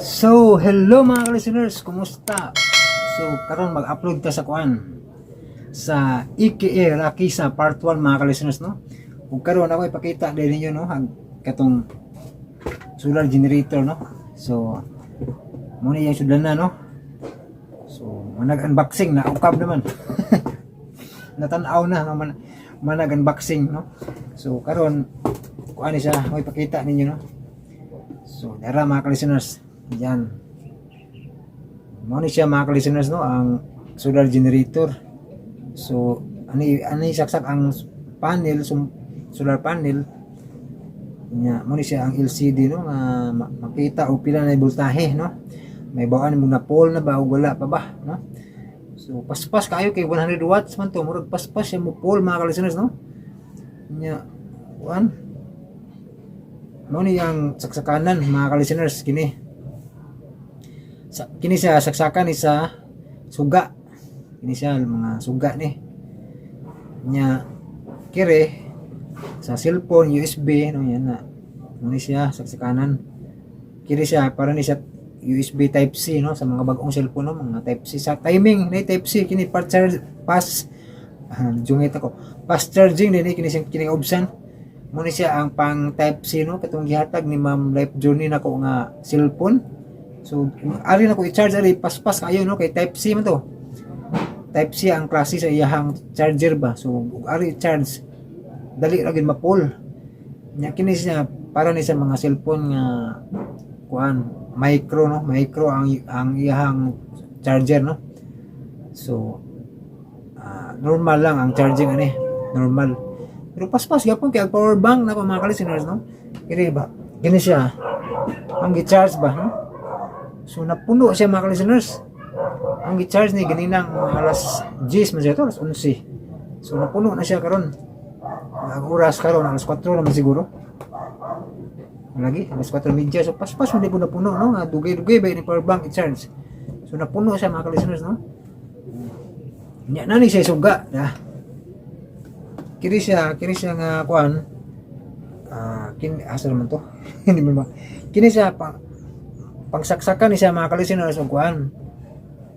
So, hello mga listeners, kumusta? So, karon mag-upload ta sa kuan sa EKA Rakisa Part 1, mga ka-listeners, no? Ug karon ako ipakita din ninyo, no, ang katong solar generator, no? So, mao ni yung sudlan na, no? So, manag-unboxing na ukab naman. Natan-aw na nga man manag-unboxing, no? So, karon kuan ni siya, ako ipakita ninyo, no? So, dara, mga ka-listeners. Yan. Mao ni siya, mga ka-listeners, no, ang solar generator. So, ani ani saksak ang panel, solar panel. Nya, mao ni siya ang LCD, no, nga makita og pila na yung voltahe, no? May bawaan mo na pole na ba o wala pa ba, no? So, paspas kayo kay 100 watts man to, murag paspas siya mo pole, mga ka-listeners, no? Nya, kuan mao ni ang saksakanan, mga ka-listeners, kini. Sa, kini siya saksakan ni sa suga. Kini siya mga suga ni. Nya kire sa cellphone USB, no, yan na. Mao ni siya saksakanan. Kiri siya para ni siya USB type C, no, sa mga bagong cellphone, no, mga type C sa timing ni type C kini part charge pass jungit ako. Fast charging din ni kini siyang kini obsan. Mao ni siya ang pang type C, no, katong gihatag ni Ma'am Life Journey nako nga cellphone. So ari na ko i-charge ari, paspas kayo, no, kay type C man to. Type C ang klase sa iyahang charger ba. So ug ari charge, dali ra gid mapul. Nya kini siya para ni sa mga cellphone nga kuan micro, no, micro ang iyahang charger, no. So normal lang ang charging ani, normal. Pero paspas gyapon kay ang power bank na pa, mga ka-listeners, no. Kini ba? Kini siya ang gi-charge ba, no? So napuno siya, mga ka-listeners. Ang gi-charge ni ganinang mga alas 10 man siya to, alas 11. So napuno na siya karon. Ang oras karon alas 4 naman siguro. Lagi alas 4:30. So paspas man di po napuno, no. Nga dugay-dugay ba ni power bank i-charge. So napuno siya, mga ka-listeners, no. Nya na ni siya suga dah. Kini siya nga kuan kin asa naman to? Hindi mo ma. Kini siya pang pangsaksakan ni siya, mga ka-listeners, og kuan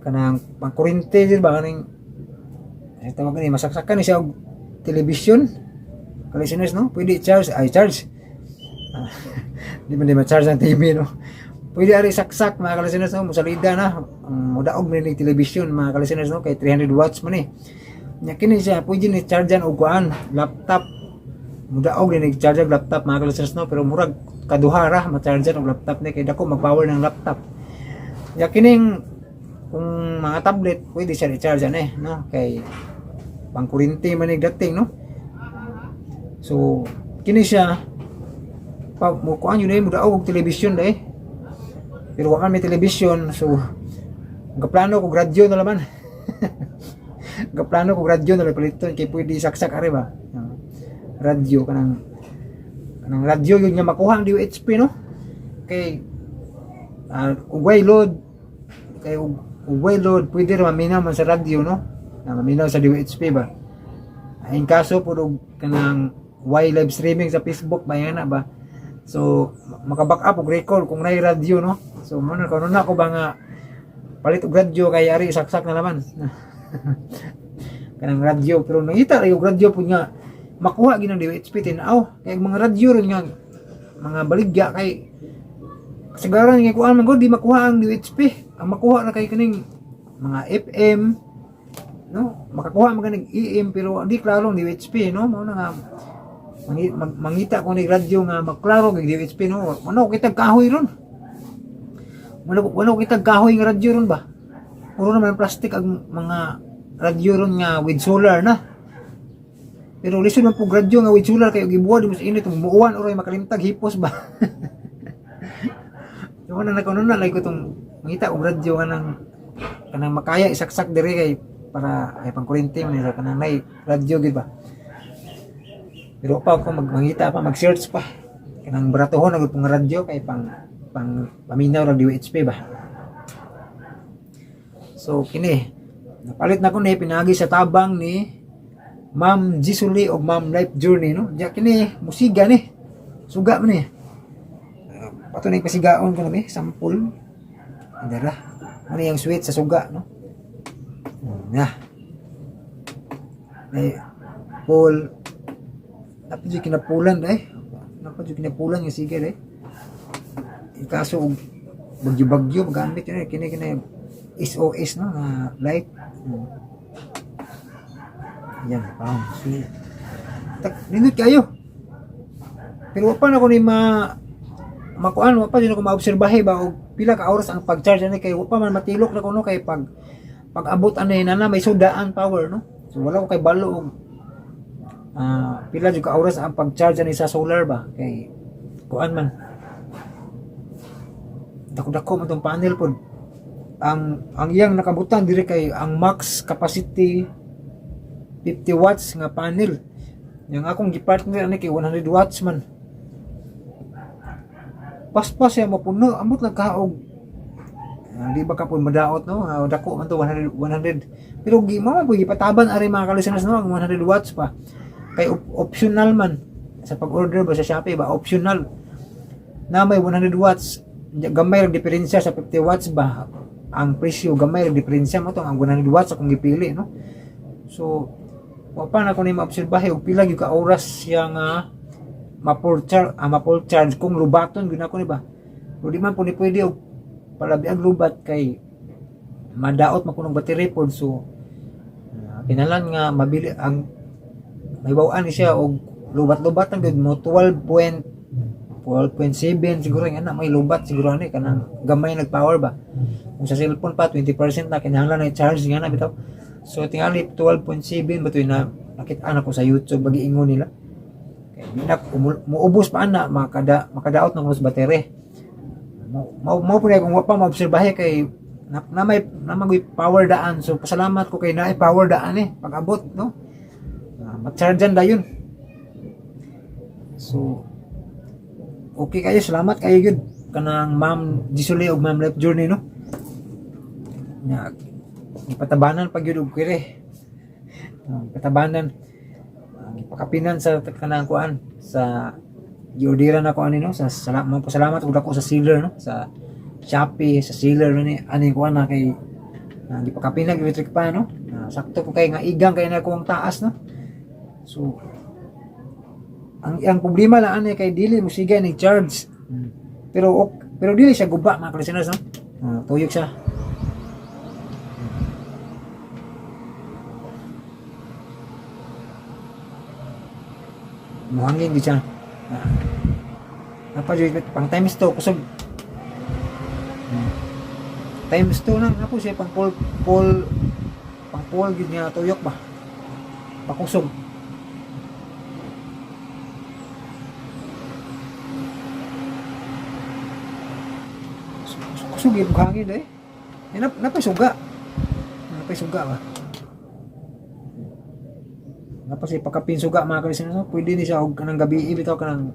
kanang pangkuryente din ba, kaning ay tawag ni masaksakan ni siya og television, ka-listeners, no. Pwede charge ay charge. Di man di ma-charge ang TV, no. Pwede ari saksak, mga ka-listeners, no, musalida na ang mudaog man ni television, mga ka-listeners, no, kay 300 watts man eh. Nya kini siya pwede ni chargean og kuan laptop, mudaog ni charge og laptop, mga ka-listeners, no, pero murag kaduha ra ma-chargean og laptop ni kay dako mag-power ng laptop. Nya kining kung mga tablet pwede siya i-charge eh, no, kay pangkuryente man ni dating, no. So kini siya pa mo kuan yun eh, mudaog og television eh, pero wa man may television. So gaplano ko radyo na laman, gaplano ko radyo na lang paliton kay pwede saksak ari ba. Radyo, kanang kanang radyo yun nga makuha ang DOHP, no, kay ug way load, kay ug way load pwede ra maminaw man sa radyo, no, na maminaw sa DOHP ba. In kaso pud og kanang way live streaming sa Facebook ba yan na ba, so maka-back up og record kung nay radyo, no. So mo na kuno na ko ba nga palit og radyo kay ari saksak na naman kanang radyo. Pero nangita ra og radyo pud nga makuha gid ang DOHP tin-aw kay ang mga radyo ron nga mga baligya kay kasagaran nga kuan man gud di makuha ang DOHP. Ang makuha na kay kaning mga FM, no, makakuha man kaning AM pero di klaro ang DOHP, no. Mao na nga mangita ko ni radyo nga maklaro kay DOHP, no. Wala ko kitag kahoy ron, wala ko kitag kahoy nga radyo ron ba. Puro naman plastic ang mga radyo ron nga with solar na. Pero lisod man pug radyo nga with solar kay og ibuwa di mo sa init, muuwan oray makalimtag hipos ba. Yung na nakauna na like ko tong mangita og radyo nga nang kanang makaya isaksak diri kay para ay pangkuryente man nila, kanang nay radyo gid ba. Pero pa ako magmangita pa, mag-search pa. Kanang baratuhon na gud pong radyo kay pang pang paminaw ra DOHP ba. So kini napalit na ko ni pinagi sa tabang ni Ma'am Jisuli o Ma'am Life Journey, no. Diya kini musiga ni. Suga man ni. Pato na pasigaon ko na ni sample. Dara. Ano yung sweet sa suga, no? Na. Ay, Paul. Dapat yung kinapulan, eh. Dapat yung kinapulan yung sige, eh. Kaso, og bagyo-bagyo, magamit yun, eh. Kini, kini, SOS, no? Na light. Yan, pang. So, tak, nindot kayo. Pero wa pa na ko ni ma makuan, wa pa din ako maobserbahe ba og pila ka oras ang pag-charge ani, kay wa pa man matilok na kuno, kay pag pag-abot ani na na may sudaan power, no? So wala ko kay balo og pila jud ka oras ang pag-charge ani sa solar ba, kay kuan man, dako-dako man tong panel pod. Ang iyang nakabutan diri kay ang max capacity 50 watts nga panel. Yang akong gipartner ani kay 100 watts man. Paspas siya mapuno, amot lang kaog di ba ka po madaot, no? Dako man to, 100 100, pero gi mo po gipataban ari, mga ka-listeners, no? Ang 100 watts pa kay optional man sa pag-order ba sa Shopee ba, optional na may 100 watts. Gamay ang diferensya sa 50 watts ba, ang presyo gamay ang diferensya mo to. Ang 100 watts akong gipili, no? So wa pa na ko ni maobserbahe og pila gyud ka oras siya nga ma-full charge, ma-full charge kung lubaton gyud ako ni ba. Pero di man po ni pwede og palabi ang lubat kay madaot man kunong battery pod. So kinahanglan nga mabili ang may bawaan ni siya og lubat-lubat ang gyud mo 12.12.7 siguro nga na may lubat siguro ani, kanang gamay nag-power ba. Kung sa cellphone pa 20% na, kinahanglan na i-charge nga na bitaw. So tingali 12.7 ba to na nakita na ko sa YouTube bagi ingon nila, kay di na muubos pa ana, makadaot ng mas battery mo mo mo po na kung wa pa maobserbahe kay na may na magoy power daan. So pasalamat ko kay naay power daan eh pag abot, no? Ma-chargean dayon. So okay kayo, salamat kayo gyud kanang Ma'am Gisule ug Ma'am Life Journey, no? Nya gipatabanan pa gyud og kire. Gipatabanan, gipakapinan sa kanang kuan sa giorderan ako ani, no? Sa salamat, pasalamat ug dako sa seller, no? Sa Shopee, sa seller ni ani kuan na kay gipakapinan electric pa, no? Sakto po kay nga igang kay na akong taas, no? So ang problema lang ani kay dili mo sige ni charge. Pero ok, pero dili siya guba, mga listeners, no? Tuyok siya. Muhangin gid siya. Napa jud pang times 2 kusog. Times 2 nang ako siya pang full full pang full gid nga tuyok ba. Pakusog. Kusog gyud hangin eh. Eh, napay suga. Napay suga ba. Napa siya pagkapin suga, mga kalisin, no? Pwede ni siya og kanang gabi bitaw, kanang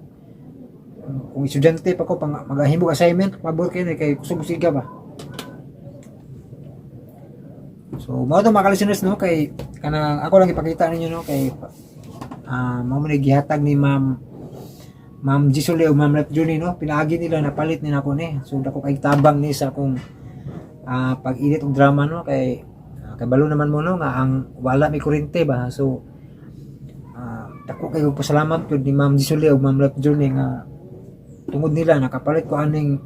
kung estudyante pa ko pang maghahimog assignment, pabor kay ni kay kusog siga ba. So mao to, mga listeners, no? Kay kanang ako lang ipakita ninyo, no? Kay mao man ni gihatag ni Ma'am Gisole o Ma'am Rep Journey, no? Pinaagi nila napalit ni nako ni. So dako kay tabang ni sa akong pag-edit og drama, no? Kay kay balo naman mo, no, nga ang wala may kuryente ba. So dako kay pasalamat gyud ni Ma'am Gisole o Ma'am Rep Journey nga tungod nila nakapalit ko aning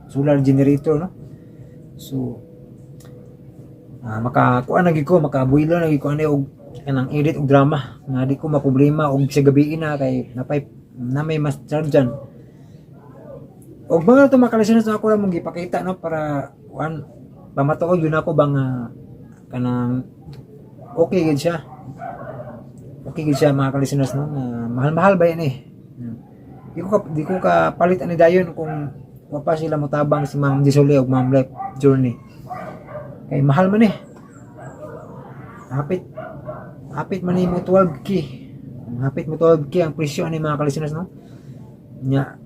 solar generator, no? So makakuan na gyud ko, makabuelo na gyud ko ani og kanang edit og drama nga di ko maproblema og sa gabi na kay napay na may mas chargean. Og mga to, mga listeners, ako lang mong gipakita, no? Para kuan pamatuod yun ako ba nga kanang okay gid siya, okay gid siya, mga listeners, no? Nga mahal-mahal ba yan eh. Di ko ka palit ani dayon kung wa pa sila motabang si Ma'am Gisole ug Ma'am Life Journey, kay mahal man eh, hapit hapit man mo 12K, hapit mo 12K ang presyo ani, mga listeners, no? Nya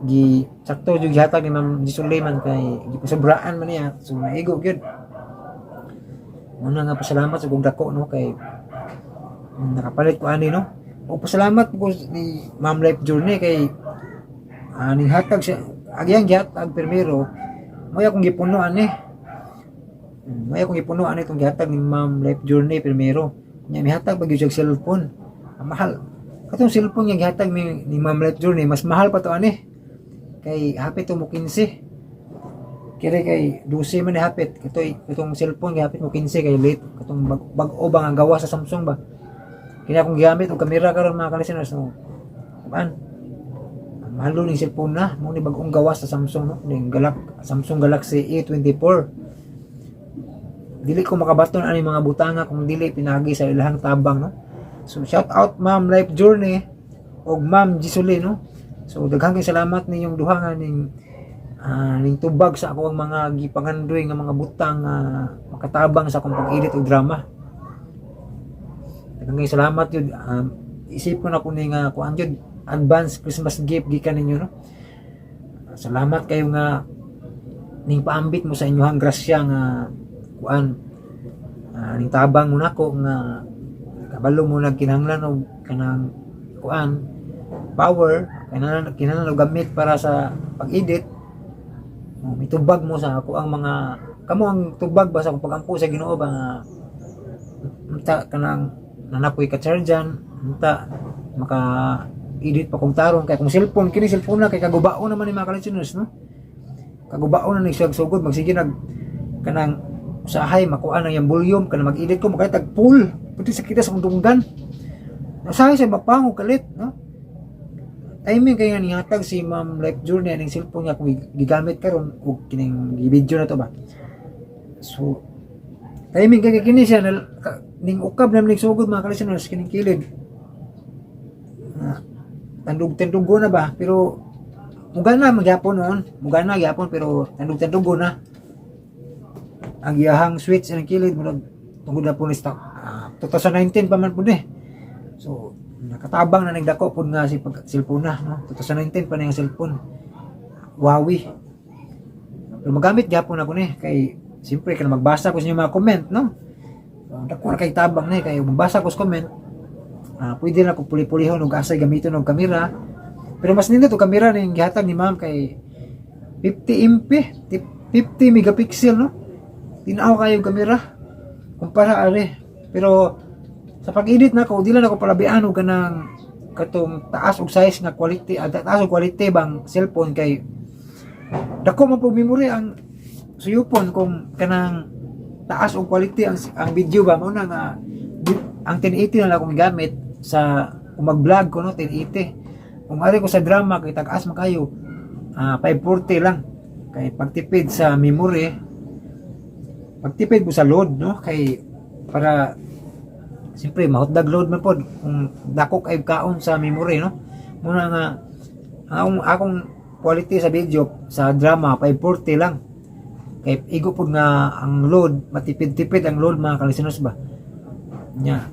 gi sakto jud gihatag ni Ma'am Gisole man kay gipasobraan man niya. So naigo gyud. Muna nga pasalamat sa kong dako, no? Kay nakapalit ko ani, no? O pasalamat ko ni Ma'am Life Journey kay ning hatag siya, agyang gihatag primero. Mao akong gipunoan eh. Mao akong gipunoan itong gihatag ni Ma'am Life Journey primero. Nya mihatag pa gyud siya og cellphone. Ang mahal. Katong cellphone nga gihatag ni Ma'am Life Journey, mas mahal pa to ani. Kay hapit to mo 15. Kire kay 12 man ni hapit. Katoy katong cellphone kay hapit mo 15 kay late katong bag-o ba nga gawa sa Samsung ba. Kini akong gigamit og kamera karon, mga ka-listeners, no. Kuan. Mahal ning cellphone na, mo ni bag-ong gawa sa Samsung, no. Ning Samsung Galaxy A24. Dili ko makabaton ani mga butanga kung dili pinagi sa ilahang tabang, no. So shout out Ma'am Life Journey og Ma'am Gisuli, no. So daghang kay salamat ninyong duha nga ning tubag sa ako ang mga gipangandoy nga mga butang nga makatabang sa akong pag-edit og drama. Daghang kay salamat yun. Isip ko na kung ni nga kuan yun, advance Christmas gift gikan ninyo, no. Salamat kayo nga ning paambit mo sa inyong grasya nga kuan, ning tabang mo nako nga kabalo mo nagkinahanglan og kanang kuan power, kinahanglan kinahanglan og gamit para sa pag-edit. Oh, mitubag mo sa ako ang mga kamo ang tubag ba sa akong pagampo sa Ginoo ba nga unta kanang nanapoy ka charge unta maka edit pa kong tarong kay kung cellphone kini cellphone na kay kagubao naman ni mga ka-listeners, no. Kagubao na ni siya sugod magsige nag kanang usahay makuha na yung volume kanang mag-edit ko makatag full pati sa kita sa akong dunggan, usahay siya mapangog kalit, no. Timing kay nga nihatag si Ma'am Life Journey aning cellphone nga akong gigamit karon ug kining video na to ba. So timing kay kini siya na, ning ukab na ning sugod, mga ka-listeners, kining kilid. Ah, tandog-tandugo na ba, pero mugana magyapon noon, mugana gyapon pero tandog-tandugo na ang iyahang switch ang kilid, murag tungod na po ni stock, 2019 pa man pud eh. So nakatabang na nagdako pud nga si pag cellphone na, no. 2019 pa na yung cellphone Huawei, pero magamit gyapon ako ni kay siyempre kana magbasa ko sa inyong mga comment, no. So, dako na kay tabang ni kay magbasa ko sa comment, pwede na ko puli-pulihon og asay gamiton og kamera, pero mas nindot og kamera ning gihatag ni ma'am kay 50 MP, 50 megapixel, no. Tinaw kayo kamera kumpara are. Pero sa pag-edit na ko, di lang ako palabian og kanang katong taas og size nga quality, taas og quality bang cellphone kay dako man pug memory ang suyupon kung kanang taas og quality ang video ba. Mao na nga ang 1080 na lang akong gamit sa kung mag-vlog ko, no, 1080. Kung ari ko sa drama kay tag-as man kayo, 540 lang kay pagtipid sa memory, pagtipid mo sa load, no, kay para siyempre mahutdag load man pod kung dako kay kaon sa memory, no. Muna nga ang akong quality sa video sa drama 540 lang kay igo pod nga ang load, matipid-tipid ang load, mga ka-listeners ba nya.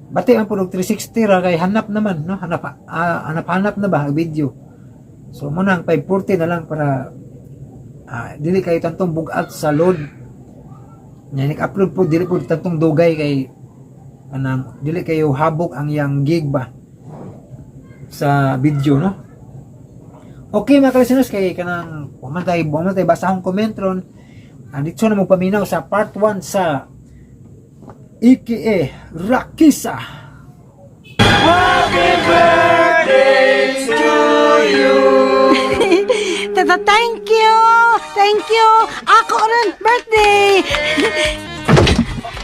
Bati ang pod og 360 ra kay hanap naman, no, hanap, hanap-hanap na ba ang video. So muna ang 540 na lang para dili kayo tantong bugat sa load nya. Nag-upload po dili po tantong dugay kay anang dili kayo habok ang iyang gig ba sa video, no. Okay mga ka-listeners, kay kanang wa man tay basahong comment ron. Andito na mo paminaw sa part 1 sa AKA Rakisa. Happy birthday to you. Tata, thank you! Thank you! Ako rin, birthday!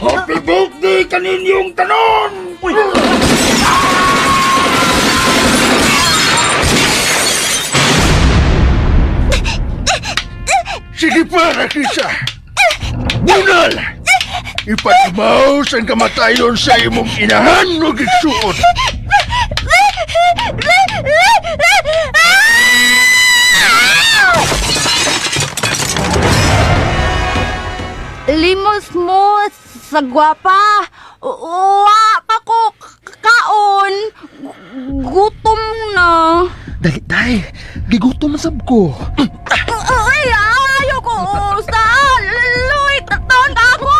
Happy birthday kaninyong tanon! Uy! Sige pa, Rakisa! Bunal! Ipatimaw sa kamatayon sa imong inahan no gigsuot. Limos mo sa gwapa. Wa pa ko kaon. Gutom na. Dali, day. Gigutom man sab ko. Ay, ayoko sa luy taon ako.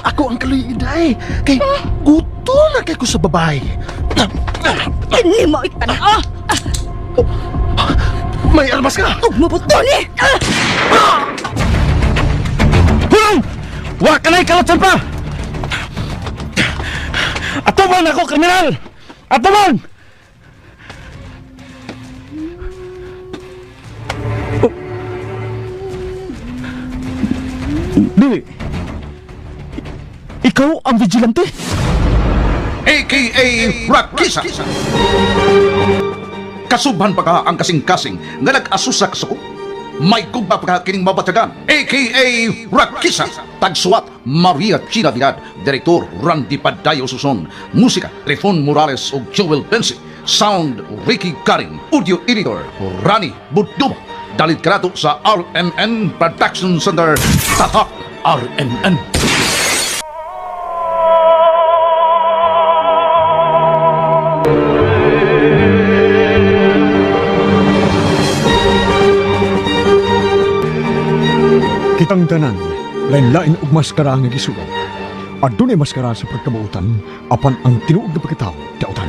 Ako ang kaluy, day. Kay gutom na kay ko sa babae. Hindi mo itan. May armas ka! Ug mabuto ni. Kanay kalotsan pa! Atuban ako, kriminal! Atuban! Oh. Dili. Ikaw ang vigilante? AKA Rakisa. Kasubhan pa ka ang kasing-kasing nga nag-asusak sa ko. May gugma pa ka kining mabatagan, AKA Rakisa. Tagsuwat Maria China Vidad, Direktor Randy Padayo Suson, Musika Trifon Morales ug Joel Bensi, Sound Ricky Karin, Audio Editor Rani Budumo. Dalit kanato sa RMN Production Center, Tatak RMN. Kitang tanan, lain-lain og maskara nga gisuot. Adunay maskara sa pagkabuotan, apan ang tinuod na pagkatao, dautan.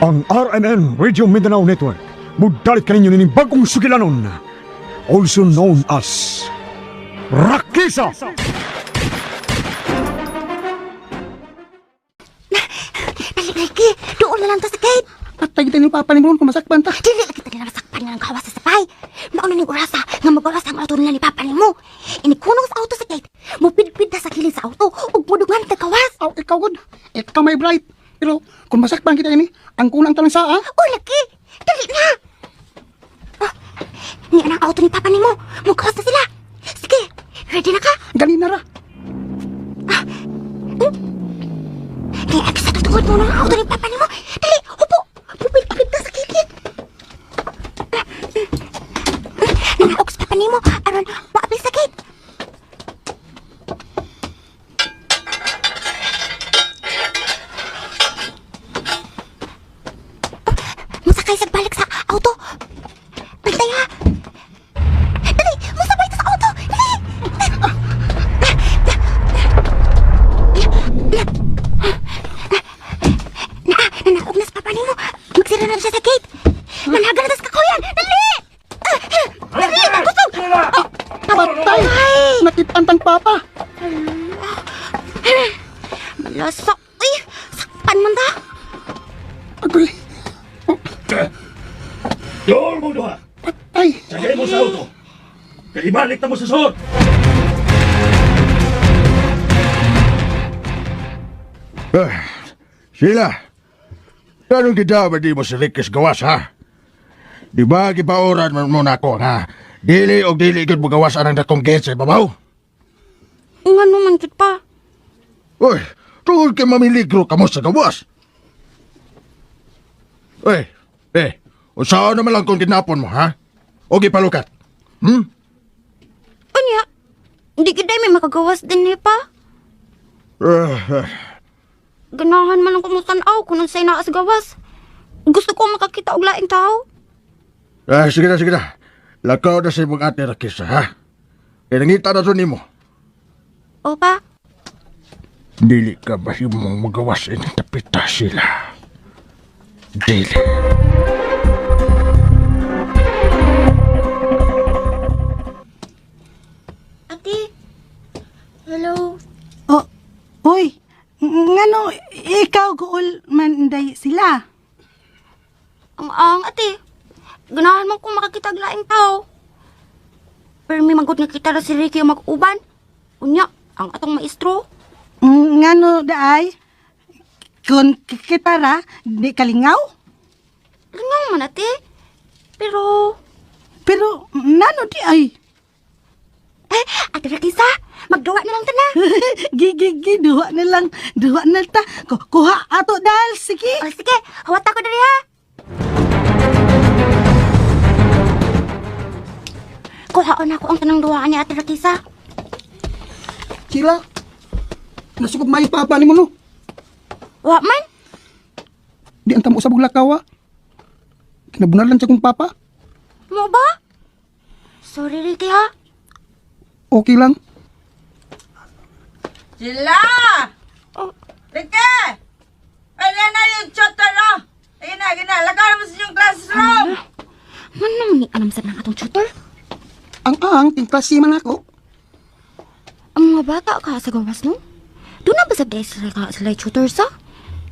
Ang RMN Radio Mindanao Network, mudalit kaninyo nining bagong sugilanon, also known as Rakisa! Dali, Ricky. Doon na lang ta sa gate. Patay kita ni papa ni Bruno kung masakpan ta. Dili lang kita nila masakpan nga ang kawas sa sapay. Mauna ning orasa nga magawas ang auto nila ni Papa nimo. Inikunong sa auto sa gate. Mupidpid na sa kilid sa auto ug mudungan ta kawas. Aw, ikaw god. Ikaw may bright. Pero kung masakpan kita ini, ang kunang tanang saa. O laki, dali na. Ah, ni ang auto ni Papa nimo. Mukawas na sila. Sige, ready na ka? Ganina ra. Kaya ati sa tutuod mo ng auto ni Papa nimo. Dali, upo. Mupidpid na sa kilid. Nanaog sa Papa nimo aron maapil sa gate. Masakay sa balik sa auto. Bantay ha. Dali, masabay ta sa auto. Dali. Naa, nanaog na sa papa nimo. Magsira na siya sa gate. Managa na tas kakuyan. Dali! Dali, kusog! Patay! Nakitaan tang papa. Malasak. Uy, sakpan man ta. Agoy. Dool mo duha! Patay! Sagay mo sa auto! Kay ibalik na mo sa suot! Ah, Sila, anong gidawad di mo si Rickes gawas, ha? Di ba gipaoran man mo na ako, ha? Dili og dili gud mo gawas anang dakong gate sa ibabaw. Nga naman jud pa. Uy, tungod kay mamiligro ka mo sa gawas. Uy, eh, usaon naman lang kung kinapon mo, ha? O gipalukat. Hmm? Unya, hindi gid may makagawas din eh pa. Ah, ah, Ganahan man lang kumutan-aw kung unsay naa sa gawas. Gusto ko makakita og laing tao. ah, sige na, sige na. Lakaw na sa imong ate Rakisa, ha? Kaya nangita na to nimo. O pa, Dili ka ba imong magawas ini tapita sila? Dili. Ate. Hello. Oh, uy, ngano ikaw guol man day sila? Ang ang ate. Ganahan man kong makakita og laing tao. Pero may manggut nga kita ra si Ricky ang mag-uban. Unya, ang atong maestro. Ngano daay? Kung kita ra, di kalingaw? Lingaw man ate. Pero, Pero nano di ay? eh, ate Rakisa, maggawa na lang ta na. Gi, gi, gi, duha na lang, duha na ta. Kuha ato dal, sige. O sige, hawat ako diri ha. Kuhaon ako ang tanang duwaan ni Ate Rakisa. Sila. Nasugod may papa ni mo no. Wa man. Di ang tamo sa buglakaw ah. Kinabunalan siya kong papa. Mo ba? Sorry Ricky ha. Okay lang. Sila! Oh. Ricky! Pwede na yung tutor, oh! Ayun na, ayun na. Lakaw mo sa inyong classroom! Man naman ni anam sa nang atong tutor. Ang ang, ting klase man ako. Ang mga mga bata ka sa gawas, no? Doon na ba sab dahil sila ka sila tutor sa?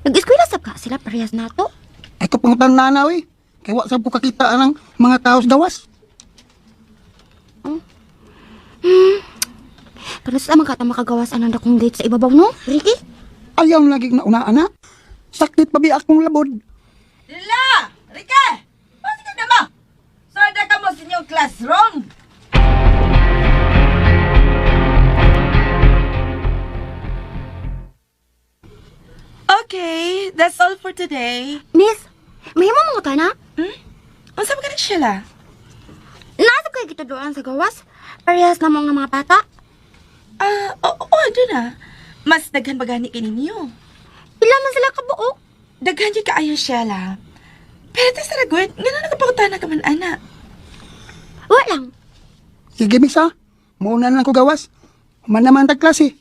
Nag-eskwela sab ka sila parehas nato. Ay ko pangutan na oy. Kay wa sab ko kakita ang mga tao sa gawas. Pero sa mga kata makagawas anang dakong gate sa ibabaw, no? Ricky? Ayaw lagi na una ana. Sakit pa bi akong labod. Dila! Ricky! Pasok na mo! Sorda ka mo sa inyong classroom! Okay, that's all for today. Miss, may mga ka na? Unsa ba ka na, Sheila? Nasa kayo gituduan sa gawas? Parehas na mga mga bata? Ah, oo, oh, doon na. Mas daghan ba gani kay ninyo? Pila man sila kabuok? Daghan gyud kaayo, Sheila. Pero ta sa ragot, ngano nakapangutana ka man, ana? Wa lang. Sige miss ha. Muuna na lang ko gawas. Human naman tag klase.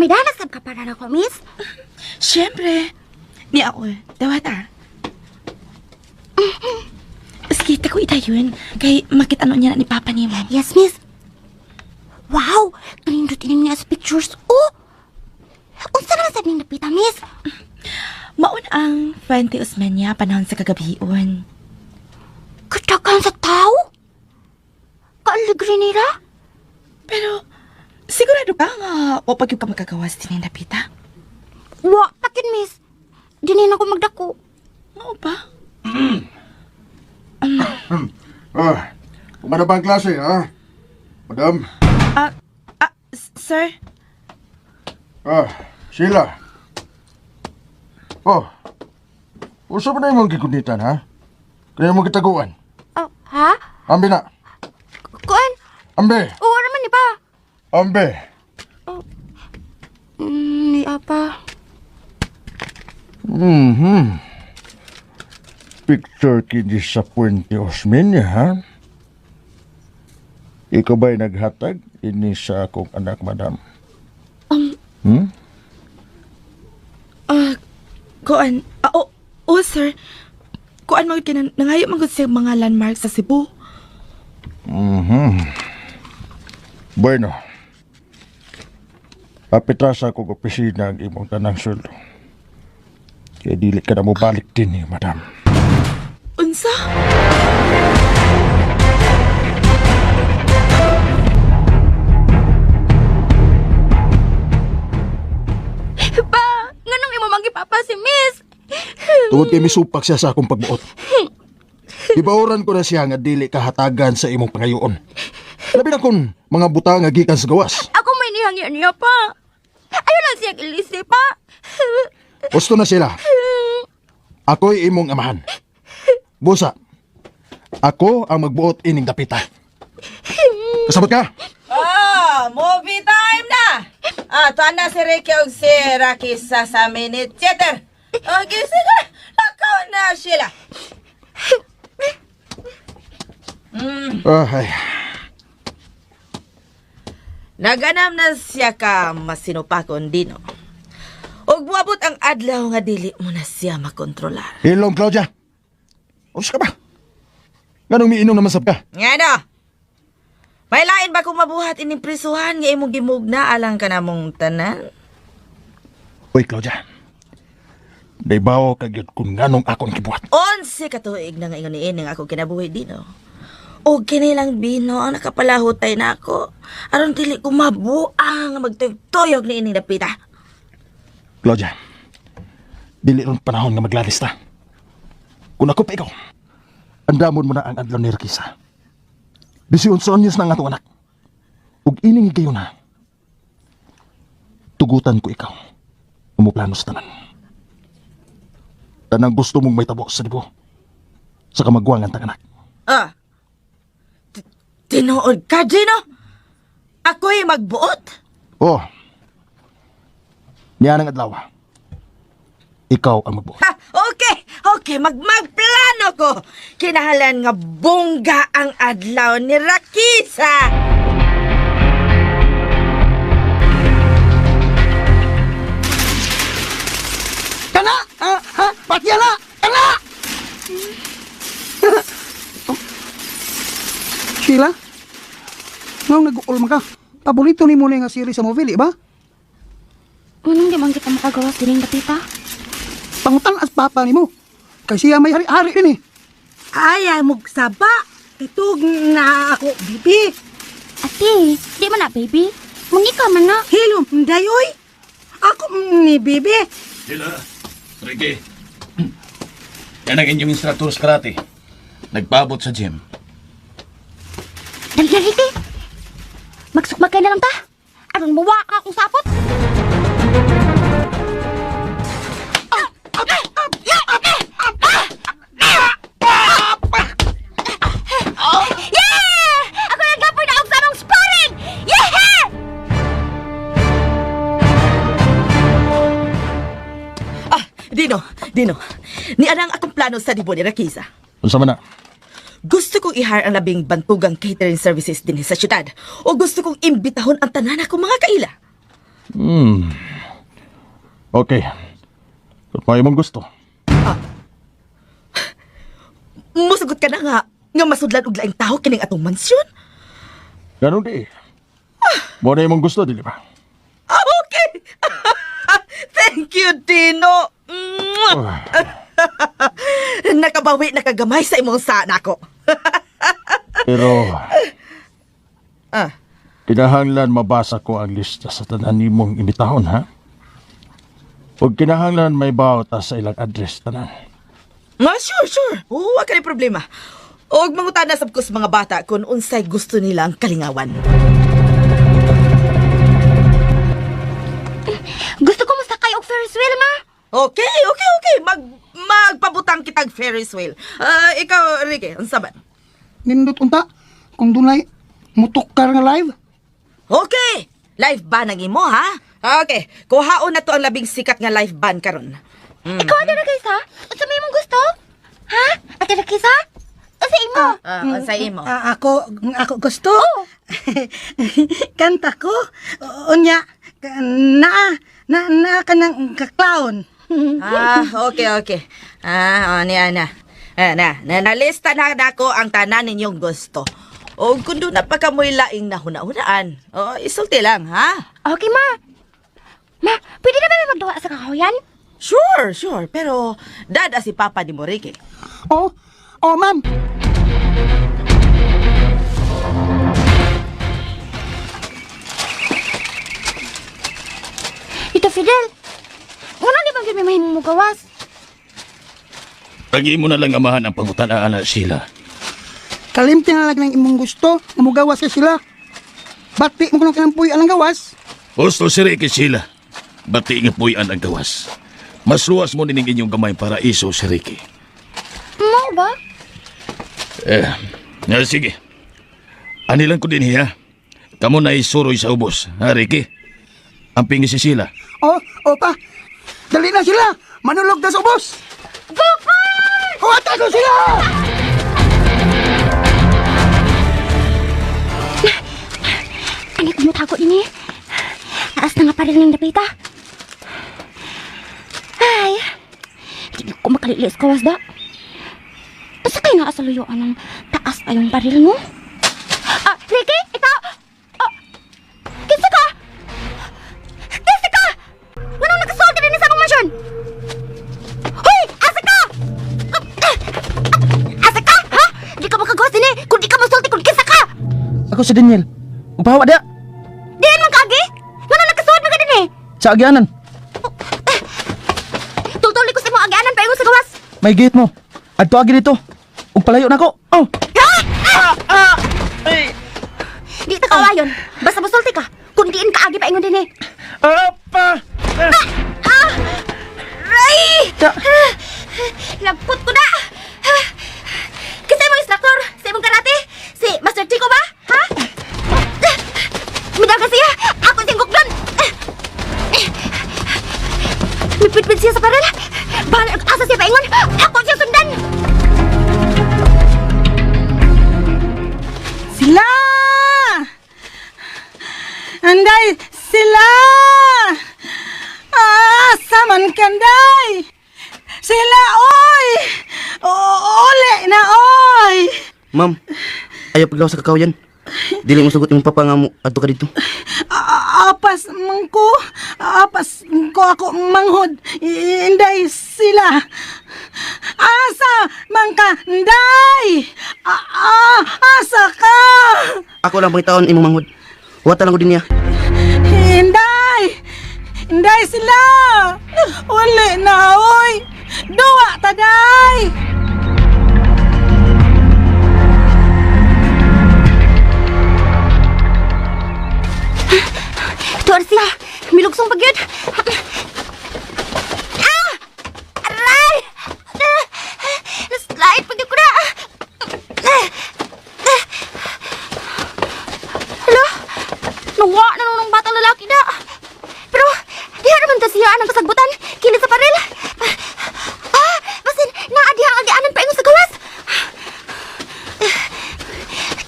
May danas sab ka para na ko, miss. Siyempre. Ni ako, dawata. Sige, tako itayon. Kay makita ano niya na ni Papa nimo. Yes, miss. Wow! Kanindot ini niya sa pictures. Oh! Unsa naman sad ning napita, miss? Maun ang Fuente Osmeña panahon sa kagabion. Katakan sa tao? Kaaligre nila? Pero, sigurado ka nga o pag ka magkagawas din napita? Wa, pakin, miss. Dinin ako magdako. Mao ba? Ah, kumana ba ang klase, ha? Madam? Ah, ah, sir? Ah, Sheila. Oh, usa pa na imong gigunitan, ha? Kaya mo gitaguan. Oh, ha? Ambi na. Kuan? Ambi. Oo naman ni pa. Ambi. Ni apa? Picture kini sa Puente Osmeña, ha? Ikaw ba'y naghatag ini sa akong anak, madam? Ah, kuan. Ah, oh, oh, sir. Kuan man gud nangayo man gud siya mga landmark sa Cebu. Bueno. Papitrasa akong opisina ang imong tanang sweldo. Kaya dili ka na mo balik din eh, madam. Unsa? Pa, nganong imo mangipapa si miss? Tungod kay misupak siya sa akong pagbuot. Gibauran ko na siya nga dili kahatagan sa imong pangayoon. Labi na kun mga butang nga gikan sa gawas. Ako may nihangyo niya pa. Ayaw lang siya ilisi pa. Gusto na sila. Ako'y imong amahan. Busa, ako ang magbuot ining dapita. Kasabot ka? Ah, movie time na! Ah, tuan na si Ricky og si Rocky sa sa minute theater. Okay, sige. Lakaw na, Sheila. Ay, Naganam na siya ka masinupakon dino. Og muabot ang adlaw nga dili mo na siya makontrolar. Hilom, Claudia. Usa ka ba? Nganong miinom naman sab ka? Nga no? May lain ba kung mabuhat ining prisuhan nga imong gimugna alang ka namong tanan? Uy, Claudia. Naibaw ka gyud kung nganong akong gibuhat. 11 ka tuig na nga ingon niini nga ako kinabuhi dino. Og kini lang bino ang nakapalahutay na ako. Aron dili ko mabuang nga magtuyog ni ining dapita. Claudia, dili ron panahon nga maglalis ta. Kung ako pa ikaw, andamon mo na ang adlaw ni Rikisa. 18 anyos na ang atong anak. Ug ining higayon na. Tugutan ko ikaw. Umuplano sa tanan. Tanang gusto mong may tabo sa dibo. Sa kamagwangan tang anak. Ah. Tinuod ka, Gino? Ako'y magbuot? Oh. Niya ng adlaw. Ikaw ang magbuot. Ha, okay, okay, magplano ko. Kinahalan nga bongga ang adlaw ni Rakisa. Kana! Ha? Ha? Patya na! Kana! Sheila, ngano nag-uol man ka? Paborito nimo ni nga series sa movie, di ba? Nganong di man kita makagawas dining dapita? Pangutan as papa nimo. Kay siya may hari-hari din eh. Ay, mugsaba. Itug na ako, bibi. Ate, di man na baby. Mungika man na. Hilom, day, oy. Ako ni bibi. Sheila, Ricky. Yan ang inyong instructor sa karate. Nagpaabot sa gym. Dali na, Ricky. Magsukmagkay na lang ta. Aron muwa ka akong sapot. Yeah! Ako naglapoy na og sa among sparring! Yeah! Ah, Dino, Dino. Niana ang akong plano sa dibo ni Rakisa. Unsa man na? Gusto kong i-hire ang labing bantugang catering services dinhi sa syudad. O gusto kong imbitahon ang tanan akong mga kaila. Okay. Kung may imong gusto. Musugot ka na nga nga masudlan og laing tawo kining atong mansyon. Ganun di. Mo na imong gusto, dili ba? Ah, okay. Thank you, Dino. Mwah! Nakabawi na kagamay sa imong sana ko. Pero Ah. kinahanglan mabasa ko ang lista sa tanan nimong imbitahon, ha? Ug kinahanglan may bawta sa ilang address tanan. Nga, sure, sure. Oo, wa ka problema. Og mangutana sab ko sa mga bata kung unsay gusto nilang kalingawan. Gusto ko mosakay og Ferris wheel, ma. Okay. Magpabutang kitag Ferris wheel. Ah, ikaw, Ricky, unsa man? Nindot unta kung dunay mutukar nga live. Okay. Live band ang imo, ha? Okay. Kuhaon na to ang labing sikat nga live band karon. Ikaw, Ate Rakisa, unsa may imong gusto? Ha? Ate Rakisa? Unsa imo? Ah, unsa imo? Ah, ako gusto. Kanta ko. Unya, naa, na, naa ka ng ka-clown. Ah, okay. Ah, o, niya na. Ah, na, nalista na nako ang tanan ninyong gusto. O kung doon na pa kamoy laing nahuna-hunaan. O, isulti lang, ha? Okay, ma. Ma, pwede na ba may magduwa sa kakahuyan? Sure, sure. Pero dada si Papa ni Morike. Oh, oh ma'am. Ito, Fidel. Ngano di ba gyud may mahimong mo gawas? Lagi mo na lang amahan ang pangutanaan na Sheila. Kalimti na lang ng imong gusto nga mugawas ka sila. Bati mo kuno kanang puy ang gawas. Gusto si Ricky, Sheila. Bati nga puyan ang gawas. Mas luwas mo nining inyong gamay para iso si Ricky. Mao ba? Eh, sige. Anilan ko din hiya. Kamu na isuroy sa ubos, ha Ricky? Ang pingi si Sheila. Oh, oh pa. Dali na sila. Manulog na sa ubos. Kuwata ko sila! Ani ko mutago ini. Taas na nga pa rin ng dapita. Ay, di ko makalilis kawas da. Basta kayo nga sa luyuan ng taas ayong baril mo. Ah, Ricky, ikaw! Ah, kinsa ka? Kinsa ka? Nganong nakasulti din sa among mansyon? Hoy! Asa ka? Ah, ah, Asa ka? Ha? Di ka makagawas din eh kung di ka masulti kung kinsa ka! Ako si Daniel. Magpahawa dia Diyan man kaagi? Ngano nakasuod man ka din eh? sa agyanan. Tultuli ko sa imong agianan paingon sa gawas. May gate mo. Adto agi dito. Ug palayo nako. Oh. Di ta kawayon. Basta musulti ka. Kung diin ka agi paingon din eh. Apa! Ah! Ray! Ta- Lagpot ko na! Kasi imong instructor sa imong karate, si Master Chico ba? Ha? Midaga siya! Ako siyang gugdan! Mipitpit siya sa parel! Bahala asa siya paingon! Ako siyang sundan! Sila! Anday, sila! Ah, saman kanday! Sila, oy! Uli na, oy! Ma'am, Ayaw paglawas sa kakahuyan. Dili mo sugot imong papa nga mo adto ka dito. Apas man ko. Apas ko ako manghod. Inday sila. Asa man ka, Inday! Asa ka? Ako lang pangitaon imong manghod. Wata lang ko din niya. Inday! Inday sila! Uli na, oy! Duwa taday! Tuar sila. Milugsong pagyud. Ah! Aray! Ah! Naslide pagyud ko na. Ah! Hala? Nawa na nung ng batang lalaki na. Pero, diha naman ta siya ang kasagbutan. Kini sa paril. Ah! Basin, naa diha ang agianan paingon sa gawas.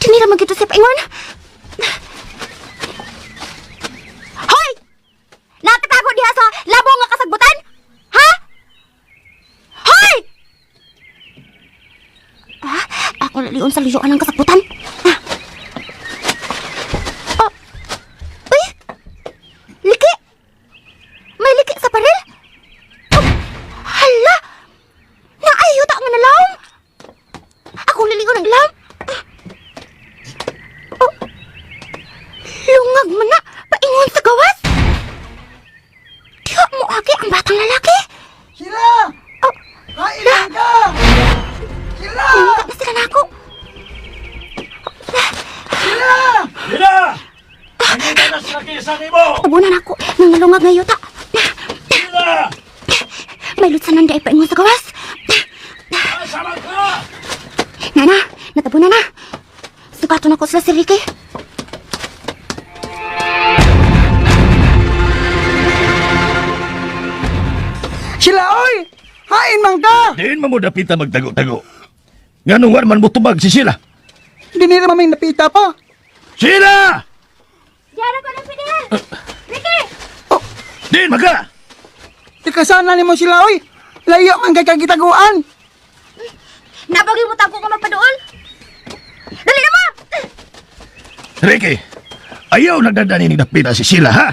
Tinira man gyud to siya paingon. Hoy! Nakatago diha sa labong nga kasagbutan? Ha? Hoy! Ah, ako nalion sa luyuan ng kasagbutan. Ah. Oh. Uy! Liki! May liki sa paril? Oh, hala! Naayuta nga nalawm! Ako nalion ang lam. Oh. Lungag man na, paingon sa gawas! Diha mo agi ang batang lalaki! Sila! Oh, Kailan ka! Sila! Nangita na sila nako. Sila! Sila! Nangita na sa kisa nimo! Tabunan ako nang nalungag nga yuta. Sila! May lutsanan di ay paingon sa gawas. Asa man ka? Nana, natabunan na. Sukaton ako sila si Ricky. Sila, oy! Hain man ka! Diin man mo dapita magtago-tago. Nganong war man mo tubag si Sheila? Hindi nila may napita pa. Sheila! Diara ko ng Fidel! Ricky! Diin man ka! Ikasana nimo sila, oy! Layo man kay kagitaguan! Nabagay mo tago ka magpadool. Dali na mo! Ricky, ayaw nagdadani ni dapita si Sheila, ha?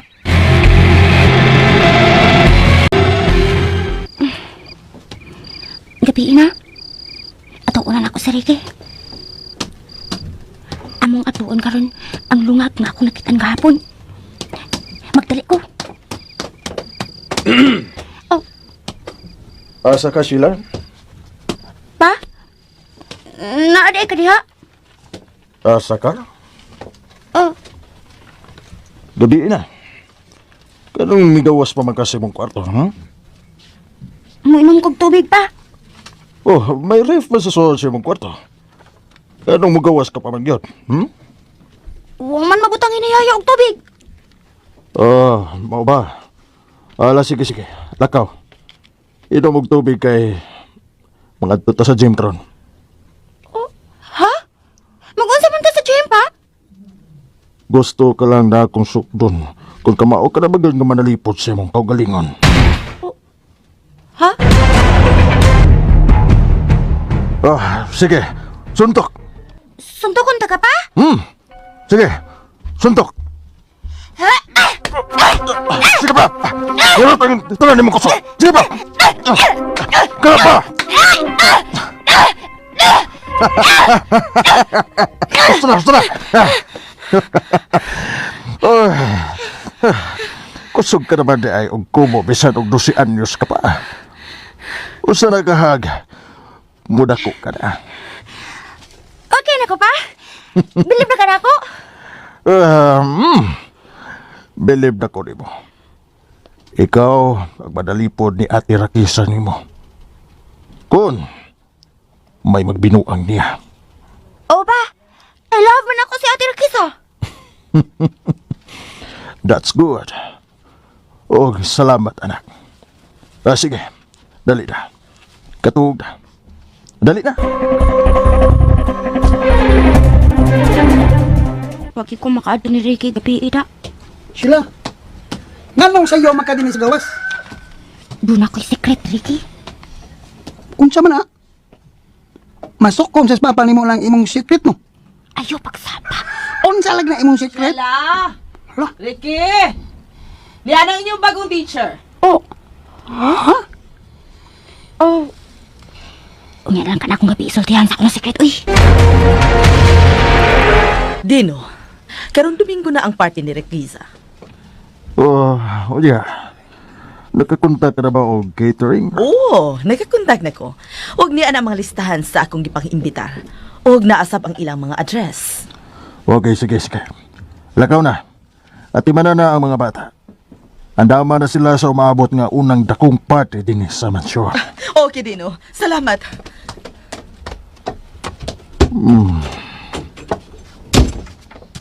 Gabi na. Ato unan ako si Ricky. Among atuon karon ang lungag nga ako nakitaan gahapon. Magdali ko. Oh, Asa ka, Sheila? pa? Naaday ka diha? Asa ka? Oh, Gabi na. Kanong migawas pa man kasi mong kwarto, ha? muinom kog tubig pa. Oh, may ref man sa sulod sa imong kwarto. Kanong mugawas ka pa man yun, Wa man mabutang hinayaya og tubig. Ah, mao ba? Ala, sige, sige. Lakaw. Inom og tubig kay mga ta sa gym karon. Oh, ha? Mag-unsa man ta sa gym pa? Gusto ka lang na akong sukdon kung kamao ka na bagay nga manalipot sa imong kaugalingon. Ha? Ah, sige. Suntok. Suntukon ta ka pa? Sige. Suntok. Sige pa. Pero tangin tanan nimo kusog. Sige pa. Kaya pa. Basta na, basta na. Ah. Kusog ka naman di ay og kumo bisan og 12 anyos ka pa. Usa na kahag. Mudako ka na. Okay na ko pa? Bilib na ka na ako? Believe na ko nimo. Ikaw ang madalipod ni Ate Rakisa nimo. Kun may magbinuang niya. Oo ba? I love man ako si Ate Rakisa. That's good. Og salamat anak. Ah, sige, dali na. Katuog na. Dali na. Wag ko makaadto ni Ricky gabi ida. Sila! Nganong sayo man ka din sa gawas? Doon ako'y secret, Ricky. Unsa man ah? Masok ko sa papa nimo lang imong secret no. Ayo pagsapa. Unsa lag na imong secret? Hala! Hala. Ricky! Niyan ang inyong bagong teacher. Oh. Ha? Oh. Unya lang ka na akong gabi isultihan sa akong secret, uy. Dino, karon Domingo na ang party ni Requiza. Oh, oh yeah. Nakakontak ka na ba og catering? Oo, nagkakontak na ko. Huwag niya na ang mga listahan sa akong gipang-imbitar. Huwag naasap ang ilang mga address. Okay, sige, sige. Lakaw na. At timana na ang mga bata. Andama na sila sa umaabot nga unang dakong party din sa mansyon. Okay, Dino. Salamat.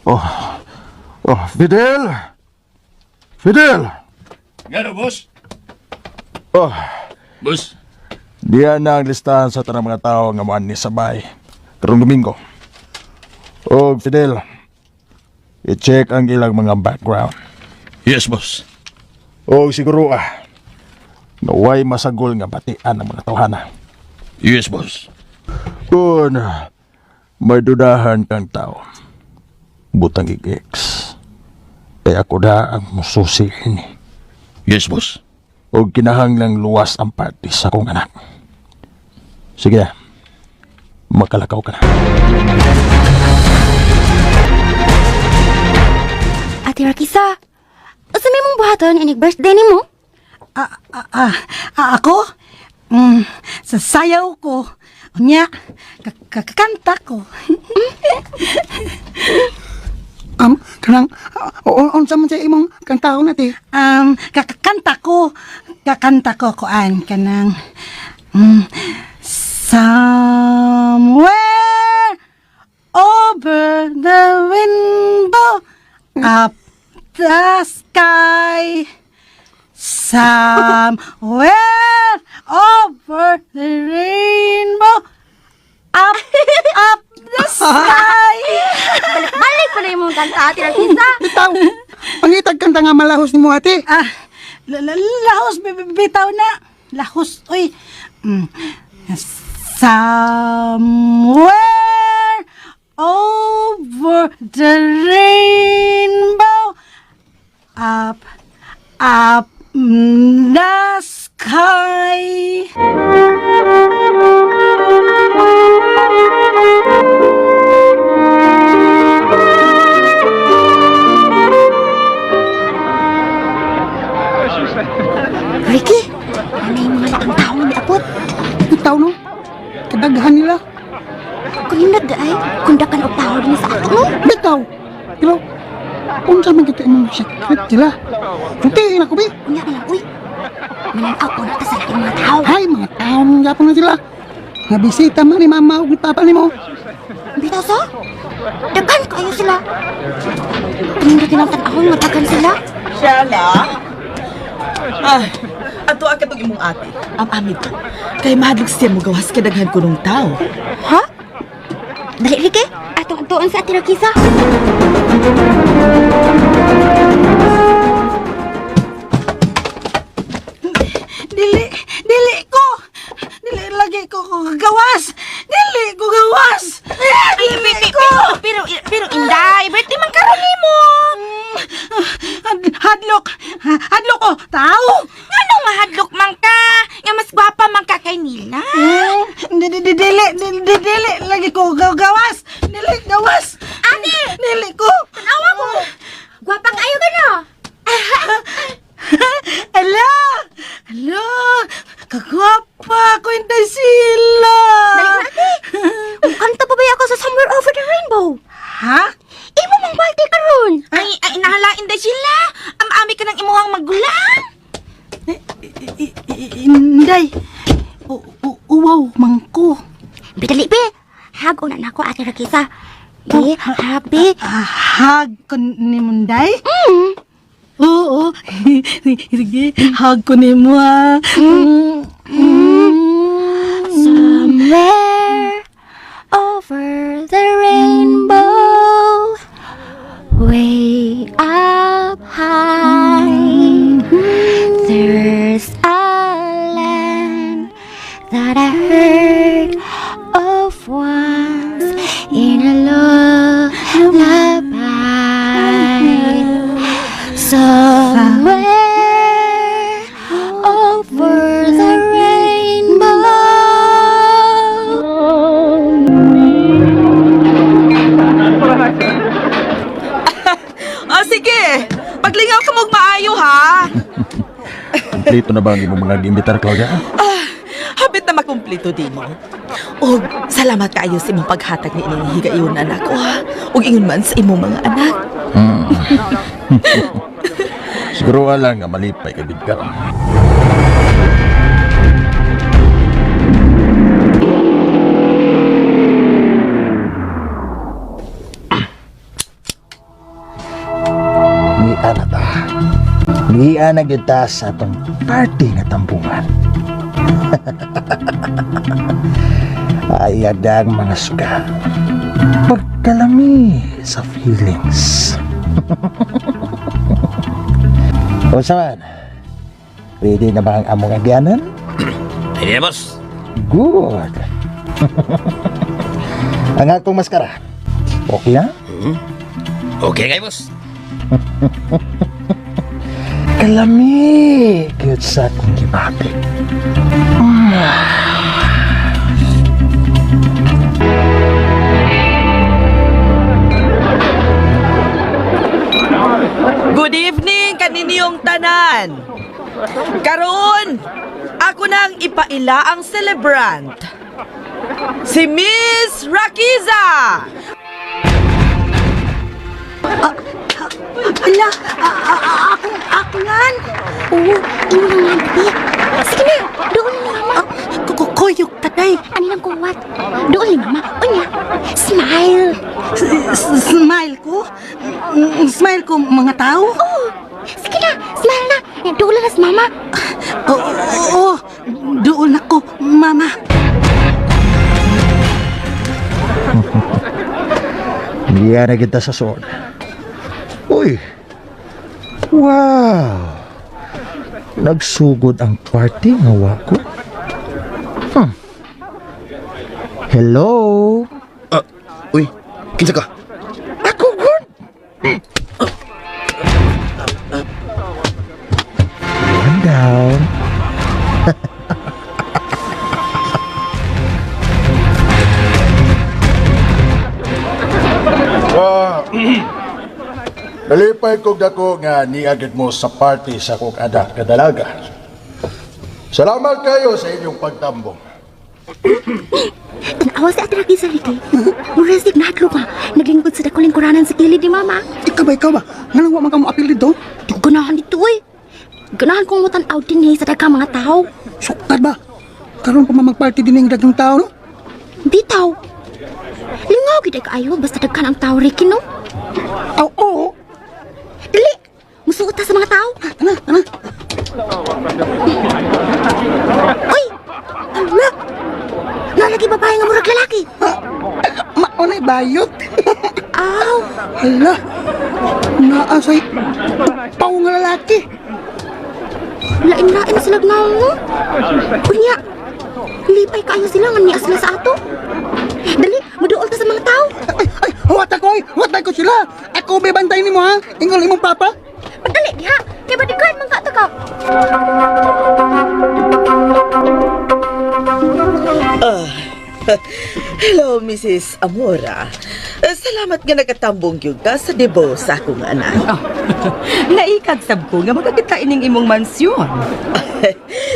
Oh, oh, Fidel! Fidel! Ngano, boss? Oh, Boss, diyan na ang listahan sa tanang mga tao nga moan ni sabay. Karong Domingo. Og Fidel, i-check ang ilang mga background. Yes, boss. Og siguro naway masagol nga batian ang mga tawhana. Yes, boss. Kung may dudahan kang tao, butang i-ex. Kaya ako na ang mususi ini. Yes, boss. O kinahanglang luwas ang party sa akong anak. Sige na, makalakaw ka na. Ate Rakisa, asa may mong buhaton inig birthday nimo? Ah, ah, ah, ah, ako? Sa sayaw ko. Unya, kakanta ko. Kanang unsa man sa imong kantahon na ti? Kakanta ko. Kakanta ko kuan kanang somewhere over the rainbow up the sky, somewhere over the rainbow up up the sky. Balik-balik pa na yung mga kanta, Ate Rakisa. Bitaw. Pangitag kanta nga malahos nimo ate. Ah, lahos, bitaw na. Lahos, uy. Somewhere over the rainbow, up, up the sky. Ricky, ano yung mga laang tao nga miabot? Bitaw no. Kadaghan nila. Kanindot da ay, kundakan og tao din sa ato, no? Bitaw. Pero unsa man kita imong secret sila? Sultihin ako bi. Unya na lang, uy. Mananaw ko na ta sa laing mga tao. Hay mga tao nung yapon na sila. Nga bisita man ni mama ug ni papa nimo. Bitaw sa? Daghan kayo sila. Kanindot nilang tan-awon nga daghan sila. Shala? Ay, ato akatong imong ate. Am amit ko. Kay mahadlok siya mo gawas kadaghan ko nung tao. Ha? Dali, Ricky. Atong tuon sa Ate Rakisa. Dili, dili ko. Dili lagi ko gawas. Dili ko gawas. Dili ko. Pero, pero Inday, birthday man karon nimo. Hadlok. Hadlok ko. Tao. Nganong mahadlok man ka? Nga mas gwapa man ka kay nila. Dili, dili, dili, dili, lagi ko gawas. Dili, gawas. Ate! Dili ko. Tanawa ko. Gwapa kayo ka na. Ala! Ala! Kagwapa ko inday sila. Dali na, ate. Kanta pa ba ako sa Somewhere Over the Rainbow? Ha? Imo mong birthday karon. Ay, ay, nahalain day sila. Am ami ka ng imuhang magulang. Inday. Uwaw, mangko. Bidali be. Hag una na ako, Ate Rakisa. Be, hag be. Hag ko ni Munday? Oo. Sige, hag ko ni mo ha. Somewhere over the rainbow, way up high, there's a land that I heard of once in a lullaby. Lullaby. Somewhere over the rainbow. Oh, sige. Paglingaw ka mong maayo, ha? Kompleto na ba ang imong mga giimbitar, Claudia? Ah, hapit na makumplito di mo. Og salamat kaayo sa imong paghatag ni ining higayunan ako, ha. Og ingon man sa imong mga anak. Siguro lang nga malipay kay bigka. Niya na ta. Niya na gyud ta sa atong party nga tampungan. Ay, ang mga suga. Pagkalami sa feelings. O saman, ready na ba ang among agyanan? Ready na, boss. Good. Ang akong maskara. Okay na? Okay kay boss. Kalami. Cute sa akong gibati. Good evening kaninyong tanan. Karon, ako nang ipaila ang celebrant. Si Miss Rakiza! Ala, akong aklan. Oo, imo lang yan, Ate. Sige na, doon ni Mama. Kukuyog tatay. Ano lang kuwat? Doon ni Mama. Unya, smile. Smile ko? Smile ko mga tao? Oo, sige na, smile na. Doon na si Mama. Oo, oo, doon ako, Mama. Niya na kita sa sword. Uy! Wow! Nagsugod ang party nga wa ko. Hello? Ah, uy, kinsa ka? Ako good! One down. Nalipay kog dako nga niagid mo sa party sa kong anak kadalaga. Salamat kayo sa inyong pagtambong. Tanawa si Ate Rakiza, Ricky. Murasig na hadlo ka. Naglingkod sa dakuling kuranan sa kilid ni Mama. Ikaw ba, ikaw ba? Ngalang wa man ka mo apil dito? Di ko ganahan dito eh. Ganahan kong mutan-aw din eh sa daghang mga tao. Sukad ba? Karon pa man magparty din ang daghang tao, no? Bitaw. Lingaw gid ay kaayo basta daghan ang tao, Ricky, no? Aw, oo. Dali! Musuot ta sa mga tao. Ana, ana. Uy! Ala! Nalagi babae nga murag lalaki. Maunay bayot. Aw! Hala. Naa say paw nga lalaki. Lain-lain sila naong, no? Unya, lipay kaayo sila nga niya sila sa ato. Dali, maduol ta sa mga tao. Ay, ay, huwat ako, ay. Huwat ako sila. Ako may bantay nimo ha. Ingol imong papa. Pagdali diha, kay bodyguard man ka to ka. Hello, Mrs. Amora. Salamat nga nakatambong gyud ka sa debo sa akong anak. Naikag sab ko nga magkakita ining imong mansyon.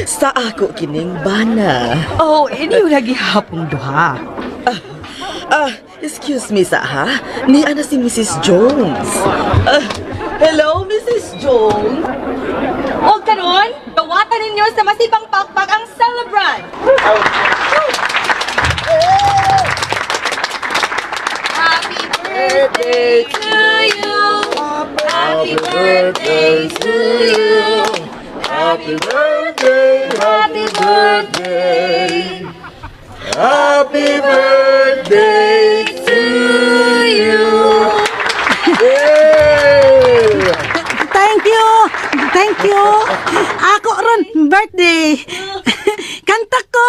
Sa ako kining bana. Oh, iniw lagi hapong duha. Ah, excuse me sa ha. Ni ana si Mrs. Jones. Ah, hello, Mrs. Jones. Og karon, dawatan ninyo sa masipang pakpak ang celebrant. Happy birthday to you. Happy birthday to you. Happy birthday! Happy birthday Happy birthday to you. Yeah! Thank you. Thank you. Ako ron birthday. Kanta ko.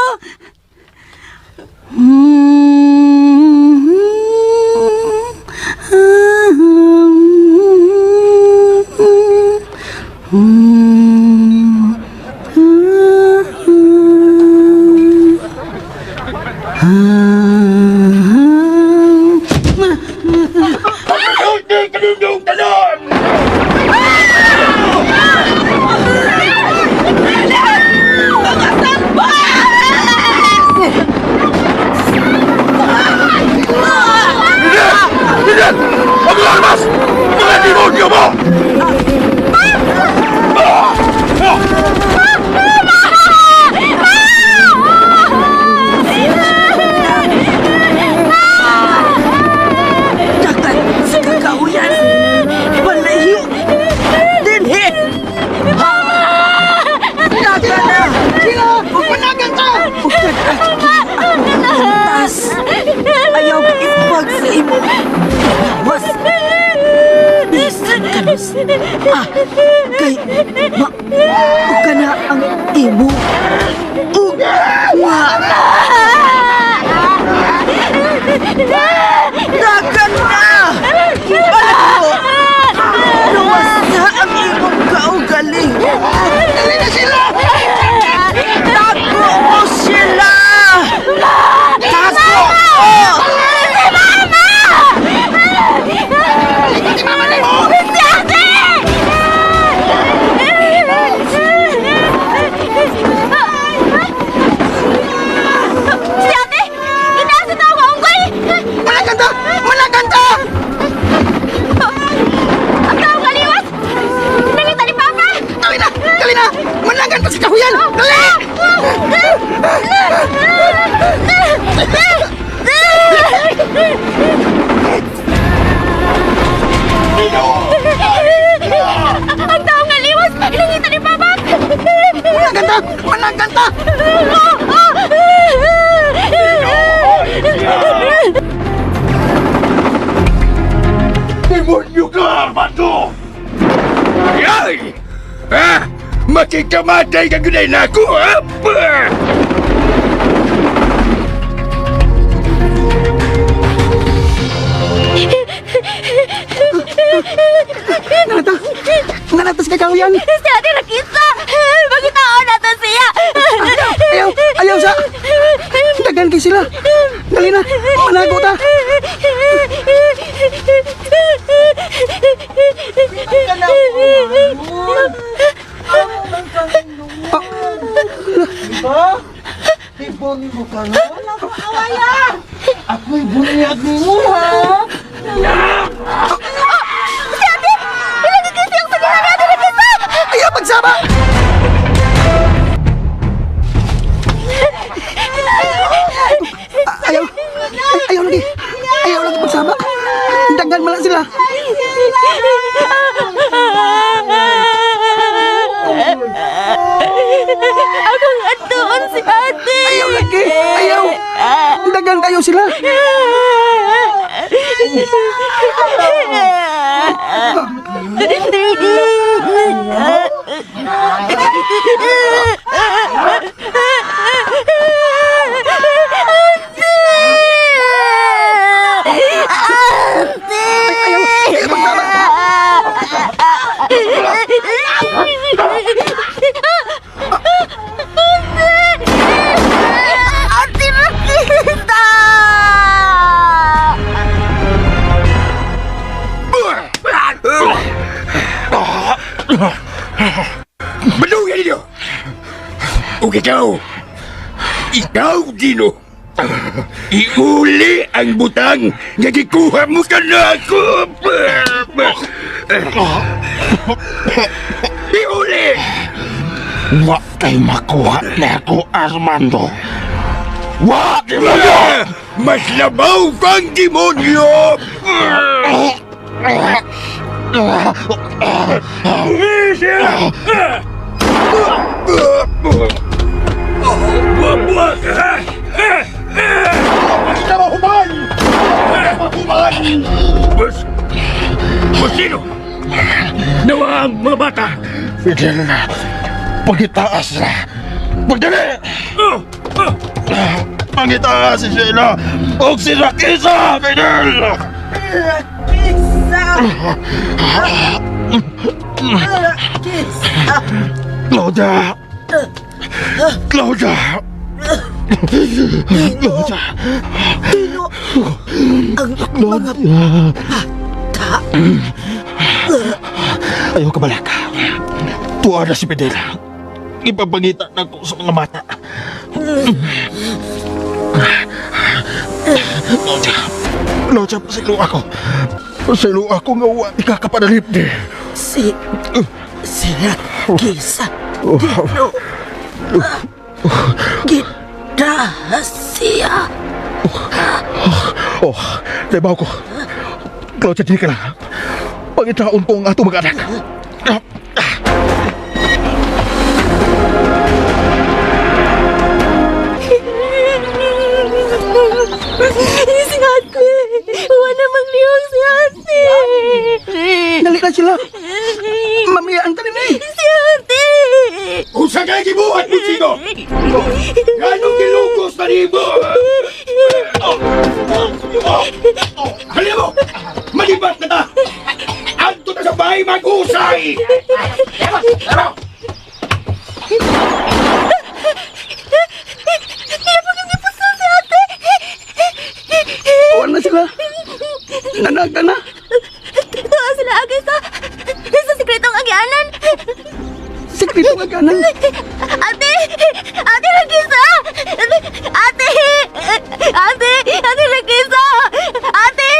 Kay ma ka na ang imo ugma. Dagan na! Balik mo! Luwas na ang imong kaugaling! Dali na sila! Tago mo sila! Tago mo! Si Mama! Si Mama nimo! Si Ate! Si Ate! Itaas sa tao unggoy! Managanta! Managanta! Ang tao kaliwas! Nangita ni Papa! Dali na! Dali na! Managanta sa kahuyan! Dali! Ang tao nga liwas! Nangita ni Papa! Managanta! Managanta! Demonyo ka, Armando! Ay! Ah! Makikamatay ka gunay na ako, ha? Nanata! Nanata sa kahuyan! Si Ate Rakisa! Magitaon nato siya! Ayaw! Ayaw sa! Dagan kay sila! Dali na! Manago ta! Diba? Ibon mo ka na? Ako'y bunyag nimo, ha? Si Ate! Ilagay siyang sa ni Ate Rakisa! Ayaw pagsama! Ayaw! Ayaw lagi! Ayaw lagi pagsama! Dagan man lang sila! Akong atuon si Ate! Ayaw lagi! Ayaw! Dagan kayo sila! Ayaw! Ayaw pagsama! Ate Rakita! Baluyan ninyo! Ug ikaw, ikaw, Dino, iuli ang butang nga gikuha mo kanako! Iuli! Wa kay makuha na ako, Armando. Wa kay makuha! Mas labaw kang demonyo! Buwa-buwa ka, ha? Kita mahuman! Mahuman! Bus... Busino! Nawa ang mga bata! Fidel na. Pagitaas na. Pagdali! Pagitaas si Sheila! O si Rakisa, Fidel! Rakisa! Rakisa! Claudia! Claudia! Dino! Dino! Ang mga bata! Ayaw ka balaka. Tuwa na si Fidel. Ipapangita na ko sa mga bata. Claudia! Claudia, pasilo ako. Pasilo ako nga wa ikakapanalip ni. Si Rakisa! Dino! Gidahas siya! Oh, nabaw ko. Claudia, di ka lang. Pangitaon ko ang atong mga anak. Si Ate! Wala namang lihok si Ate! Dali na sila! Mamiya ang tanin eh! Libat na ta! Adto ta sa bahay mag-usay! Tuwa na sila. Nanagda na. Tuwa sila agi sa sikretong agianan. Sikretong agianan? Ate! Ate Rakisa! Ate! Ate! Ate Rakisa! Ate!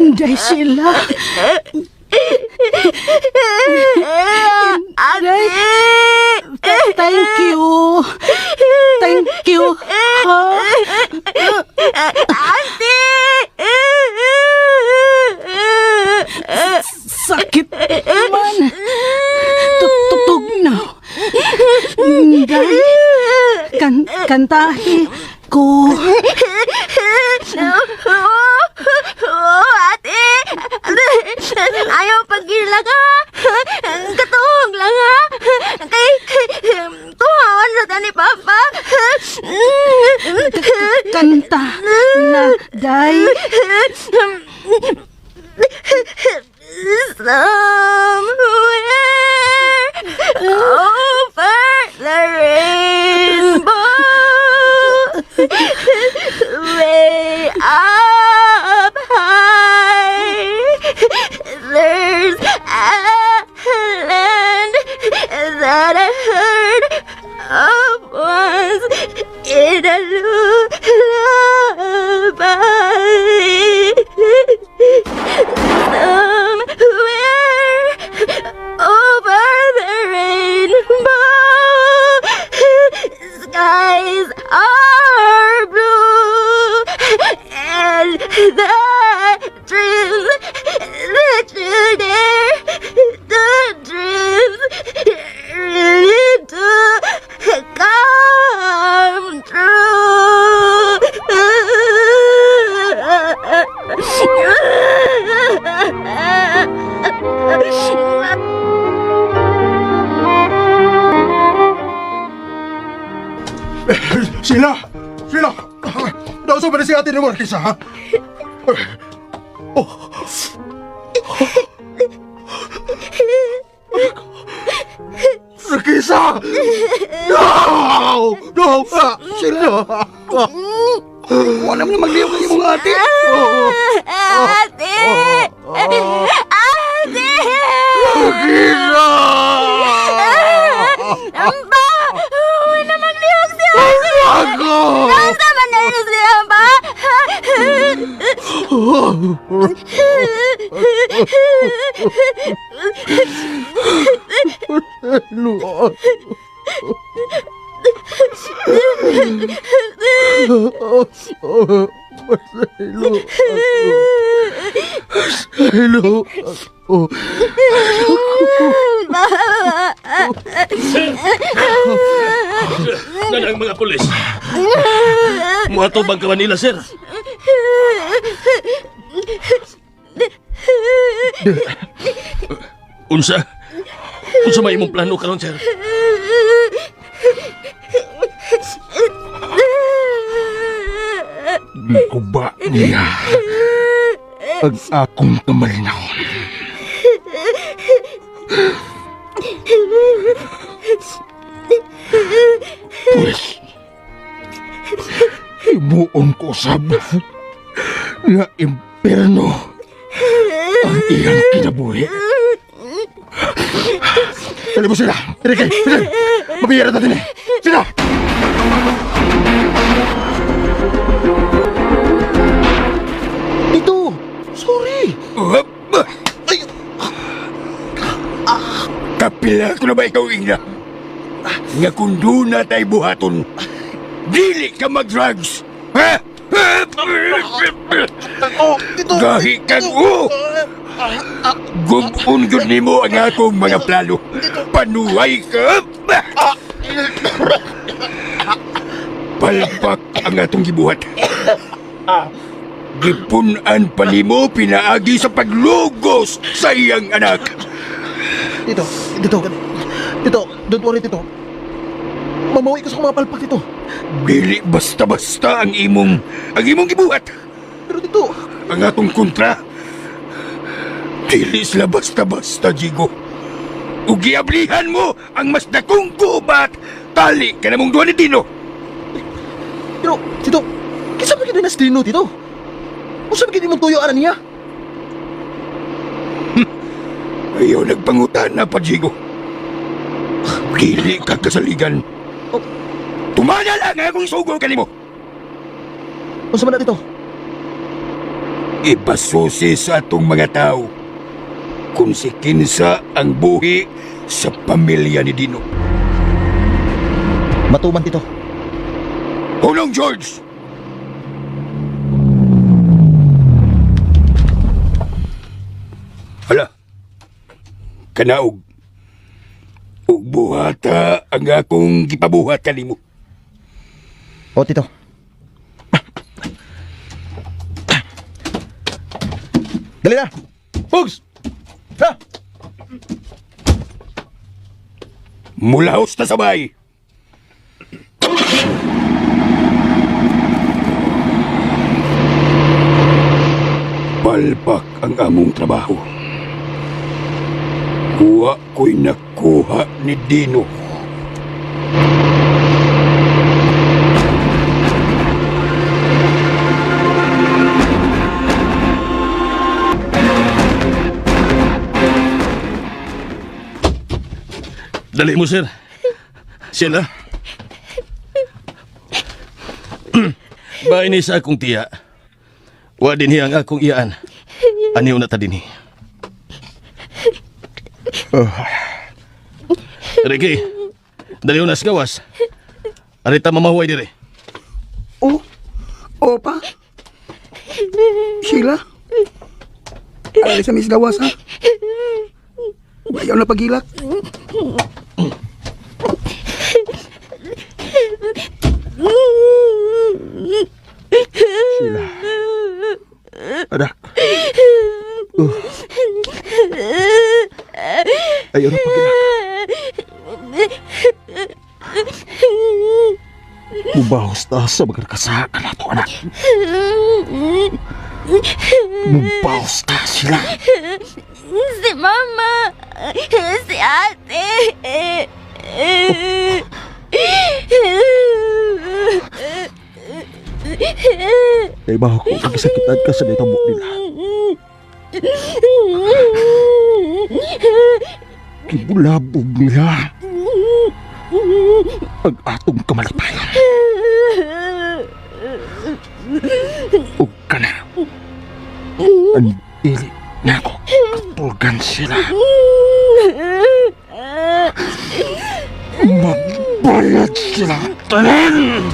Inday sila. Ate! Thank you. Thank you. Ha? Ate! Sakit man. Tutug na. Inday. Kantahi ko. Oh, ate! Ayaw pagkilag ha! Katuog lang ha! Kay, tuhawan sa tani Papa! Kanta na, Day. Somewhere over the rainbow, way up high, there's a land that I heard of once in a lullaby. Somewhere over the rainbow, skies are blue, and the dreams that you dare to dreams really do come true. Sila! Sila! Nausa ba na si ate ni Marquesa, ha? Oh. Marquesa! No! No! Sila! Wala mo na magliyaw kay imong ate. Ate! Ate! Marquesa! Amba! Wala maglihok siya! Ako! Nasa man na rin siya ba? Luot. Masaylo ako. Masaylo ako. Sir! Nana ang mga pulis. Muatubang ka Manila, sir. Unsa? Unsa may imong plano karon, sir? Gikuba niya ang akong kamalinahon. Pues, himuon ko sab nga impierno ang iyang kinabuhi. Dali mo sila! Enrique! Dali! Mabiyara natin eh! Sila! Dito! Sorry! Ay! Kapila ko na ba ikaw, Ina? Nga kung doon na tayo buhaton, dili ka mag-drugs! Ha? Dito! Gahi kang oh! Gubon gud nimo ang akong mga plano. Panuhay ka! Palpak ang atong gibuhat. Gipun-an pa nimo pinaagi sa paglugos sa iyang anak. Tito, Tito, Tito, don't worry, Tito. Mamawi ko sa akong mga palpak, Tito. Dili basta-basta ang imong gibuhat. Pero Tito, Ang atong kontra. Dili sila basta-basta, Jigo. Ug giablihan mo ang mas dakong gubat. Tali ka na mong duha ni Dino. Pero, Tito, kinsa ba gid na si Dino, Tito? Unsa ba gid imong tuyo ana niya? Ayaw nagpangutan na pa, Jigo. Dili ka kasaligan. Oh. Tumana lang ang akong sugo kanimo. Unsa man na, Tito? Ipasusi sa atong mga tao kung si kinsa ang buhi sa pamilya ni Dino. Matuman, Tito. Hunong George! Hala, kanaog. Ug buhata ang akong gipabuhat kanimo. O, Tito. Dali na! Pugs! Ha! Mulahos ta sabay. Palpak ang among trabaho. Wa ko'y nakuha ni Dino. Dali mo, sir. Sila. Bain ni sa akong tiya. Wa din ang akong iyaan. Aniw na ta dinhi. Ricky, dali na sa gawas. Arita mamahuay dire. Oh, opa. Sheila. Alis sa Miss Gawas, ha? Ayaw na pagilak. Sheila. Anak. Ayaw na pagilak. Mubahos ta sa mga kasaka na to, anak. Mubahos ta sila. Si Mama! Si Ate! Naibaho ko kagisakitan ka sa nitamo nila. Gibulabog nila ang atong kamalipayan. Ug ka na. Ang dili na ako katulgan sila. Magbayad sila tanan!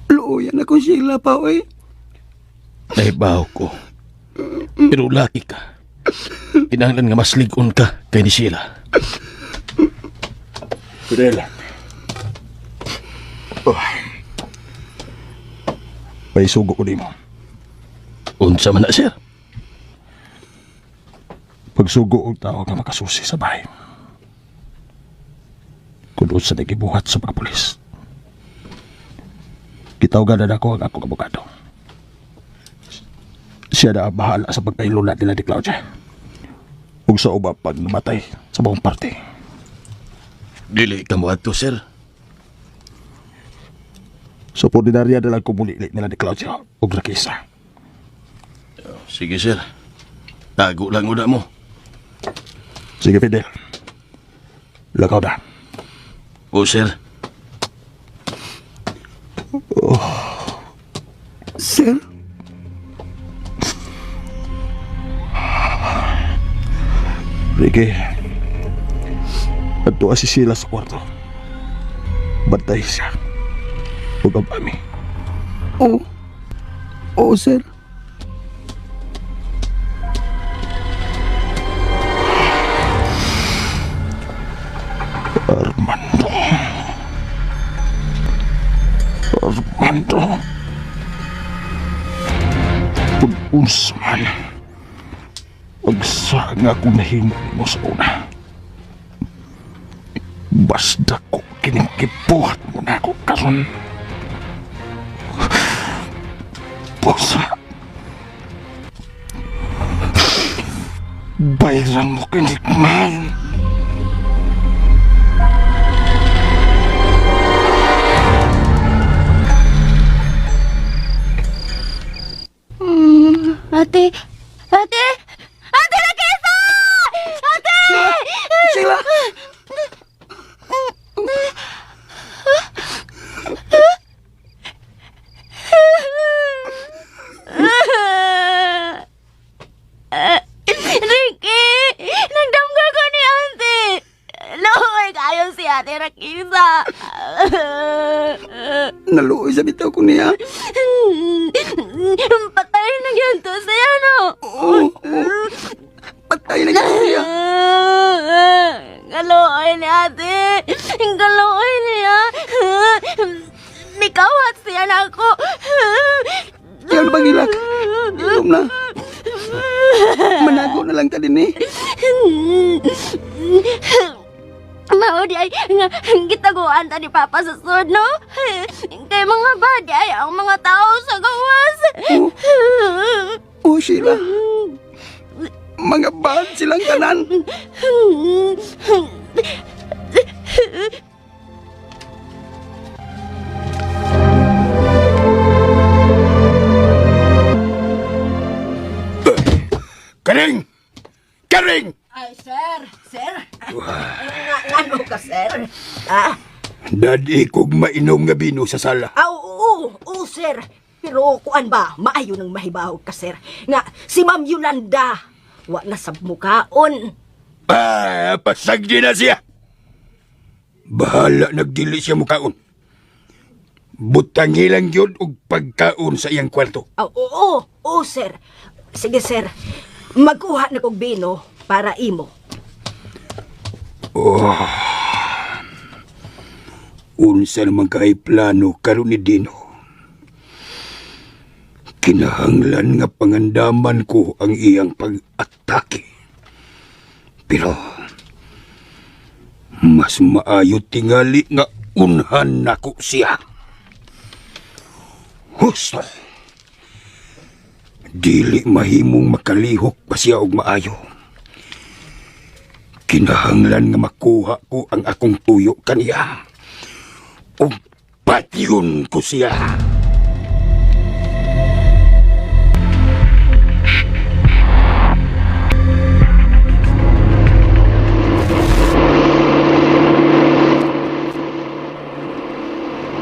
Luoyan ako, Sheila pa, oy. Naibaw ko. Pero laki ka. Kinahanglan nga mas ligon ka kay ni Sheila. Fidel. Oh. Paisugo ko nimo. Unsa man na, sir? Pagsugo og tao nga makasusi sa bahay. Kung unsa na gibuhat sa mga pulis. Gitawgan na nako ang akong abogado. Siya na ang bahala sa pagpahilula nila ni Claudia. Ug sa uba pag namatay sa buong parte. Dili ka mo adto, sir. Sa ordinarya na lang kumulili nila ni Claudia ug Rakisa. Sige, sir. Tago lang una mo. Sige, Fidel. Lakaw na. O, sir. Sir? Ricky, adto si Sheila sa kwarto. Bantay siya. Huwag ang pami. Oo. Oo, sir. Armando. Armando. Pag-unsa man. Ang Usa nga akong nahimo nimo sa una. Basta ko kining gibuhat mo na ako karon. Busa. Bayaran mo kinig man. Ate! Ate! Ate Rakisa! Ate! Sheila! Ricky! Nagdamga ko ni ate! Luoy kayo si Ate Rakisa! Naluoy sa bitaw ko niya. Patay na gyud to siya, no? Oo, oo. Patay na gyud siya. Kaluoy ni ate. Kaluoy niya. Nikawat siya na ako. Iyaw na bang ilak? Ilom na. Manago na lang ta din eh. Mao di ay nga gitaguan ta ni Papa sa sud, no? Kay mga badi ay ang mga tao sa gawas. Oh, Sheila. Mga bad silang tanan. Karing! Karing! Ay, sir, sir. Nga, ngano ka, sir? Ah, Dadi kog mainom nga bino sa sala. ah, oo, oo, sir. Pero kuan ba, maayo nang mahibaw ka, sir. Nga, si Ma'am Yolanda, wa na sab mukaon. Ah, pasagdi na siya. Bahala nagdili siya mukaon. Butangilang yun og pagkaon sa iyang kwarto. Ah, oo, oo, sir. Sige, sir. Magkuha na kog bino para imo. Unsa naman kay plano karon ni Dino. Kinahanglan nga pangandaman ko ang iyang pag-atake. Pero mas maayo tingali nga unhan nako siya. Husto. Dili mahimong makalihok pa siya og maayo. Kinahanglan nga makuha ko ang akong tuyo kaniya. Ug patyon ko siya.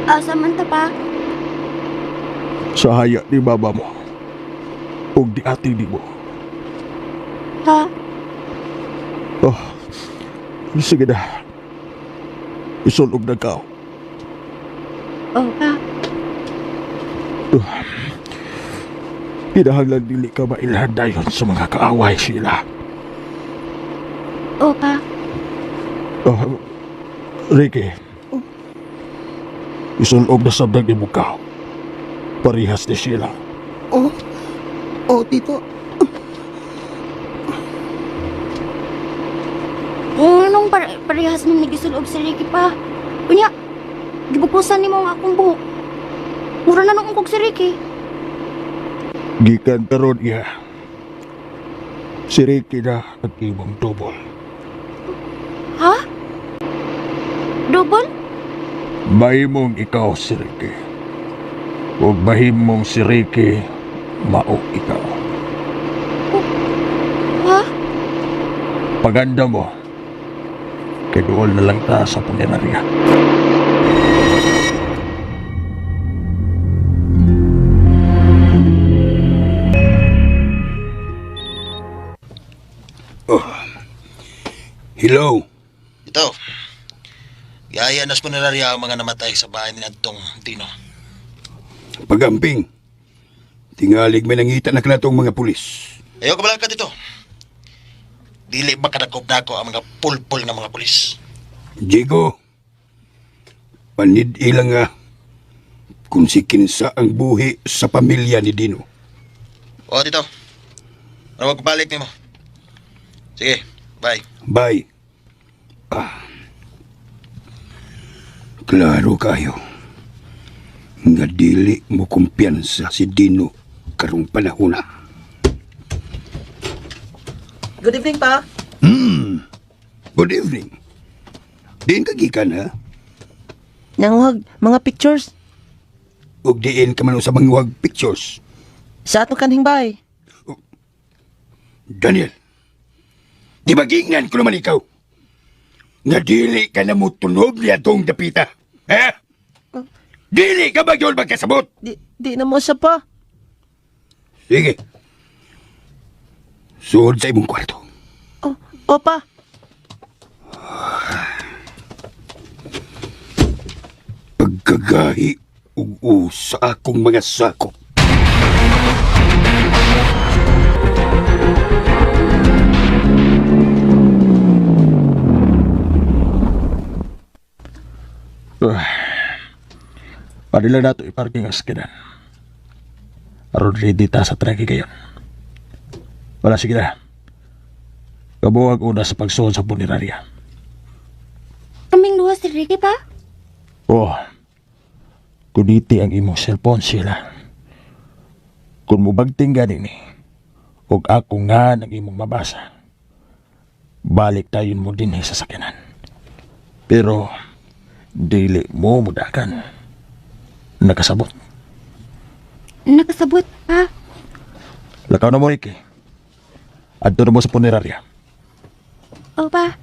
Asa man ta pa? Sa haya ni baba mo. Ug di ate ni mo. Ha? Oh, sige na. Isulob na ka. Oh, pa. Kinahanglan dili ka mailhan dayon sa mga kaaway, Sheila. Oh, pa. Oh, Ricky. Isulob na sabdag ni Bukaw. Parihas ni Sheila. Oh, oh, tito. Nung parehas nung nagisulob si Ricky pa. Unya, gibukusan ni mo ang akong buhok. Mura na nung ungkog si Ricky. Gikan karon iya. Si Ricky na ang imong double. Ha? Double? Mahimong ikaw si Ricky. Ug mahimong si Ricky, mao ikaw. Ha? Paganda mo, kay dool na lang ta sa punerarya. Hello. Ito. Gaya nas punerarya ang mga namatay sa bahay ni Adtong Dino. Pagamping. Tingalig may nangita na kanatong mga pulis. Ayaw ka ka dito. Dili makadakop na ako ang mga pulpul ng mga pulis. Diego, panid ilang nga kung si kinsa ang buhi sa pamilya ni Dino. O, dito. Ano balik nimo? Sige, bye. Bye. Ah. Klaro kayo. Nga dili mo kumpiyansa si Dino karong panahon na. Good evening pa. Good evening. Diin ka gikan ha? Nanguhag mga pictures Ug diin ka man sa manguhag pictures. sa atong kanhing bahay. Daniel, di ba giingnan ko naman ikaw? Nga dili ka na mo tunob niya tong dapita. Ha? Dili ka ba yun magkasabot? Di na mo siya pa. Sige. Suod sa imong kwarto. Oh, opa. Pagkagahi ug sa akong mga sako. Padila nato i-parking ang sakyanan. Aron ready ta sa traki kayon. Wala, sige na. Kabuwag una sa pagsuod sa punerarya. Kaming duha si Ricky pa? Oh, kuniti ang imong cellphone, Sheila. Kung mubagting gani ni, ug ako nga ang imong mabasa, balik tayon mo din sa sakyanan. Pero, dili mo mudakan. Nakasabot. Nakasabot pa. Lakaw na mo, Ricky. Adto na mo sa punerarya. Opa.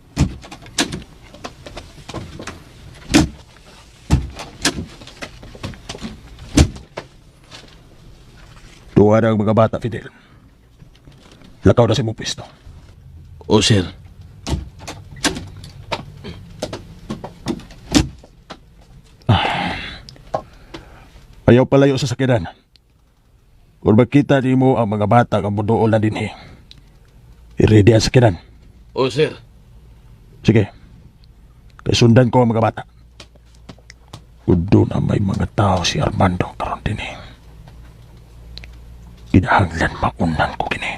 Duha na ang mga bata, Fidel. Lakaw na sa imong pwesto. O sir. Ayaw palayo sa sakyanan. Kung makita ni mo ang mga bata ang muduol na dinhi, i-ready ang sakyanan. O sir. Sige. Kay sundan ko ang mga bata. Kung doon na may mga tao si Armando karon dinhi. Kinahanglan maunan ko kini.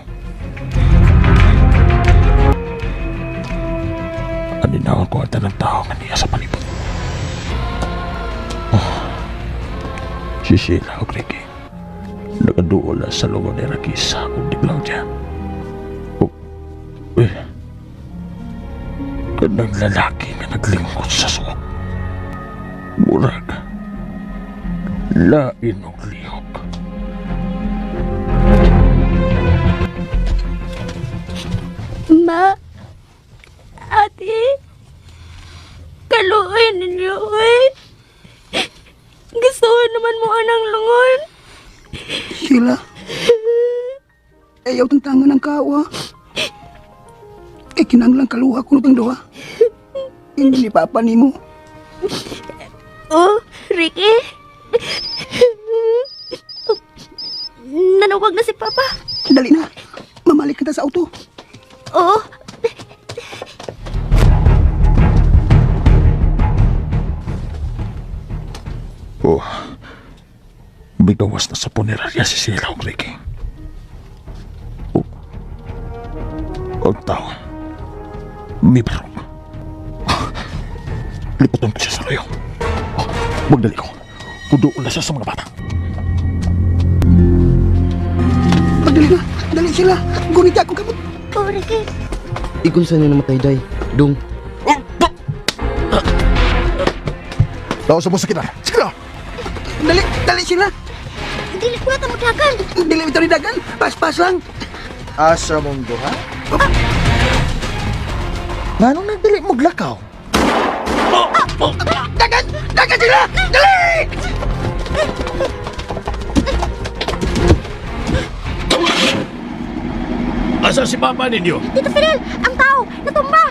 Aninawon ko ang tanang tao nga niya sa palibot. Oh, si Sheila o Ricky. Nakaduol na sa lungo ni Rakisa ug ni Claudia. Oh, eh, kanang lalaki nga naglingkod sa suok. Murag, lain og lihok. Ma, ate, kaluoy ninyo, oy. Gusto ko naman mo anang lungon. Sheila. Ayaw tantangan ang kawa. Kay kinanglang kaluha ko nutang duha. Hindi ni Papa nimo. Oh, Ricky. Nanawag na si Papa. Dali na. Mamalik kita sa auto. Oh, Oh, bigawas na sa punerarya si Sheila ug Ricky. Oh, ang tao, mibarog. Liputan ko siya sa layo. Oh, magdali ko. Kudoon na siya sa mga bata. Pagdali na. Dali sila. Gunita akong kamot. oh Ricky. Ikon sa niya namatay, day. Dong. Tao sa mo sa kita. Sige na! Dali, dali sila. Dili ko na dagan. Dili ito ni dagan. Pas-pas lang. Asa mong duha? Nganong nagdili mo glakaw? Dagan! Dagan sila! Dali! Asa si papa ninyo? Tito Fidel, ang tao, natumba.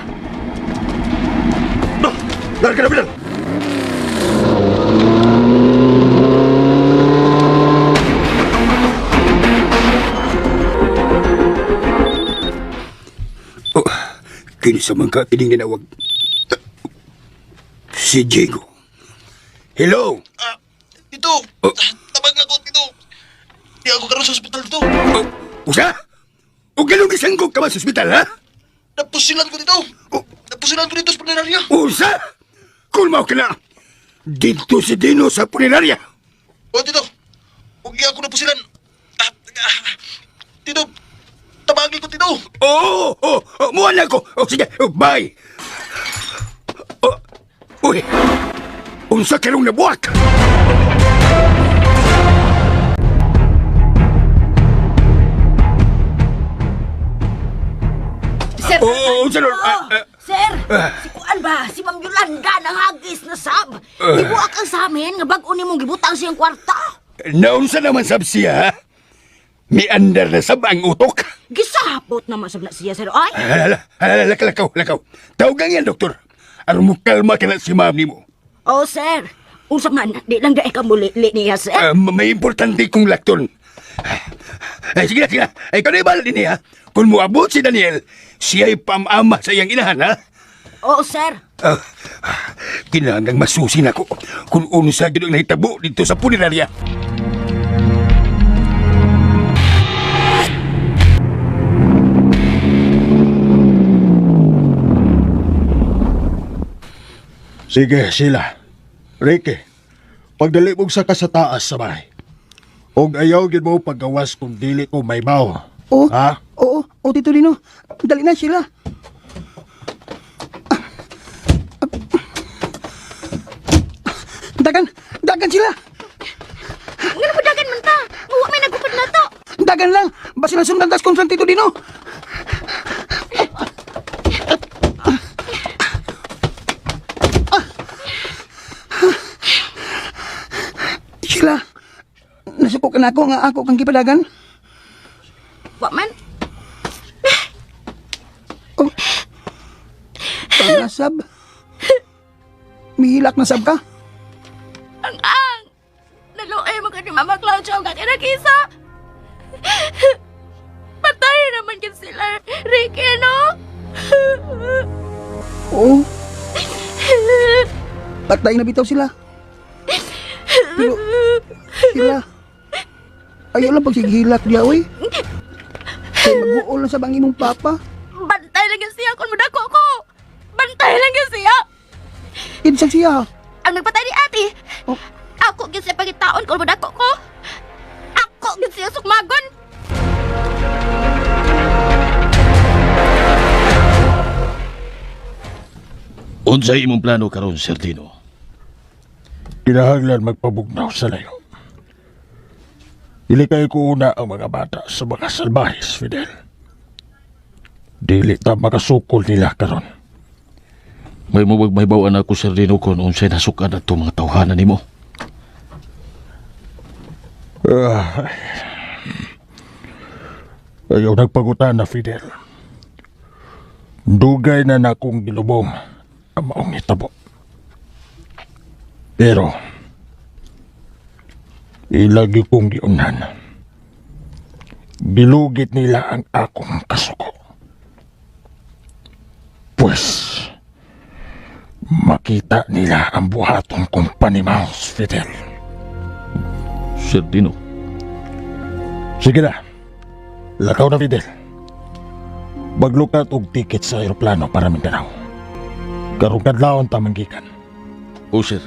Larga na, Fidel! Oh, kinsa man ka kining ninawag. Si Diego. Hello. Ah, Tito! Tabang na ko, Tito! Di ako karon sa ospital, Tito. Oh, usa? O ganun gisanggog ka man sa ospital, ha? Napusilan ko dito. Napusilan ko dito sa punerarya. Unsa? Kung mao ka na, dito si Dino sa punerarya. O, Tito. Huwag niya ako napusilan. Ah, ah, Tito, tabagi ko, Tito. Oo, oh, oh, oh, muha na ko. Oh, sige, oh, bye. Oh, uy, unsa karong nabuak? Sir, Oo, unsa ron? Ah, ah, Sir, si Kuan ba? Si Ma'am Yolanda nang hagis na sab. Ah. Gibuak ang sa amin nga bag-o nimong gibutang siyang kwarta. Naunsa naman sab siya, ha? Miandar na sab ang utok. Gisapot naman sab na siya, sir. Ay, Hala, hala, lakaw, lakaw, lakaw. Tawagan yan, doktor. Aron mo kalma ka na si ma'am nimo. Oh, sir. Unsa man, di lang dai ka muli niya, sir. Ah, may importante kong lakton. Ay, sige na, sige na. Ay, kano ibal din niya. Kung muabot si Daniel, siya'y pamama sa iyang inahan, ha? Oo, sir. Ah, kinahanglang masusi na ko kung unsa gyud ang nahitabo dito sa punerarya. Sige, Sheila. Ricky, pagdali mong saka sa taas sa bahay. Og ayaw gid mo paggawas kung dili ko may baw. Oo. Ha? Oo, oo, Tito Dino. Dali na sila. Dagan, dagan sila. Ngano mo dagan man ta? Wa may nagupad na to. Dagan lang. Basta nasundan tas kontra Tito Dino. Sila, nasuko ka na ako nga ako kang gipadagan. Wa man. Tama sab. Mihilak na sab ka. Ang ang. Naluoy mo ka ni Mama Claudia ang kakinakisa. Patay naman kin sila, Ricky, no? Oo. Patay na bitaw sila. Pero, sila, ayaw lang pagsighilak diya, oy. Kay mag-uol na sa bangin mong papa. Bantay lang yun siya kung mudako ko. Bantay lang yun siya. Kinsa siya? Ang nagpatay ni ate. Ako gyud siya pagitaon kung mudako ko. Ako gyud siya sukmagon. Unsay imong plano karon, Sir Dino? Kinahanglan magpabugnaw sa layo. Dili kay ko una ang mga bata sa mga salbahis, Fidel. Dili ta makasukol nila karon. May mubag may bawaan ako, Sir Dino, kung unsay nasukan ato mga tawhanan nimo. Ah, ayaw nagpagutan na, Fidel. Dugay na nakong gilubong ang maong hitabo. Pero, ilagi kong giunan. Gilugit nila ang akong kasuko. Pues, makita nila ang buhaton kong panimaos, Fidel. Sir Dino. Sige na. Lakaw na, Fidel. Maglukat og tiket sa aeroplano para Mindanao. Karong kadlawon ta manggikan. O, sir.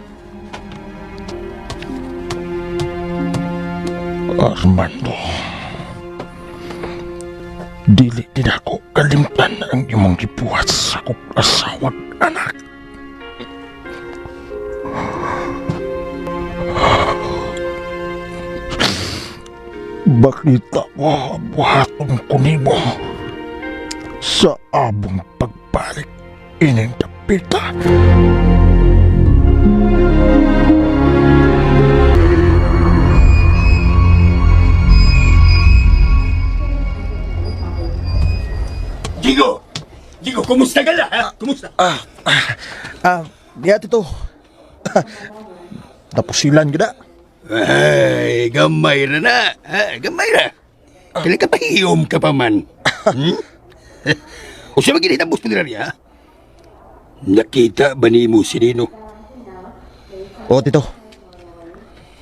Armando. Dili din ako kalimtan ang imong gibuhat sa akong asawag anak. Bakita mo ang buhaton ko nimo sa abong pagbalik ining dapita. Gigo! Gigo, kumusta ka na, ha? Kumusta? Ah, ah, diya, Tito. Napusilan ka na. Ay, gamay na na. Ha? Gamay na. Kailan ka pahiyom ka pa man? Hmm? O siya maginitambos punerarya, ha? Nakita ba ni mo si Nino? Oo, Tito.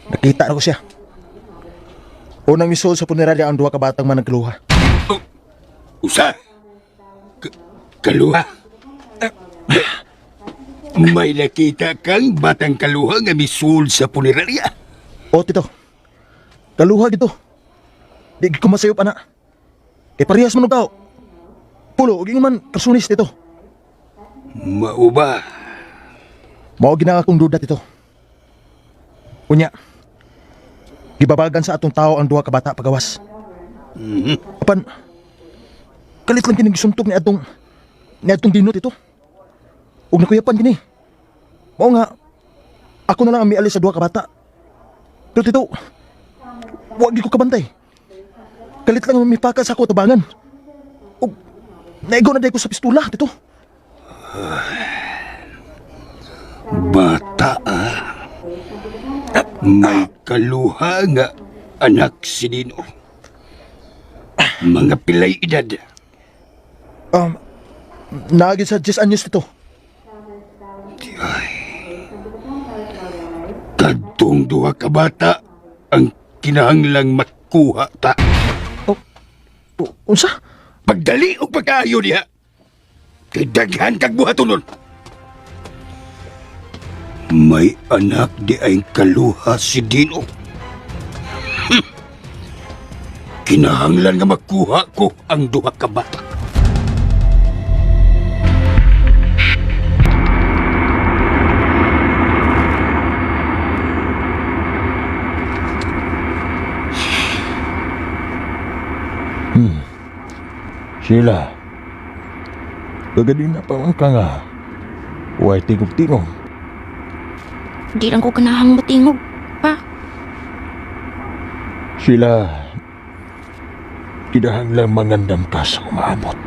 Nakita na ko siya. Unang misol sa punerarya ang duha ka batang man nagluha. Usa! Kaluha? May nakita kang batang kaluha nga misul sa punerarya. O, tito. Kaluha gito. Di ko masayop, ana. Kay parehas man og tao. Pulo, ug ingon man kasunis, tito. Mao ba? Mao gina akong duda, tito. Unya, gibabagan sa atong tao ang duha ka bata pagawas. Apan, kalit lang kining gisuntok ni atong Dino, tito. Ug nakuyapan kini. Mao nga, ako na lang ang miali sa duha ka bata. Pero tito, wa gyud ko kabantay. Kalit lang ang mipaka sa ako tabangan. Ug naigo na diay ko sa pistula, tito. Bata ah. May kaluha nga anak si Dino. Mga pilay edad. Naa gyud sa 10 anyos, tito. Kadtong duha ka bata ang kinahanglang makuha ta. Oh, unsa? Pagdali og pagkaayo diha. Kay daghan kag buhatonon. May anak di ay kaluha si Dino. Kinahanglan nga makuha ko ang duha ka bata. Sheila, kaganina pa man ka nga. Way tingog-tingog. Di lang ko ganahang mutingog, pa. Sheila, kinahanglang mangandam ka sa umaabot.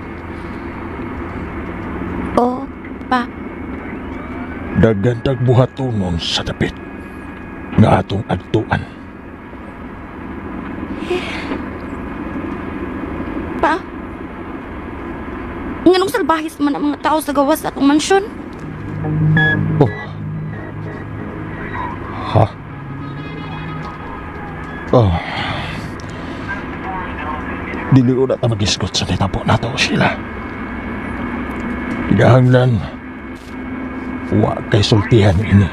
O, pa. Daghan tag buhatonon sa dapit nga atong adtuan. Pa. Nganong salbahis man ang mga tao sa gawas sa atong mansyon? Oh. Ha? Oh. Dili na ta magisgot sa nitabo nato, Sheila. Kinahanglan wa kay sultihan ini.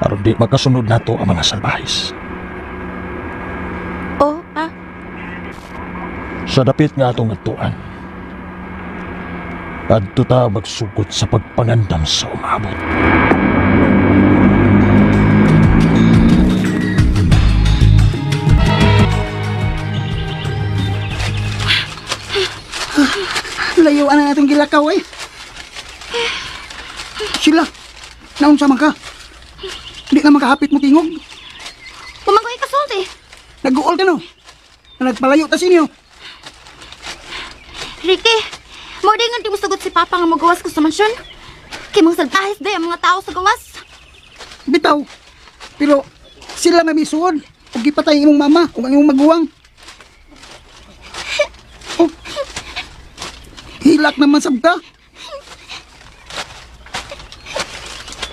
Aron di makasunod nato ang mga salbahis. O, pa. Sa dapit nga atong adtuan, adto ta magsugod sa pagpangandam sa umabot. Layuan na natin gilakaw eh. Sheila, naunsa man ka? Di na makahapit mo tingog. Pumagoy ka, sulti. Nag-uol ka no? Nagpalayo ta sinyo. Ricky, mo di nga di mo sagot si Papa nga magawas ko sa mansyon. Kay mga salbahis day ang mga tao sa gawas. Bitaw. Pero sila na misuod. Ug gipatay imong mama ug ang imong maguwang. Oh. Hilak naman sab ka.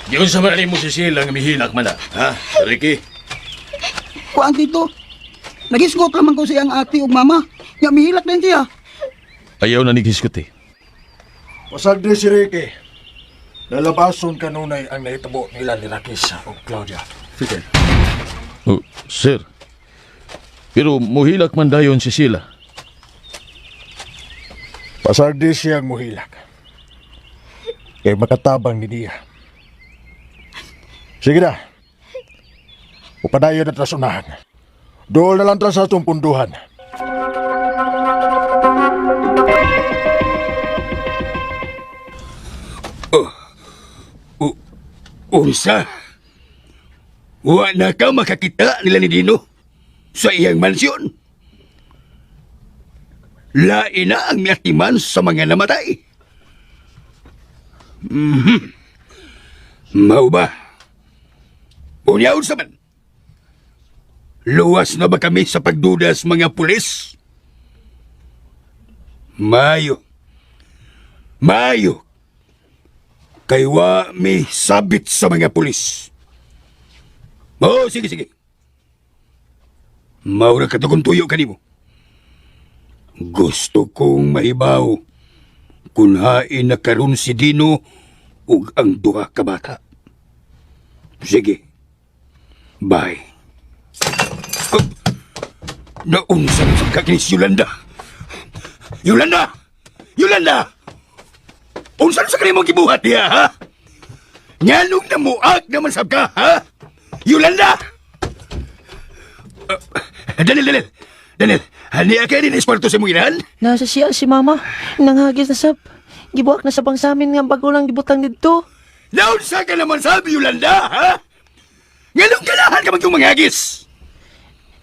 Diyon sa marali mo si Sheila nga mihilak man na, ha, Ricky? Kuan dito. Nagisgot raman ko siyang ate ug mama. Nya mihilak din siya. Ayaw na nighisgot eh. Pasagdi si Ricky. Lalabason kanunay ang nahitabo nila ni Rakisa o Claudia. Sige. Oh, sir. Pero muhilak man dayon si Sheila. Pasagdi siyang muhilak. Kay makatabang ni Dia. Sige na. Upadayon na tas unahan. Dool na lang ta sa atong punduhan. Oh, unsa? Wa na ka makakita nila ni Dino sa iyang mansyon. Lain na ang miatiman sa mga namatay. Mao ba? Unya unsa man? Luwas na ba kami sa pagduda sa mga pulis? Mayo. Mayo. Kay wa mi sabit sa mga pulis. Oh, sige, sige. Maura ka kung tuyo kanimo. Gusto kong mahibaw kung hain na karon si Dino ug ang duha ka bata. Sige. Bye. Oh, naunsa na sa kini si Yolanda? Yolanda! Yolanda! Unsa na sa kanimong gibuhat niya, ha? Nganong namuag naman sab ka, ha? Yolanda! Daniel, Daniel! Daniel, hani ka din esparto sa imong inahan? Nasa siya si mama. Nanghagis na sab. Gibuak na sa bang samin nga bago lang gibutang didto. Naunsa ka naman sabi, Yolanda, ha? Nganong ganahan ka man kong manghagis?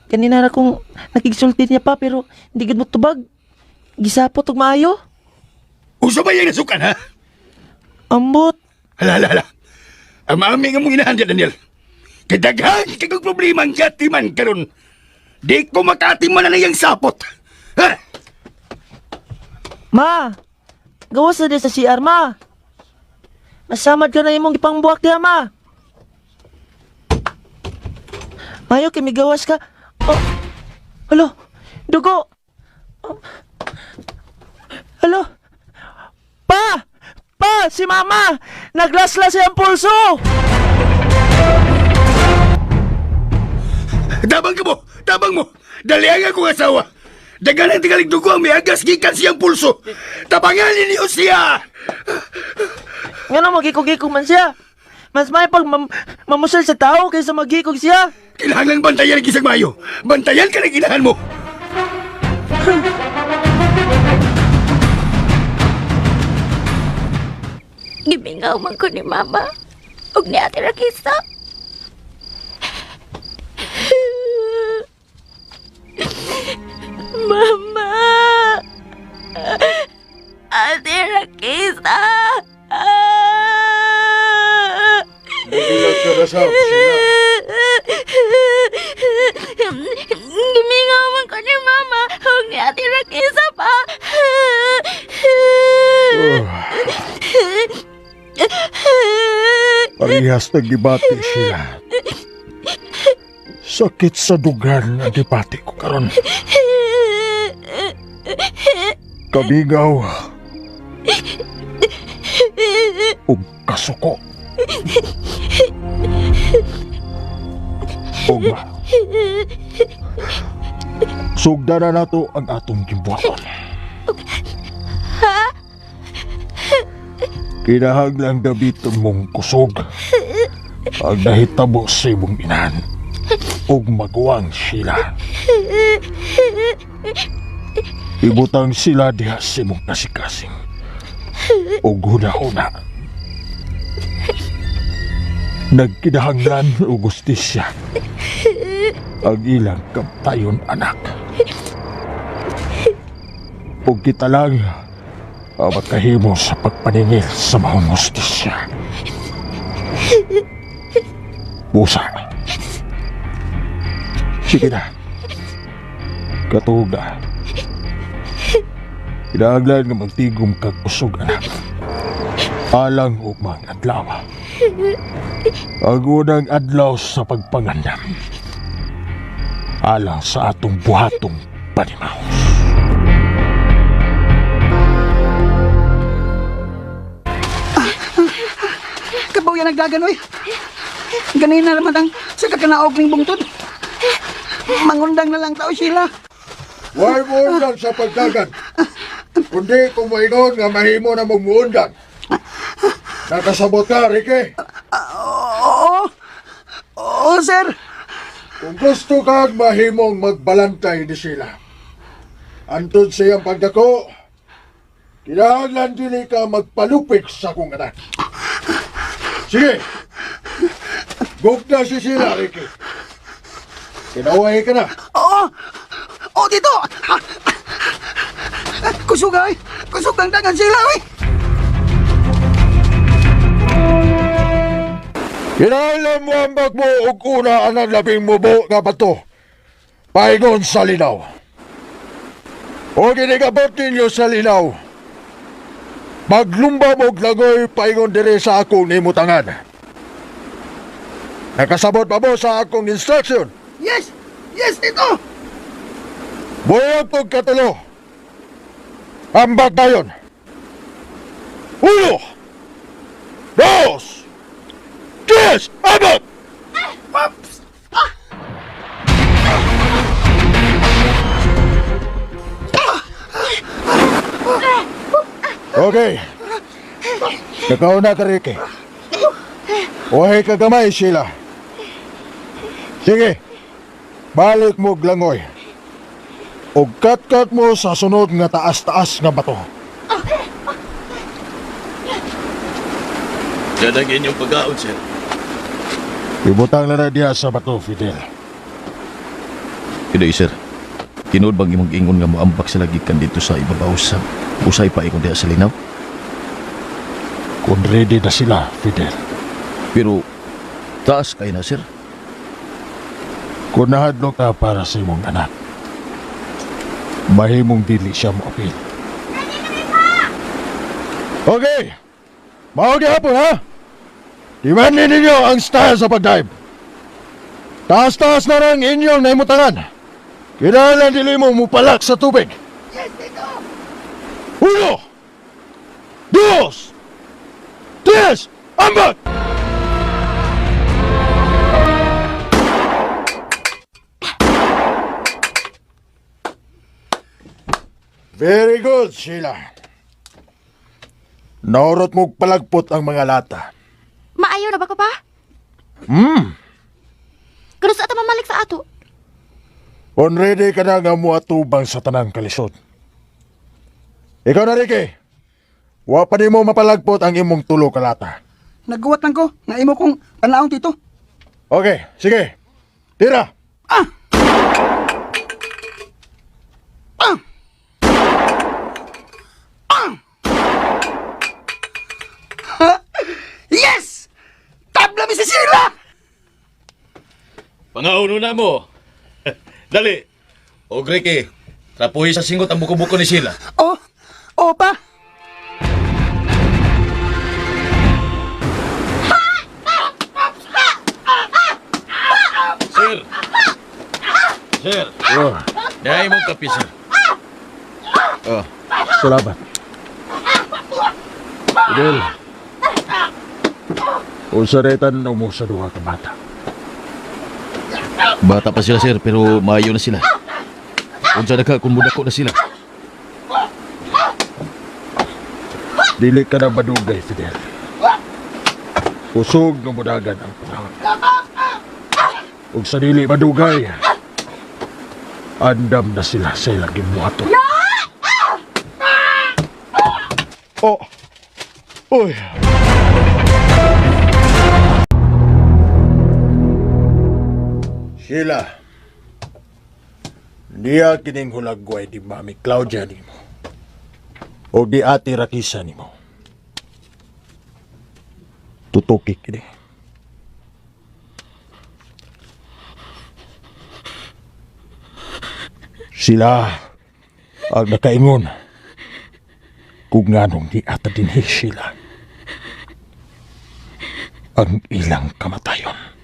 Kanina ra kong nakigsulti niya pa pero hindi gud mo tubag. Gisapot og maayo. Usa ba yung nasukan, ha? Ambot. Hala, hala, hala. Ang maami nga mong inahan dyan, Daniel. Kay daghan kay kong problema ang katiman karon. Di ko makatiman na niyang sapot. Ha? Ma! Gawas na di sa CR, ma! Masamad ka na imong gipangbuak diha, ma! Mayo kay migawas ka. Oh. Halo. Dugo. Oh. Halo. Pa! Pa! Si mama! Naglaslas siyang pulso! Tabang ka mo! Tabang mo! Dali ang akong asawa! Daghan ang tingalig dugo ang miagas gikan siyang pulso! Tabangan ninyo siya! Nga na magikog-ikog man siya. Mas may pag mamusal sa tao kaysa magikog siya. Kailangan bantayan ang isang mayo. Bantayan ka ng inahan mo. Gimingaw man ko ni Mama ug ni Ate Rakisa. Mama! Ate Rakisa! Magilat ka na sa Sheila. Gimingaw man ko ni Mama ug ni Ate Rakisa pa. Parehas na gibati siya. Sakit sa dugan ang gibati ko karon. Kabigaw ug kasuko. Ugma. Sugdan na nato ang atong gimbuhaton. Ha? Kinahanglang dabiton mong kusog ang nahitabo sa imong inahan ug maguwang sila. Ibutang sila diha sa imong kasikasing ug huna-huna. Nagkinahanglan og hustisya ang ilang kaptayon anak. Ug kita lang ang makahimo sa pagpaningil sa maong hustisya. Busa. Sige na. Katuog na. Kinahanglan nga magtigom kag kusog anak. Alang ugmang adlaw. Ang unang adlaw sa pagpangandam. Alang sa atong buhatong panimaw. Kabaw yan nagdagan, oy. Ganina naman ang sa kakanaog ning bungtod. Mangundang na lang tao sila. Why mo undang sa pagdagan? Kundi kung maingon nga mahimo na mong muundang. Nakasabot ka, Ricky? Oo. Oo, sir. Kung gusto kang mahimong magbalantay ni sila, antod sa iyang pagdako, kinahanglan dili ka magpalupik sa akong anak. Sige! Gugna si sila, Ricky. Kinaway ka na. Oo! Oo, dito! Kusog ay! Kusog ang dagan sila, oy! Kinahanglan mo ambag mo og una ang labing mubo nga bato. Paingon sa linaw. O ginigabot ninyo sa linaw. Maglumba mo og langoy paingon diri sa akong nimutangan. Nakasabot pa mo sa akong instruction? Yes! Yes, dito! Buyag pog katulo. Ambag dayon. Uno, dos, tres, ambag! Okay. Nakauna ka, Ricky. Uhay ka gamay, Sheila. Sige. Balik mo glangoy. O kat-kat mo sa sunod nga taas-taas nga bato. Dadagin yung pagkaon, sir. Ibutang na na diya sa bato, Fidel. Kiday, sir. Tinuod bang imong ingon nga moambak sila gikan dito sa ibabaw sa usay pa ikon diha sa linaw? Kung ready na sila, Fidel. Pero taas kay na, sir. Kung nahadlok ka para sa imong anak, mahimong dili siya mo apil. Okay! Mao gihapon, ha? Iwanin ninyo ang style sa pagdive. Taas-taas na lang inyong naimutangan. Kinahanglan dili mo mupalak sa tubig. Yes, Tito! Uno! Dos! Tres! Ambak! Very good, Sheila. Naurot mo palagpot ang mga lata. Maayo na ba ko pa? Pero sa ato mamalik sa ato. On ready ka na nga muatubang sa tanang kalisod. Ikaw na, Ricky. Wa pa nimo mapalagpot ang imong tulo ka lata. Nagguwat lang ko nga imo kong panaong, Tito. Okay, sige. Tira! Ah! Ah! Ah! Yes! Tabla mi si Sheila! Pangauno na mo. Dali. O Ricky, trapuhi sa singot ang buko-buko ni Sheila. Oh, oh pa. Sir. Sir. Oh. Dahil mo kape, sir. Oh, salamat. Fidel. Unsa rin tanong mo sa duha ka bata? Bata pa sila, sir, pero maayo na sila. Unsa na ka kung mudako na sila? Dili ka na madugay, Fidel. Usog nga mudagan ang panahon. Ug sa dili madugay, andam na sila sa ilang gibuhaton. Oh! Uy! Sheila, niya kining hulagway di Mami Claudia nimo. O di Ate Rakisa nimo. Tutuki kini. Sila ang nakaingon kung nganong di ata dinhi sila ang ilang kamatayon.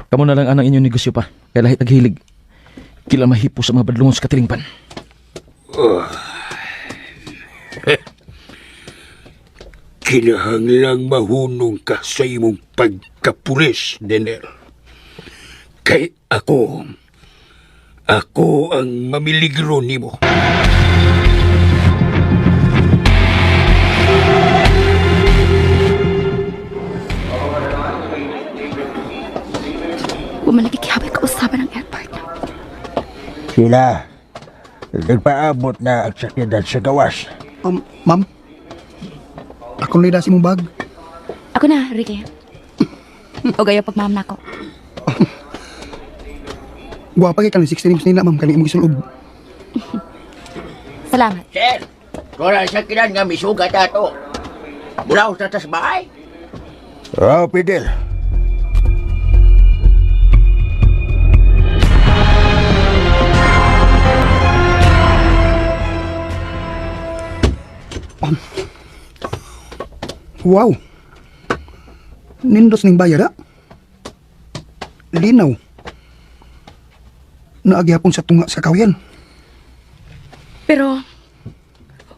Kamo na lang anang inyong negosyo pa. Kaya lahit naghilig. Kila mahipo sa mga badlungon sa katilingban. Oh. Kinahanglang mahunong ka sa imong pagkapulis, Nenel. Kay ako ang mamiligro nimo. Huwag man nakikihabay kausaban ng airport. Sheila, nagpaabot na ang sakidan sa gawas. Ma'am, ako na si mong bag. Ako na, Ricky. O gayo pag ma'am na ako. Guwapa kay kanang 16 nila, ma'am, kani imong gisulob. Salamat. Sir, wala sa kinan nga misugat ato. Mulaw sa tas bahay. Oh, Fidel. Wow. Nindos ning bayad, ha? Linaw. Naagihapon sa tunga sa kawayan. Pero,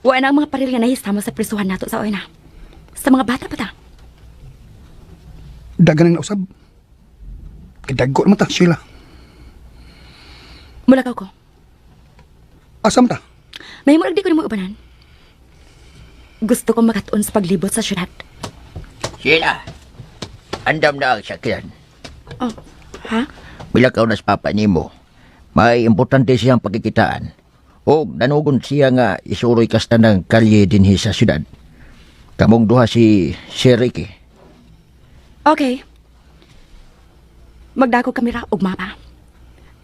wa na ang mga paril nga nahisama sa prisuhan nato sa una. Sa mga bata pa ta. Dagan ang nausab. Kidagko naman ta, Sheila. Mulakaw ko. Asam ta? Mahimo di ko nimo ubanan. Gusto ko makatuon sa paglibot sa syudad. Sheila, andam na ang sakyan. Oh, ha? Bilakaw na sa papa nimo. May importante siyang pagkikitaan. O nanugon siya nga isuroy kasta ng kalye dinhi sa syudad. Kamong duha si Sir Ricky. Okay. Magdako kamera og mapa.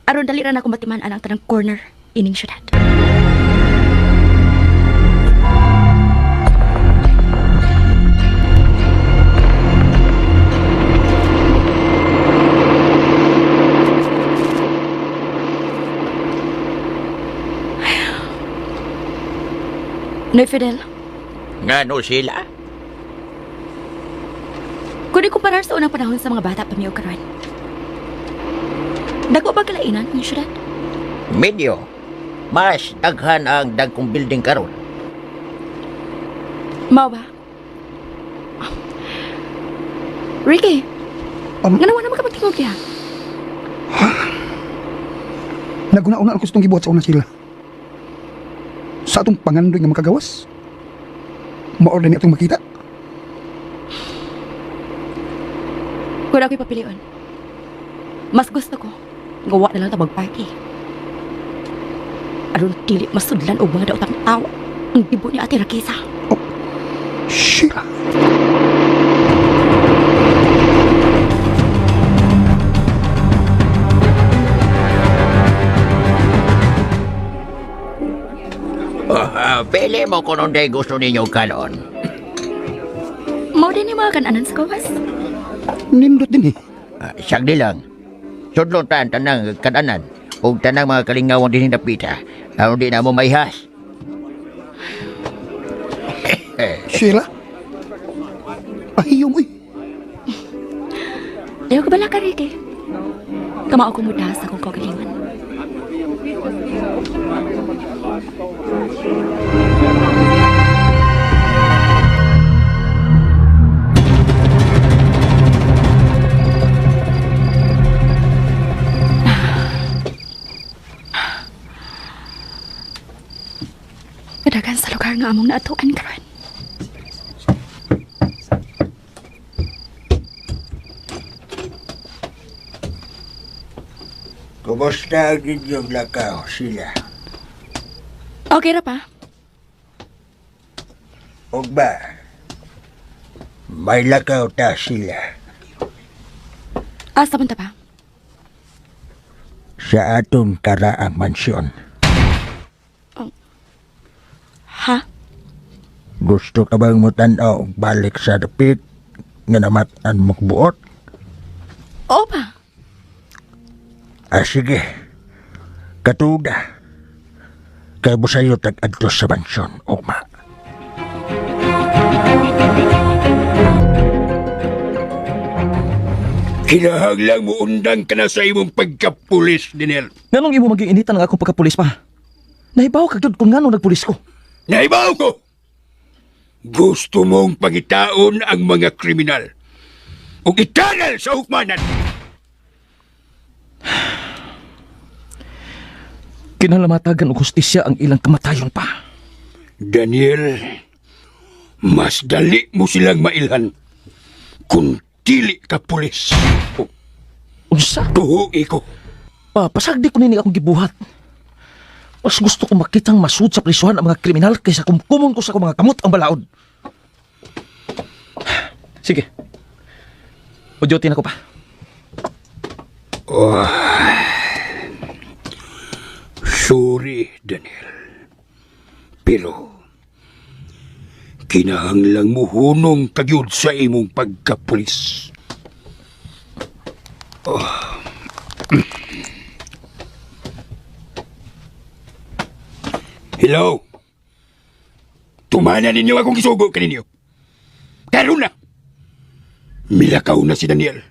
Aron dali ra na ako matiman ang tanang corner ining syudad. Noy Fidel, Ngano sila? Kung ikumparar sa unang panahon sa mga bata pa miyo karon. Dako ba kalainan ang syudad? Medyo. Mas daghan ang dagkong building karon. Mao ba? Ricky, nga naman naman ka magtingog diha? Naguna-una ang gustong gibuhat sa una sila. Sa atong pangandoy nga makagawas. Maorder ni atong makita. Kung ako'y papilion, mas gusto ko, gawa na lang ta mag-party. Aron dili masudlan og mga daotang tawo ang dibo ni Ate Rakisa. Oh, Sheila. Oh, pili mo kung unday gusto ninyo kanon. Mao din yung mga kananan sa gawas. Nindot din eh. Sagdi lang. Sudlon ta ang tanang kananan ug tanang mga kalingawan din napita. Aron di na mo maihas. Sheila? Ahiyom, uy. Ayaw ka bala ka, Ricky. Kamao ko muda sa akong kaugalingon. Kadagan sa lugar nga among naatuan karon. Kumusta ang inyong lakaw, Sheila? Okay ra pa. Ugma, may lakaw ta, Sheila. Asa man ta pa? Sa atong karaang mansyon. Oh. Ha? Gusto ka bang mutanaw og balik sa dapit nga namatan mong buot? Oo pa. Ah, sige. Katuda. Kay busayo tag-adto sa mansyon, ugma. Kinahanglang mo undang ka na sa imong pagkapulis, Dinel. Nganong imo maging initan ang akong pagkapulis pa? Nahibaw ka gyud kung nganong nagpulis ko. Nahibaw ko! Gusto mong pangitaon ang mga kriminal ug itanal sa hukmanan. Kinalamatagan og hustisya ang ilang kamatayon pa. Daniel, mas dali mo silang mailhan kung dili ka pulis. Unsa? Tuhugi ko. Pa, pasagdi ko nini akong gibuhat. Mas gusto ko makitang masud sa prisuhan ang mga kriminal kaysa kumkumon ko sa akong mga kamot ang balaod. Sige. Udyotin ako pa. Oh. Sorry, Daniel. Pero, kinahanglang muhunong kagyud sa imong pagkapulis. Oh. Hello? Tumanan ninyo akong gisugo kaninyo. Karon na. Milakaw na si Daniel.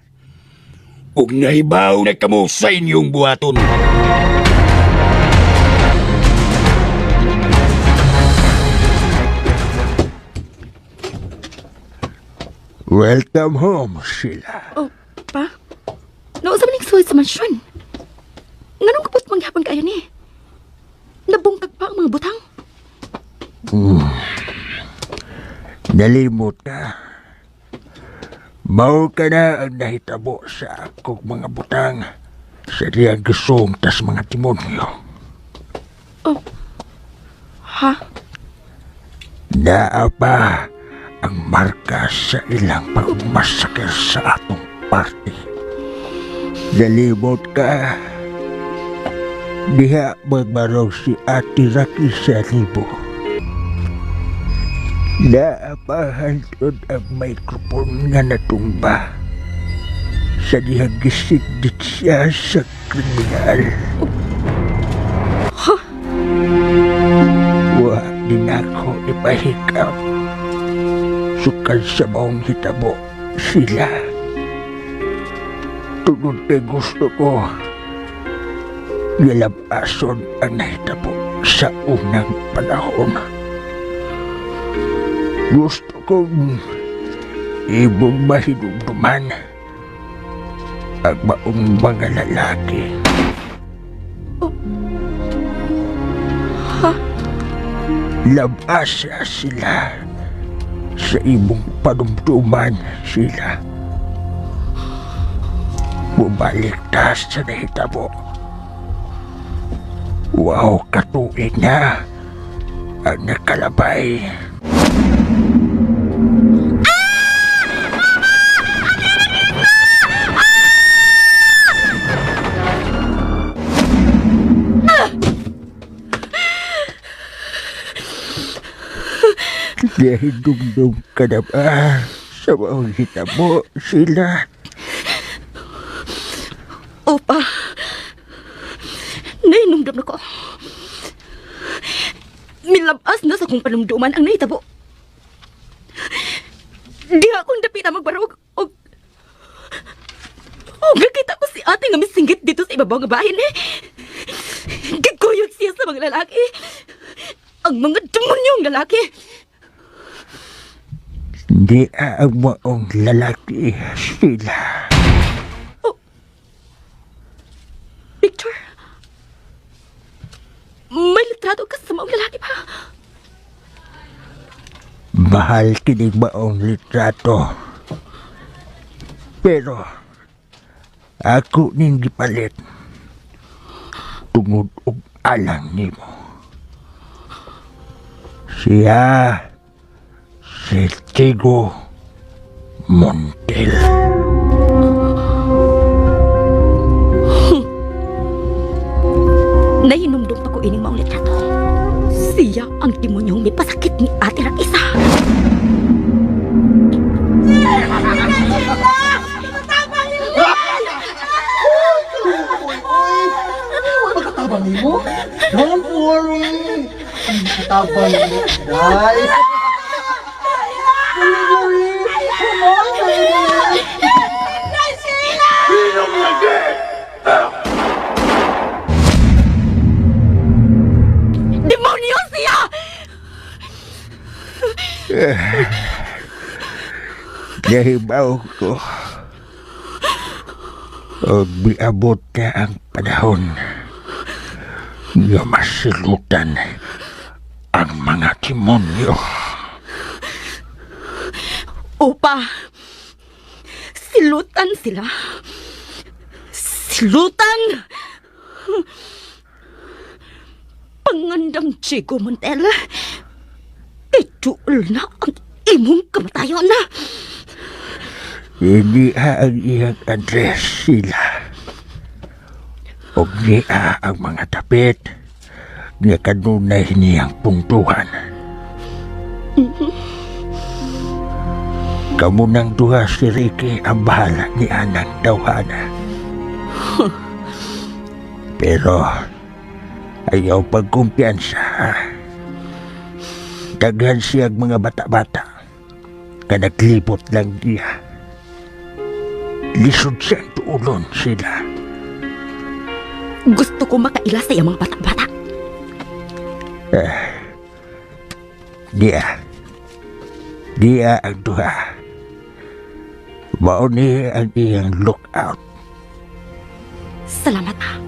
Ug nahibaw na kamo sa inyong buhaton. Welcome home, Sheila. Oh, pa? Nausa man ning sa mansyon. Nganong kapot mangyapon kayo ni? Nabungkag pa ang mga butang. Nalimot ka. Mao ka na ang nahitabo sa akong mga butang sa diyang gisong tas mga demonyo. Oh. Ha? Naa pa ang marka sa ilang pagmasakir sa atong party. Nalimot ka. Diha magbarog si Ate Rocky sa libo. Naa pa hantod ang microphone nga natumba sa dihang gisigdit siya sa kriminal. Ha? Wa din ako ipahikap. Sukad sa maong hitabo sila. Tungod kay gusto ko, nilabason ang nahitabo sa unang panahon. Gusto kong imong mahinumduman ang maong mga lalaki. Oh. Ha? Labasa sila sa imong panumduman sila. Bumalik ta sa nahitabo. Wow, katuig na ang nakalabay. Nahidumdum ka na ba sa mga hitabo sila? Opa, nahinumdum na ko. Milabas na sa kong panumduman ang nahitabo. Di akong dapita magbarog og nakita ko si ate nga misinggit dito sa ibabaw nga bahin eh. Giguyod siya sa mga lalaki. Ang mga demonyong lalaki. Hindi ang maong lalaki sila. Oh. Victor, may litrato ka sa maong lalaki pa. Mahal kining maong litrato. Pero ako ning gipalit tungod og alang nimo. Siya si Tigo Montel. Nahinumdum pa ko ining maong litrato. Siya ang demonyong may pasakit ni Ate Rakisa. Makatabang nimo? Don't worry. Makatabang nimo, Day. Don't worry. Come on, baby. Inom lagi! Demonyo siya! Nahibaw ko. Og miabot na ang panahon nga masilutan ang mga demonyo. Opa, silutan sila. Silutan! Pangandam Chico Montel, ituol na ang imong kamatayon na. Hindi ang iyang address sila. Og niya ang mga tapit nga kanunay niyang puntuhan. Kamu nang duha si Ricky ang bahala ni Anang tawhana. Pero ayaw pagkumpiyansa. Ha? Daghan siyag mga bata-bata. Nga naglibot lang niya. Lisod siyang tuulon sila. Gusto ko makaila sa iyang mga bata-bata. Eh, diya. Diya ang duha. Mao ni ang iyang lookout. Salamat ah.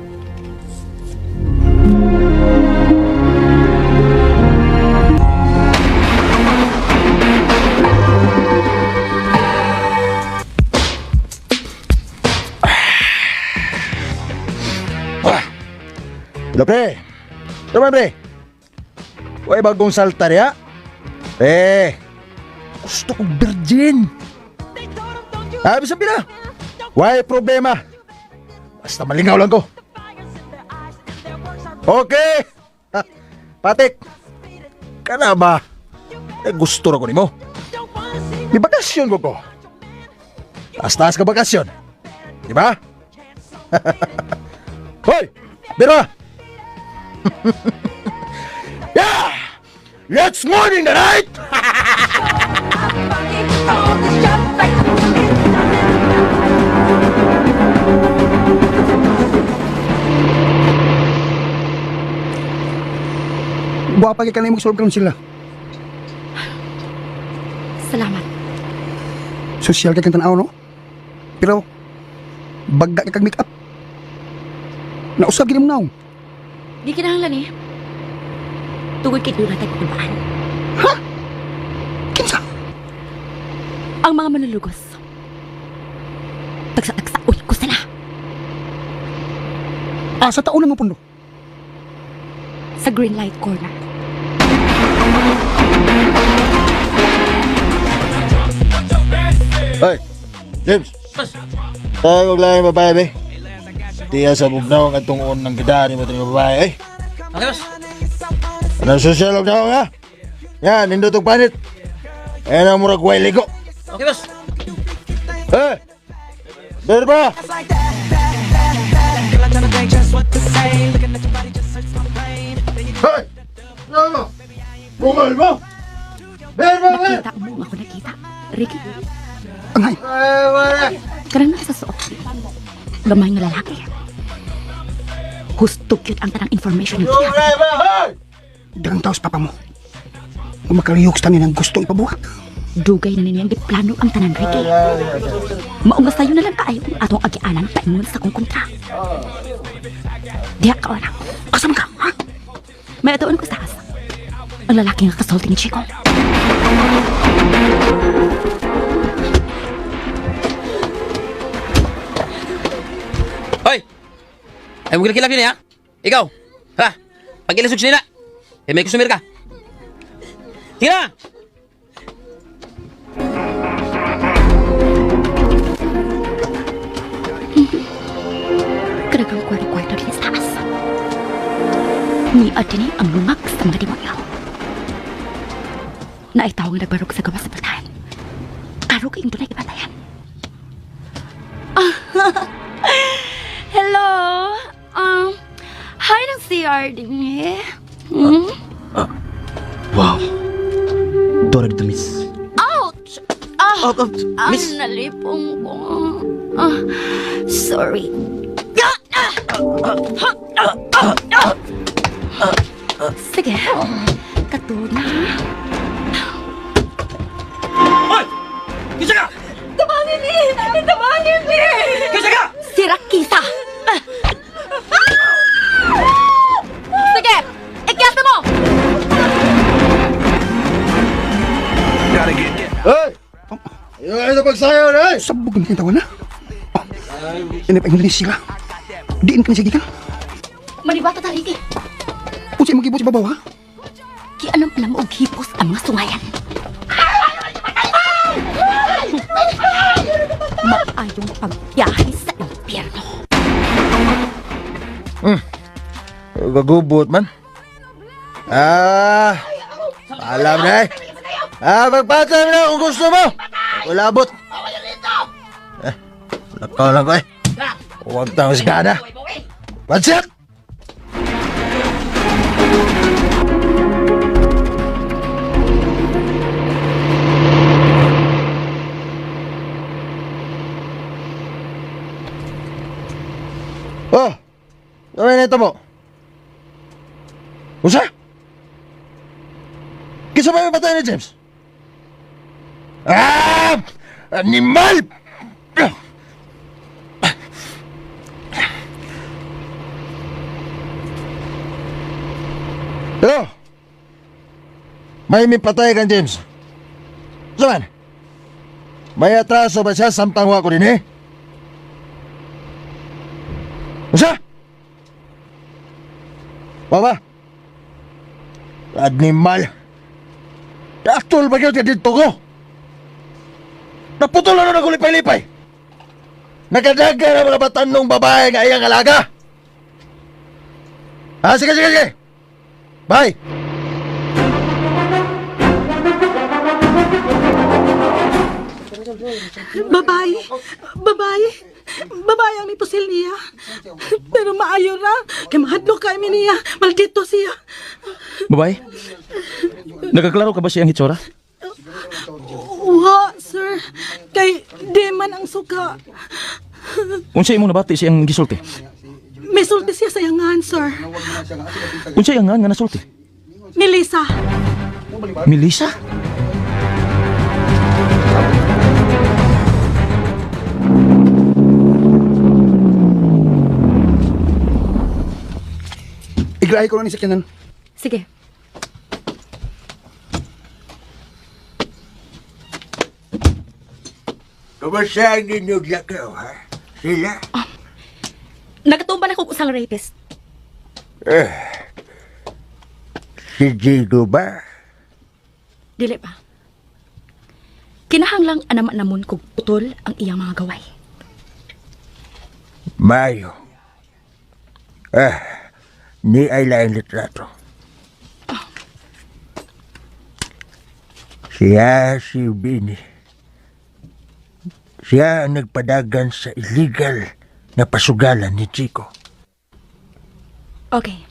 Hello, pre. Tama, pre. Uy, bagong salta niya. Pre, gusto kong virgin. Ah, bisan pila. Why problema? Basta malingaw lang ko. Okay. Ha, Patik. Kana ba? Eh, gusto ra ko nimo. May bakasyon ko ko. Taas-taas ka bakasyon. Di ba? Hoy! Bira! Yeah! Let's morning the night! Buwa pa kay kanay magsolve karon sila. Salamat. Social kay kang tan-aw no. Pero bagga kay kag make up. Nausab gid mo naong. Di kinahanglan eh. Tungod kay doon natin kulbaan. Ha? Kinsa? Ang mga manlulugos. Tagsa-tagsaon ko sila. Ah, sa taon na mo pundo. Sa Green Light Corner. Hoy, James. Tayo og laing babae, be. Tiya sa bugnaw ang atong unang gidani mo tong babae, eh. Okay, boss. Ano social og naong, ha? Yan, nindot og panit. Ayan ang murag way ligo. Okay, boss. Eh! Berba! Hoy! Ano? Bungal mo! Berba, be! Nakita mo ako nakita. Ricky. Angay. Ay, wala! Karang nasa suot. Gamay nga lalaki. Husto cute ang tanang information ng kiya. Dagang taos papa mo. Kung makalihok sa tanin ang gustong ipabuhat. Dugay na ninyang giplano ang tanan, Ricky. Maunga sayo na lang kaayo ang atong agianan paingon sa kong kontra. Diha ka ora. Asa man ka, ha? May atuon ko sa asa. Ang lalaki nga kasulti ni Chico. Hoy! Ay, mo kilap yun, ha? Ikaw! Ha? Pag-ilasog nila. Eh, may customer ka. Sige na! Kadagang kwarto-kwarto din sa taas. Ni adini ang lungag sa mga demonyo. Naay tao nga nagbarog sa gawas sa baltahan. Karo kayong dunay ibantayan. Hello. Hi ng CR din eh. Hmm? Wow. Dora dito, miss. Ouch! Ah, Oh, oh, miss. Ah, nalipong ko. Ah, sorry. Sige. Katulad na. Hoy! Kinsa ka! Tabangin ni! Tabangin ni! Kinsa ka! Si Rakisa! Sige! Ikyasa mo! Hoy! Ayaw na pagsayaw na, eh! Sabog na kayong tawa na. Oh, ini pa ni sila. Diin ka ni sige ka. Maniwata ta, Ricky. Unsay magibot sa babaw ha? Kianam alam og hipos ang mga sungayan. Maayong pagbiyahe sa impyerno. Gagubot man. Ah, alam na eh. Ah, magpatay na kung gusto mo. Ako labot. Eh, lakaw lang ko eh. Huwag tayong sigana. Pansit! nahitabo? Usa? Kinsa ba patay ni James? Ah! Animal! Hello? May mipatay kang James. Saman? May atraso ba siya samtang wa ko din eh? Usa? Baba? Animal! Actual ba yun dito ko? Naputol na nun ako lipay-lipay! Nakadaga na mga batanong babae nga iyang alaga! Ah, sige, sige, sige! Bye! Babae, babae, babae ang mipusil niya. Pero maayo ra, kay mahadlok kay mi niya, maldito siya. Babae, nagkaklaro ka ba siyang hitsura? Wa, sir, kay di man ang suka. Unsa imong nabati siyang gisulti? Misulti siya sa iyangan, sir. Unsa iyang nga nasulti? Melissa. Melissa? Igrahe ko na ni sa kanan. Sige. Kumusta ang inyong lakaw, ha? Sila? Nagatumba na kog usang rapist. Eh, si Gino ba? Dili pa. Kinahanglang anama namon kog utol ang iyang mga gaway. Mayo. Ah, ni ay laing litrato. Siya si Bini. Siya ang nagpadagan sa illegal na pasugalan ni Chico. Okay.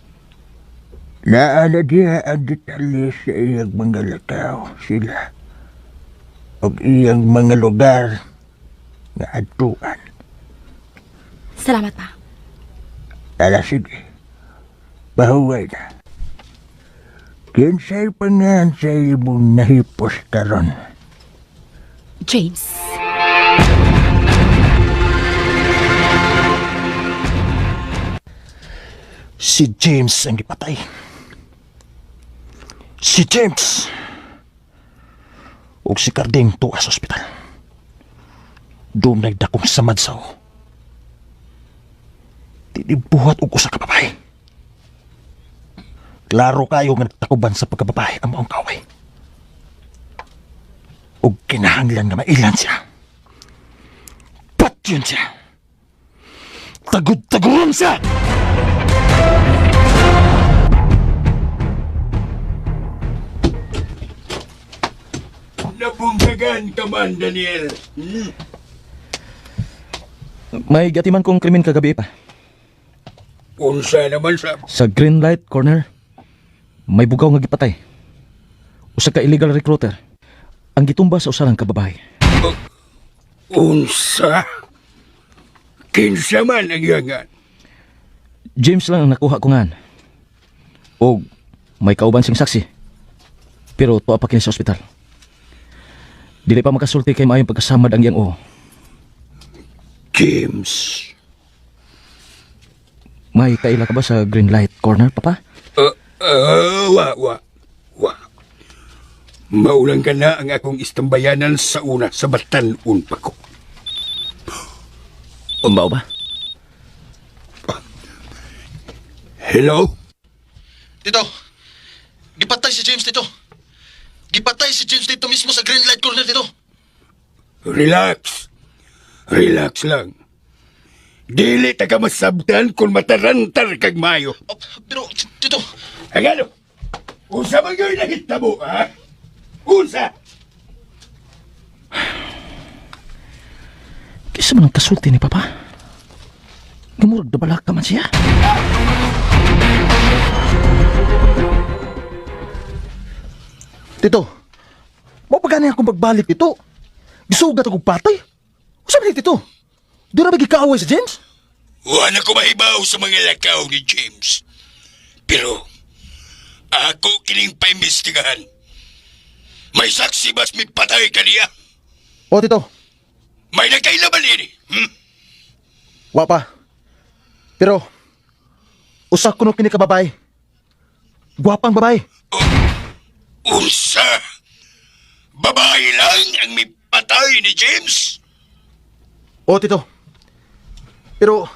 Naana diha ang detalye sa iyang mga lakaw sila o iyang mga lugar nga adtuan. Salamat pa. Tara, sige. Bahuway na. Kinsay pangalan sa imong nahipos karon? James. Si James ang gipatay. Si James! Ug si Carding tuwa sa ospital. Doon nagdakong samad sa. Tinibuhat og usa ka babae. Klaro kayo nga nagtakuban sa pagkababae ang maong kaway. Ug kinahanglan nga mailan siya. Patyon siya. Tagud-taguron siya! Nabungkagan ka man, Daniel. Hmm? May gatiman kong krimen kagabi pa. Unsa naman sa... Sa Green Light Corner, may bugaw nga gipatay. Usa ka illegal recruiter. Ang gitumba sa usa lang ka babae. Unsa? Kinsa man ang iyangan? James lang ang nakuha ko ngan. Og may kauban siyang saksi. Pero tuwa pa kini sa ospital. Dili pa makasulti kay maayong pagkasamad ang iyang uo. James. May kaila ka ba sa Green Light Corner, Papa? Wa, wa, wa. Maulang ka na ang akong istambayanan sa una sa batan-un pa ko. Umbaw ba? Hello? Tito! Gipatay si James, Tito! Gipatay si James dito mismo sa Green Light Corner, Tito! Relax. Relax lang. Dili ta ka masabtan kung matarantar kag mayo. Oh, pero, Tito... Agano? Unsa man gyud nahitabo, ha? Unsa? Kisa man ang kasulti ni Papa. Gamurag dabalak ka man siya. Tito, mo pa gani akong pagbalik, Tito. Gisugat akong patay. Unsa man ni, Tito? Di na ba gikaaway si James? Wala ko mahibaw sa mga lakaw ni James. Pero, ako kining paimbestigahan. May saksi bas may patay kaniya? O, Tito. May nagkailaban ini. Hmm? Wa pa. Pero, usa kuno kini ka babae. Gwapang babae. Unsa? Babae lang ang may patay ni James? O, Tito. Pero,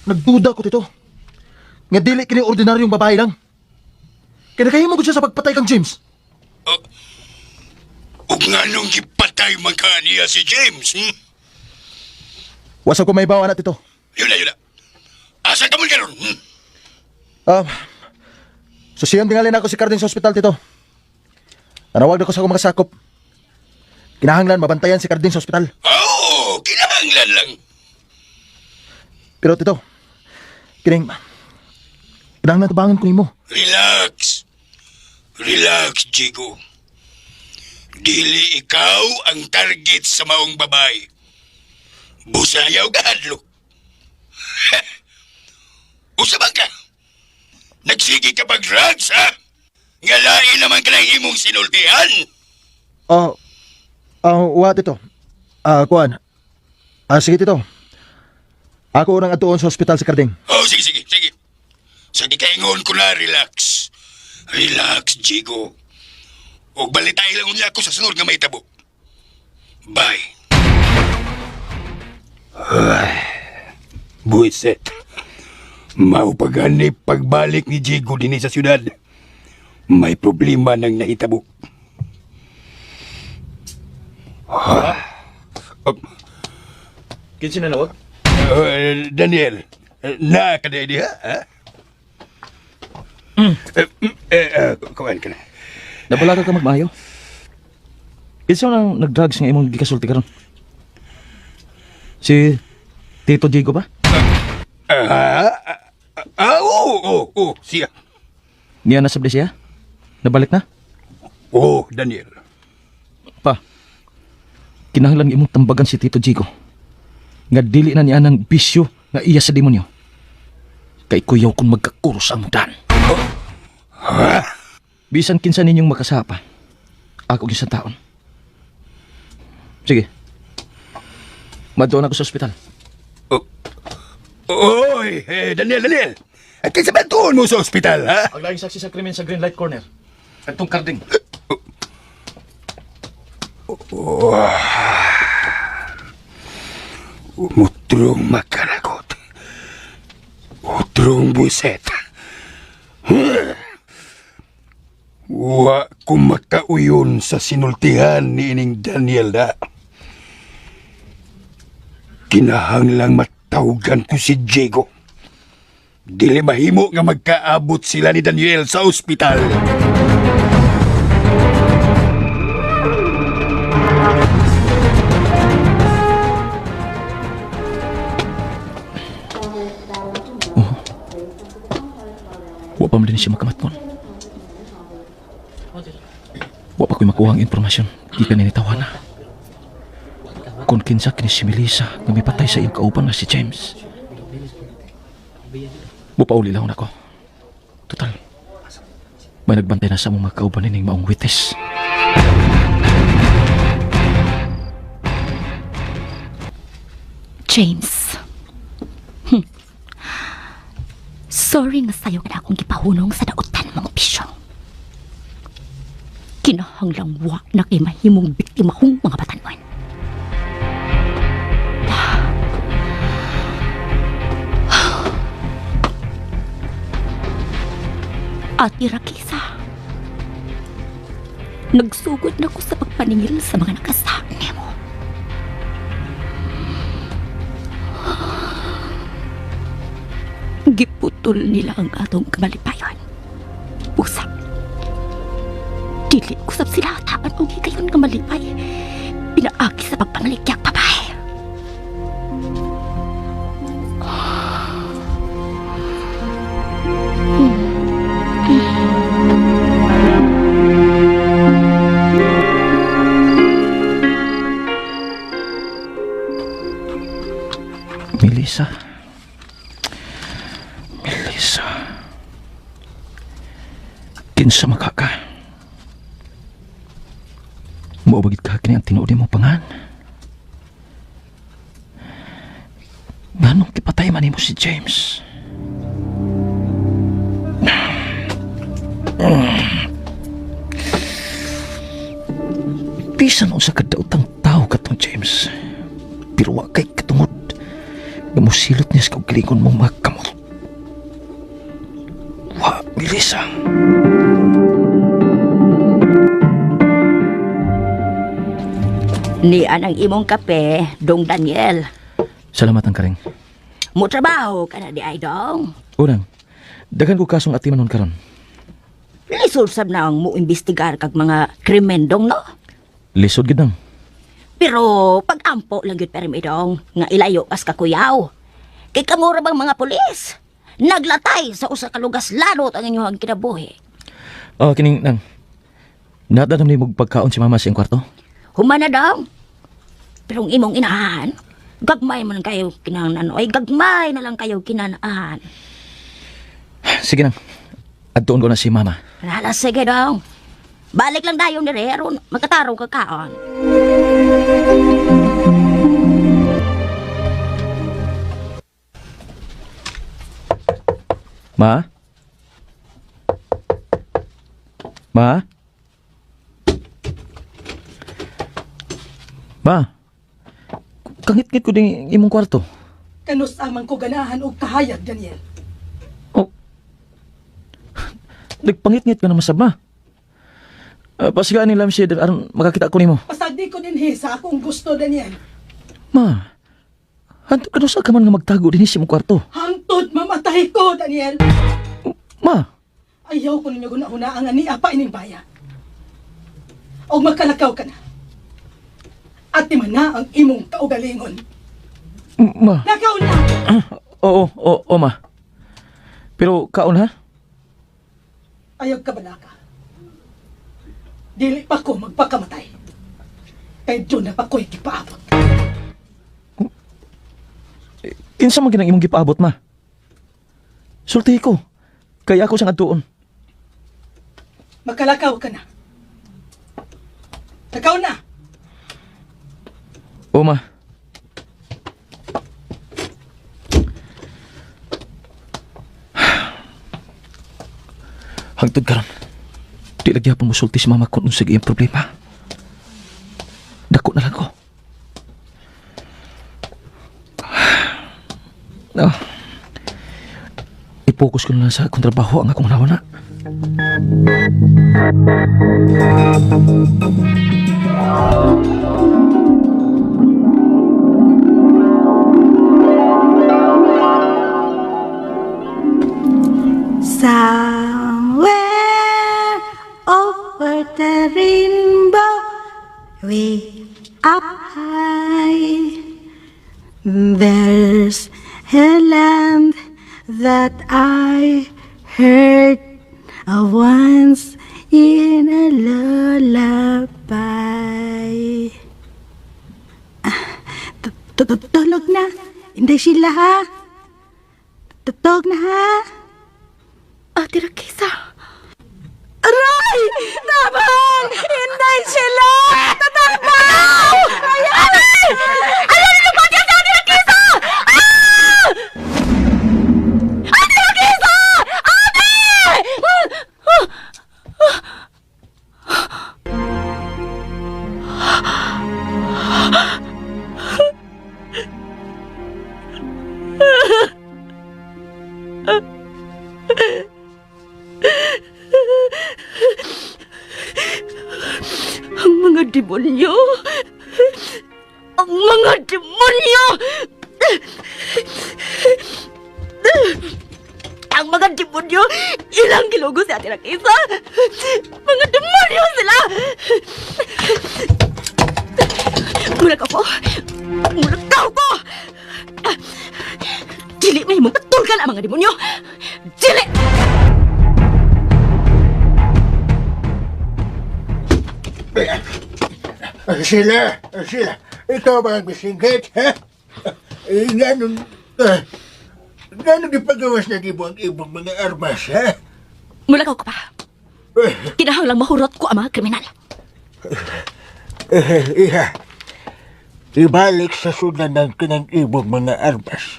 nagduda ko, Tito. Nga dili kini ordinaryong babae lang. Kaya nakahimo ko siya sa pagpatay kang James. Ug nganong gipatay man ka niya si James? Hmm? Wasa ko may bawa na, Tito. Yun na, yun na. Asa ka man karon? Hmm? Susiyon tingali na ako si Carding sa ospital, Tito. Nanawag na ko sa akong mga sakop. Kinahanglan mabantayan si Carding sa ospital. Oo, kinahanglan lang. Pero Tito, kining kinahanglan tabangan ko nimo. Relax. Relax, Jigo. Dili ikaw ang target sa maong babae. Busayaw ka, hadlok. Usa man ka? Nagsige ka pag drugs, ha? Nga lain naman ka ng imong sinultihan. Oh, wa, Tito. Kuan. Sige, Tito. Ako unang atuon sa ospital si Carding. Oh, sige, sige, sige. Sa gikaingon ko na, relax. Relax, Jigo. Og balitay lang unya ako sa sunod nga may tabo. Bye. Buiset. Maupagani pagbalik ni Jigo dinhi sa syudad. May problema nang nahitabo. Kinsa na nawag? Daniel, na ka na diha, ha? Kuan ka na. Nabalaga ka magmaayo. Kinsa nang nag-drugs nga imong gikasulti karon? Si Tito Diego ba? Oo, siya. Niya na sabdi siya? Nabalik na? Oo, Daniel. Pa, kinahanglan imong tambagan si Tito Diego. Nga dili na niya ng bisyo nga iya sa demonyo. Kay kuyaw kung magkakuros ang mudan. Ha? Bisan kinsa ninyong makasapa. Ako gisang taon. Sige. Madonna ako sa ospital. Oy, eh, Daniel, Daniel. At kinsa ba tuon mo sa ospital, ha? Ang laging saksi sa krimen sa Green Light Corner. Katong Karding. Oh. Mutrong makaragot. Utrong buset. Wa ko makauyon sa sinultihan ni ining Daniel da. Kinahanglang matawgan ko si Diego. Dili mahimo nga magkaabot sila ni Daniel sa ospital. Oh. Wa pa man din siya makamatnon. Wa pa ko'y makuha ang impormasyon. Gikan ni Tawana. Kung kinsa kini si Melissa nga mipatay sa iyang kauban nga si James. Mupauli lang nako. Total. May nagbantay na sa among mga kauban nining maong wites. James. Sorry nga sayo na akong gipahunong sa dautan mong bisyo. Kinahanglang wa na kay mahimong biktima kong mga batanon. Ate Rakisa, nagsugod na ko sa pagpaningil sa mga nakasaak nimo. Giputol nila ang atong kamalipayan. Usap. Dili usap sila taan og higayon nga malipay. Pinaagi sa pagpangalikyang babae. Melissa. Melissa. Kinsa makaka. Maubagit ka kini ang tinuod mo pangan. Nganong kipatay man nimo si James? Bisan unsa kadaotang tao katong James. Pero wa kay katungod nga mosilot niya sa kaugalingon mong mga kamot. Wa, Melissa. Nian ang imong kape, Dong Daniel. Salamat ang karing. Mo trabaho ka na di ay dong. Unang, daghan ko kasong atiman nun karon. Lisod sab na ang mo imbestigar kag mga krimen dong no. Lisod gid nang. Pero pag-ampo lang gyud permi dong nga ilayo kas kakuyaw. Kay kamo ra bang mga pulis? Naglatay sa usa ka lugas lanot ang inyong kinabuhi. Oh, kining nang. Natadam ni mo pagkaon si mama sa iyang kwarto. Humana dong. Pero ang imong inahan, gagmay man kayo kinahanglan ay gagmay na lang kayo kinanaan. Sige nang. Adtuon ko na si mama. Hala, sige dong. Balik lang dayon dire aron makatarong ka kaon. Ma? Ma? Ma? Kangit-ngit ko ding imong kwarto. Kanus amang ko ganahan og kahayag, Daniel. Nagpangit-ngit ka naman sa ma. Pasigaan ni Lamshade aron makakita ko nimo. Pasagdi ko dinhi sa akong gusto, Daniel. Ma, hanto ka sa ka man nga magtago dinhi sa imong kwarto. Hangtod mamatay ko, Daniel. Ma, Ayaw ko ninyo guna-una ang ania pa ining baya. Og makalakaw ka na. At man na ang imong kaugalingon. Ma. Lakaw na! Oo, oo, oo, ma. Pero kaon ha? Ayaw ka balaka. Dili pa ko magpakamatay. Kay doon na pa ko'y gipaabot. Kinsa man ginang imong gipaabot, ma? Sultihi ko. Kaya ako sang adtuon. Makalakaw ka na. Lakaw na! Oo, ma. Hangtod karon. Di lagi hapon mosulti si mama kung unsa iyang problema. Dako na lang ko. Ah. I-focus ko na lang sa akong trabaho ang akong nawa na. Somewhere over the rainbow, way up high, there's a land that I heard of once in a lullaby. Ah, Tulog na. Hindi sila ha. Tutog na ha. Ate Rakisa. Aray! Tabang! Inday sila! Tatabang! Ay, aray! Ayaw ninyo ko sa Ate Rakisa! Ah! Ate Rakisa! Ate! Ang mga demonyo! Ang mga demonyo! Ang mga demonyo! Ilang gilugo si Ate Rakisa! Mga demonyo sila! Mulakaw ko! Mulakaw ko! Dili may mong katulgan ang mga demonyo! Dili! Sheila, Sheila, ikaw ba ang misingkit, ha? Ganun, Gano'n gipagawas na di mo ang imong mga armas, ha? Mulakaw ka pa. Kinahanglang mahurot ko ang mga kriminal. Eh, iha. Ibalik sa sudan ng kinang imong mga armas.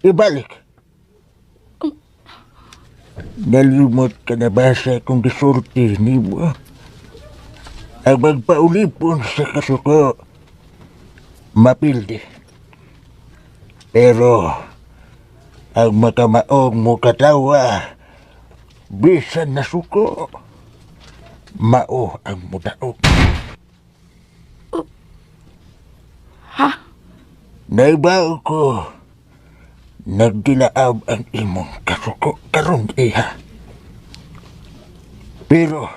Ibalik. Nalimot ka na ba sa akong gisulti nimo? Ang magpaulipon sa kasuko, mapildi. Pero, ang makamaong mo katawa, bisan nasuko, mao ang mudaog. Ha? Naibaw ko, nagdilaab ang imong kasuko karon iha. Pero,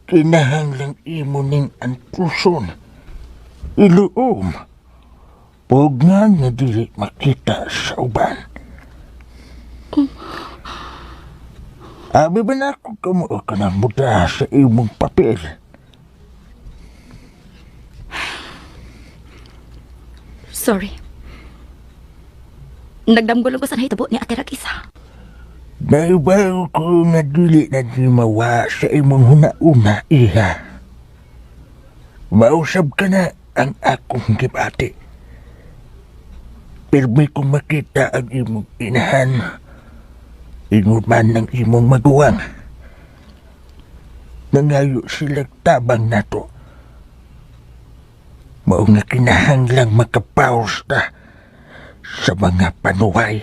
kinahanglang imo ning antuson, iluom, pugnan nga dili makita sa uban. Abi ba na ako kamuo ka ng muda sa imong papel? Sorry. Nagdamgo lang ko sa nahitabo ni Ate Rakisa. Naibaw ko nga dili na di mawa sa imong huna-una, iha. Mausab ka na ang akong gibati. Pirmi kong makita ang imong inahan. Ingon man ng imong maguwang. Nangayo sila tabang nato. Mao nga kinahanglang makapaos ta sa mga panuhay.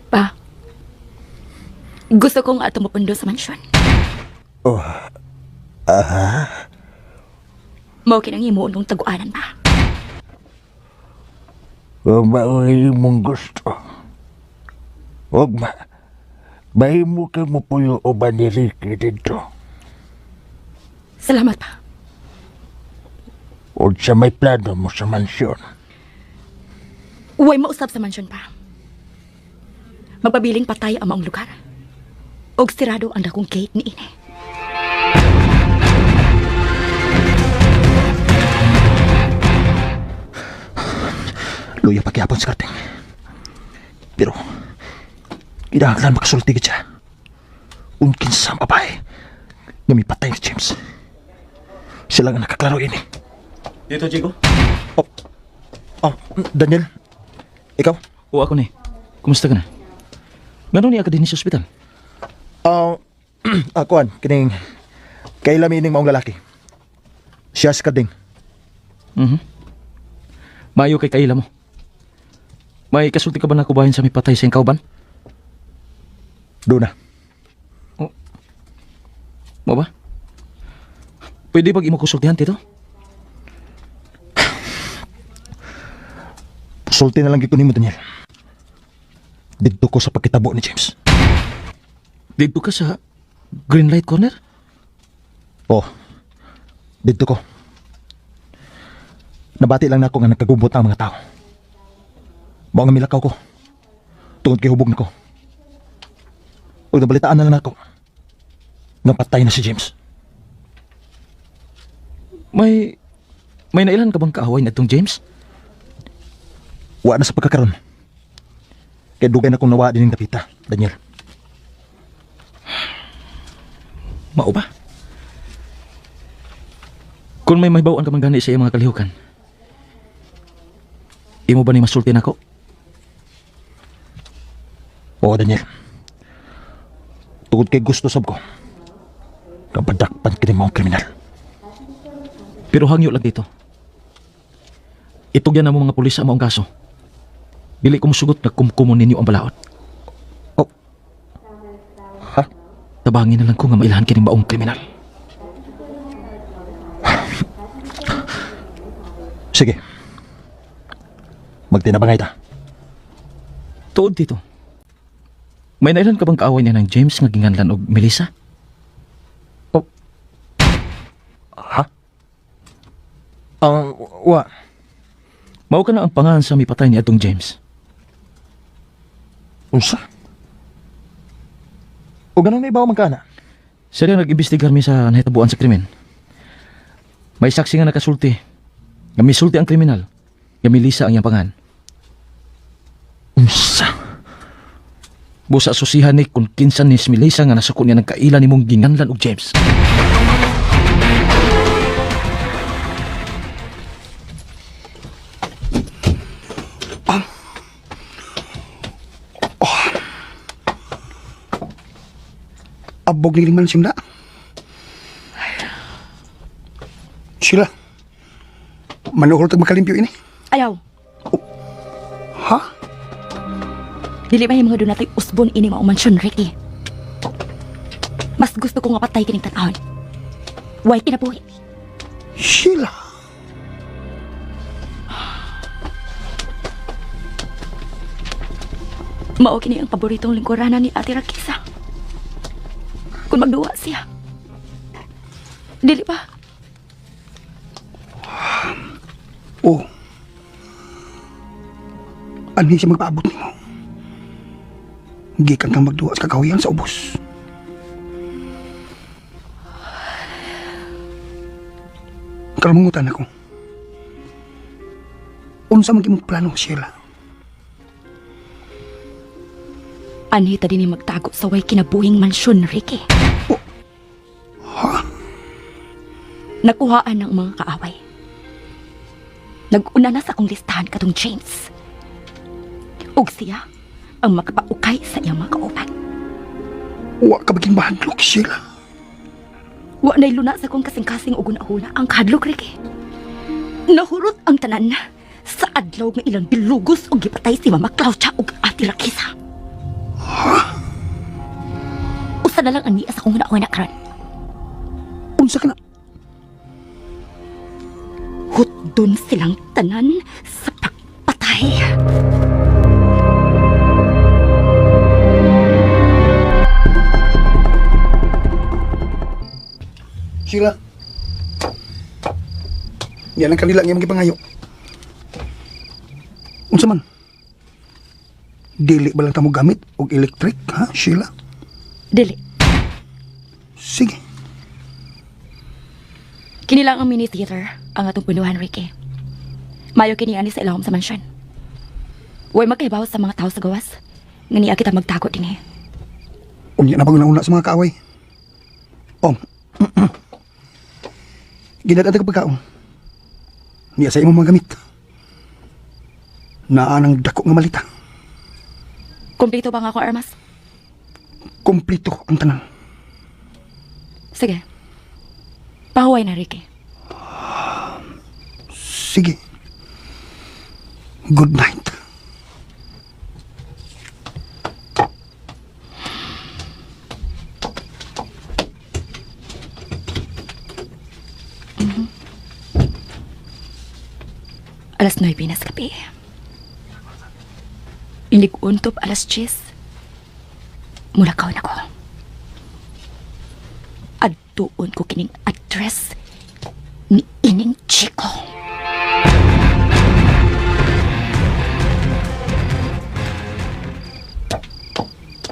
Pa, gusto kong ato mapundo sa mansyon. Oh, aha. Mao kinang himuon kong taguanan pa. Kung mao'y imong gusto. Huwag ma. Mahimo ka mo puyo o ba ni Ricky dito. Salamat pa. O sa may plano mo sa mansyon. Uway mausap sa mansyon pa. Magpabiling patay ang maong lugar. Og sirado ang dakong gate ni Ine. Luya pagyapon sa karting. Pero, kinahanglan makasulti gid siya. Unkin sa babae. Nga may patay ni James. Sila nga nakaklaro ini. Dito, Chico. Oh, oh, Daniel. Ikaw? Oo, ako ni. Kumusta ka na? Ngano niya ka din sa ospital? Ah, kuan, kining kay lamining maong lalaki. Siya si Karding. Mhm. Maayo kay kaila mo. May kasulti ka ba na kubahin sa may patay sa iyang kauban? Doon na. Oh. Mo ba? Pwede pag imo kusultihan, Tito? Sulti na lang gid ko nimo, Daniel. Didto ko sa pagkitabo ni James. Dito ka sa Green Light Corner? Oh, didto ko. Nabati lang nako nga nagkagubot ang mga tao. Mao nga milakaw ko. Tungod kay hubog nako. Ug nabalitaan na lang nako. Nga patay na si James. May nailan ka bang kaaway na itong James? Wa na sa pagkakaron. Kay dugay na kong nawa din ng dapita, Daniel. Mao ba? Kung may mahibaw-an ka man gani sa iyang mga kalihukan, imo ba ni masulti nako? Oo, Daniel. Tungod kay gusto sab ko. Kapadakpan kini mga kriminal. Pero hangyo lang dito. Itugyan na mo mga pulis sa maong kaso. Dili ko musugot na kumkumon ninyo ang balaod. Oh. Ha? Tabangin na lang ko nga mailhan kining maong kriminal. Sige. Magtinabangay ta. Tuod dito. May nailan ka bang kaaway niya ng James nga ginganlan og Melissa? Oh. Ha? Ang wa. Mao ka na ang pangalan sa mipatay ni atong James. Unsa? O ganun na ibaw man ka na? Siya nag-imbestigar mi sa nahitabuan sa krimen. May saksi nga nakasulti. Nga misulti ang kriminal. Nga Melissa ang iyang pangan. Unsa? Busa susihan ni kung kinsa ni si Melissa nga nasuko niya ng kaila nimong ginganlan og James. Abog ni man simla. Sheila. Manuhol tag makalimpyo ini. Ayaw. Ha? Dili ba yung mga doon nato'y usbon ini mao mansyon, Ricky? Mas gusto ko nga patay kining tan-awon. Way kinabuhi. Sheila. Mao kini ang paboritong lingkuranan ni Ate Rakisa. Kung magduwa siya. Dili ba? Oh. Anhi siya magpaabot nimo. Gikan kang magduwa sa kakahuyan sa ubos. Kalamungutan ako. Unsa man imong plano, Sheila? Anhi ta dinhi magtago sa way kinabuhing mansyon, Ricky. Nakuhaan ng mga kaaway. Nag-una na sa akong listahan katong James. Ug siya ang makapaukay sa iyang mga kauban. Wa ka baging mahadlok, Sheila. Wa na'y luna sa kong kasing-kasing ug hunahuna ang kahadlok, Ricky. Nahurot ang tanan sa adlaw nga ilang bilugos og gipatay si Mama Claudia ug Ate Rakisa. Usa na lang ang niya sa akong hunahuna karon. Unsa ka na? Hutdon silang tanan sa pagpatay. Sheila. Yan ang kanila nga imong gipangayo. Unsa man? Dili ba lang ta mo gamit og electric, ha, Sheila? Dili. Sige. Kini lang ang mini theater ang atong punuhan, Ricky. Mayo kini ani sa ilawom sa mansyon. Way makahibaw sa mga tao sa gawas. Nga niya kita magtago dinhi. Unya na pag-una sa mga kaaway. Om. Ginadad ka pagkaon. Niya sa imong mga gamit. Naa nang dako nga malita. Kompleto ba nga akong armas? Kompleto ang tanan. Sige. Pahuway na, Ricky. Sige. Good night. Alas 9 na sa gabi. Inig-untop alas 10. Mula kaon ako. Adtuon ko kining address ni Ining Chico.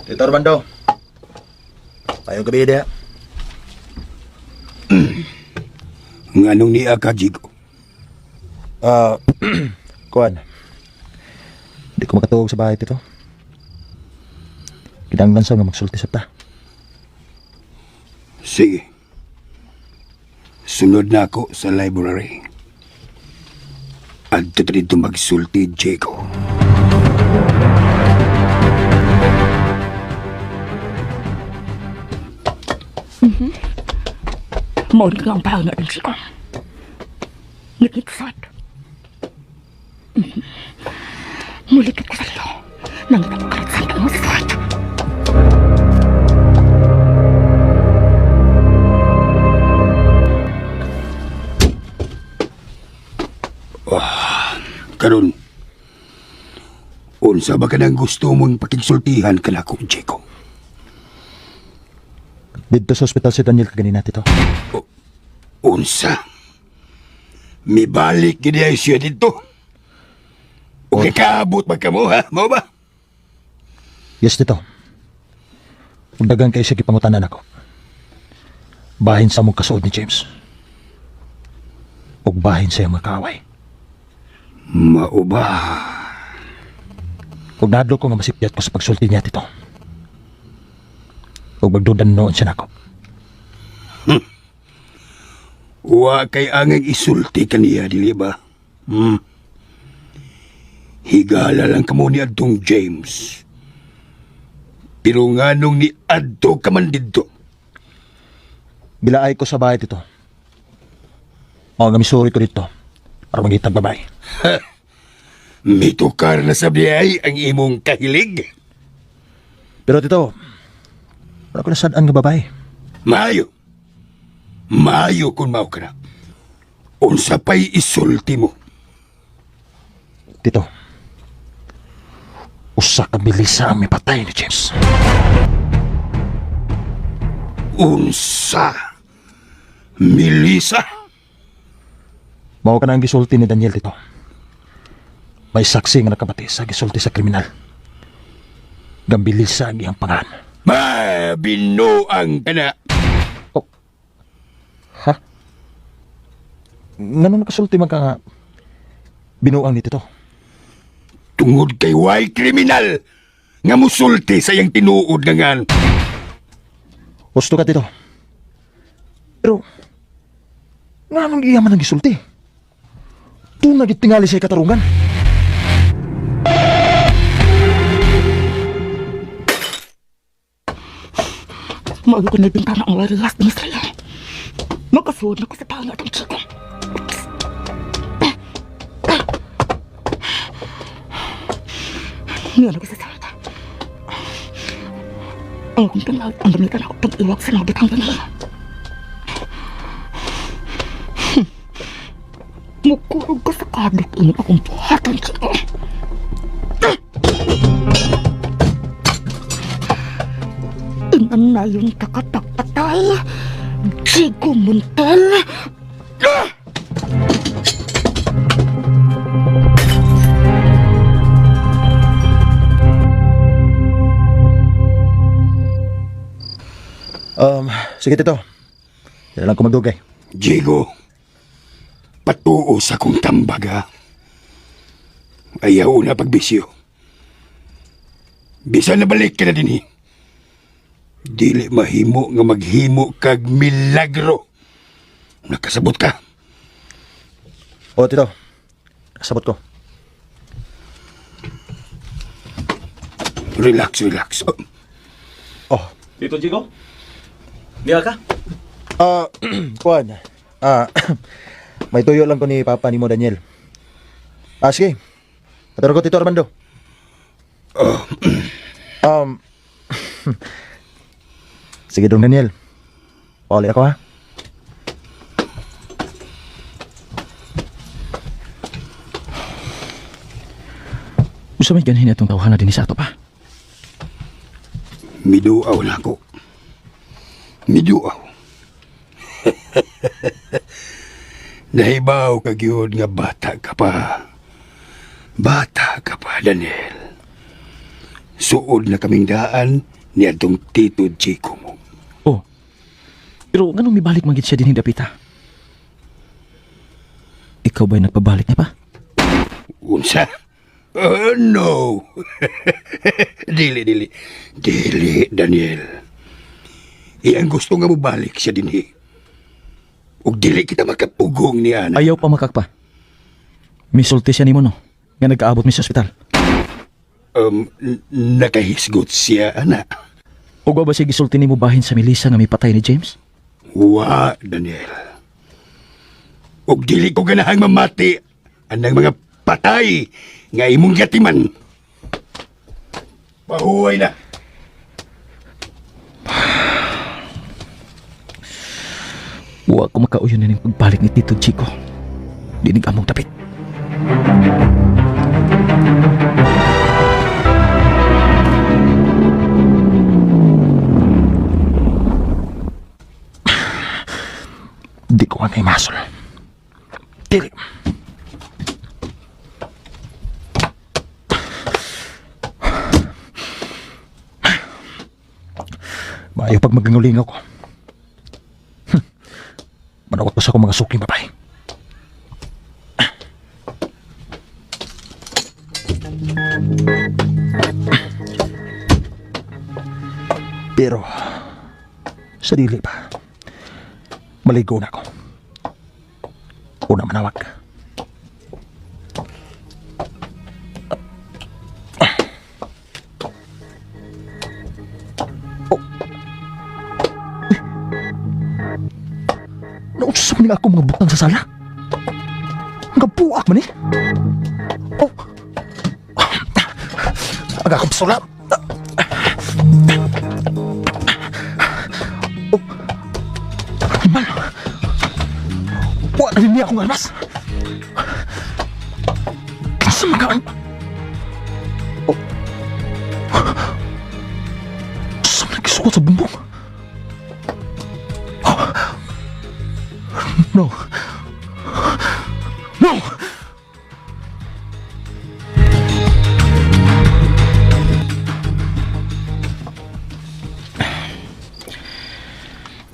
Tito Armando. Payong gabi diha. Nganong niya ka, Jigo? Ah, kuan. Di ko makatuog sa bahay, Tito. Kinahanglan sa nga magsulti sa ta. Sige. Sunod na ako sa library. Adto ta dito magsulti, Jigo. Mao nga ang bahay nga Chico. Nagitsat. Mulikit ko sa lilo. Nangita ko kalit sa ikaw sa suwat. Karon, unsa ba kanang gusto mong pakigsultihan kanako, Jigo? Didto sa ospital si Daniel kaganina, Tito. Unsa? Mibalik gid ay siya dito. O kakaabot ba kamo ha? Mao ba? Yes, Tito. Ug dagan kay siya gipangutanan ako. Bahin sa mong kasuod ni James. Ug bahin sa iyang mga kaaway. Mao ba? Ug nahadlok ko nga masipyat ko sa pagsulti niya, Tito. Ug magdudan noon siya nako. Wa kay angay isulti kaniya, dili ba? Hmm. Higala lang kamo ni adtong James. Pero nganong ni adto ka man didto? Gilaay ko sa bahay, Tito. Mao nga misuri ko dito para mangitag babae. Mitukar na sa biyay ang imong kahilig. Pero Tito, wala ko nasad-an nga babae. Maayo. Maayo kung mao ka na. Unsa pa'y isulti mo? Tito, usa ka Melissa ang mipatay ni James. Unsa? Melissa? Mao ka na ang gisulti ni Daniel, Tito. May saksi nga nakabati sa gisulti sa kriminal. Gambilisa ang iyang pangalan. Ma, binuang ka na. Oh. Ha? Ngano nakasulti man ka nga binuang ni Tito? Tungod kay way kriminal nga musulti sa iyang tinuod nga ngan. Gusto ka, Tito. Pero, nganong iya man ang gisulti? Tunga gitingali sa katarungan. Mao ko nagbintana ang wireless ni sila. Makasuod na ko sa tao na itong chiko. Niya na ko sa salta. Ang akong tanaw, ang gamitan ako pag-iwag sa mga bitang banala. Mukurog ko sa kadlok ini akong buhatan, chiko. Inanayon ka kapagpatay. Jigo Muntel. Sige, Tito. Di na lang ko magdugay. Diego, patuo sa kong tambag ha. Ayaw na pagbisyo. Bisan na balik ka na dinhi. Dili mahimo nga maghimo kag milagro. Nakasabot ka. O, Tito. Nakasabot ko. Relax, relax. Oh, Oh. Tito Jigo? Niya ka? Ah, kuan. Ah, may tuyo lang ko ni Papa ni mo Daniel. Ah, sige. Aturo ko, Tito Armando. Oh. Sige dong Daniel. Pauli ako ha. Usa may ganhin atong tawhana dinhi sa ato pa. Miduaw na ako. Miduaw. Nahibaw ka gyud nga bata ka pa. Bata ka pa, Daniel. Suod na kaming daan ni atong Tito Chico mo. Oh. Pero nganong mibalik man gid siya dinhi dapita? Ikaw ba'y nagpabalik niya pa? Unsa? Oh, no. Dili, dili. Dili, Daniel. Iyang gusto nga mobalik siya dinhi. Ug dili kita makapugong niya. Ayaw pa makakpa. Misulti siya nimo no, nga nagkaabot mi sa ospital. Nakahisgot siya, ana. Ug wa ba siya gisulti nimo bahin sa Melissa nga mipatay ni James? Wa, Daniel. Ug dili ko ganahang mamati anang mga patay nga imong gatiman. Pahuway na. Wa ko makauyon na ning pagbalik ni Tito Chico. Dinig among dapit. Di ko angay masol. Dili. Maayo pag maganguling ako. Manawag ko sa akong mga suking babae. Pero, sa dili pa, maligo na ako. Una manawag. Oh. Eh. Nausap niya ako mga butang sa sala. Ang buak man eh. Oh. Ang akong pistola. Oh. Animal. Wa na niya akong armas. Kinsa man ka ang... Oh. Sa man nagsuot sa bumbong? Oh. No. No!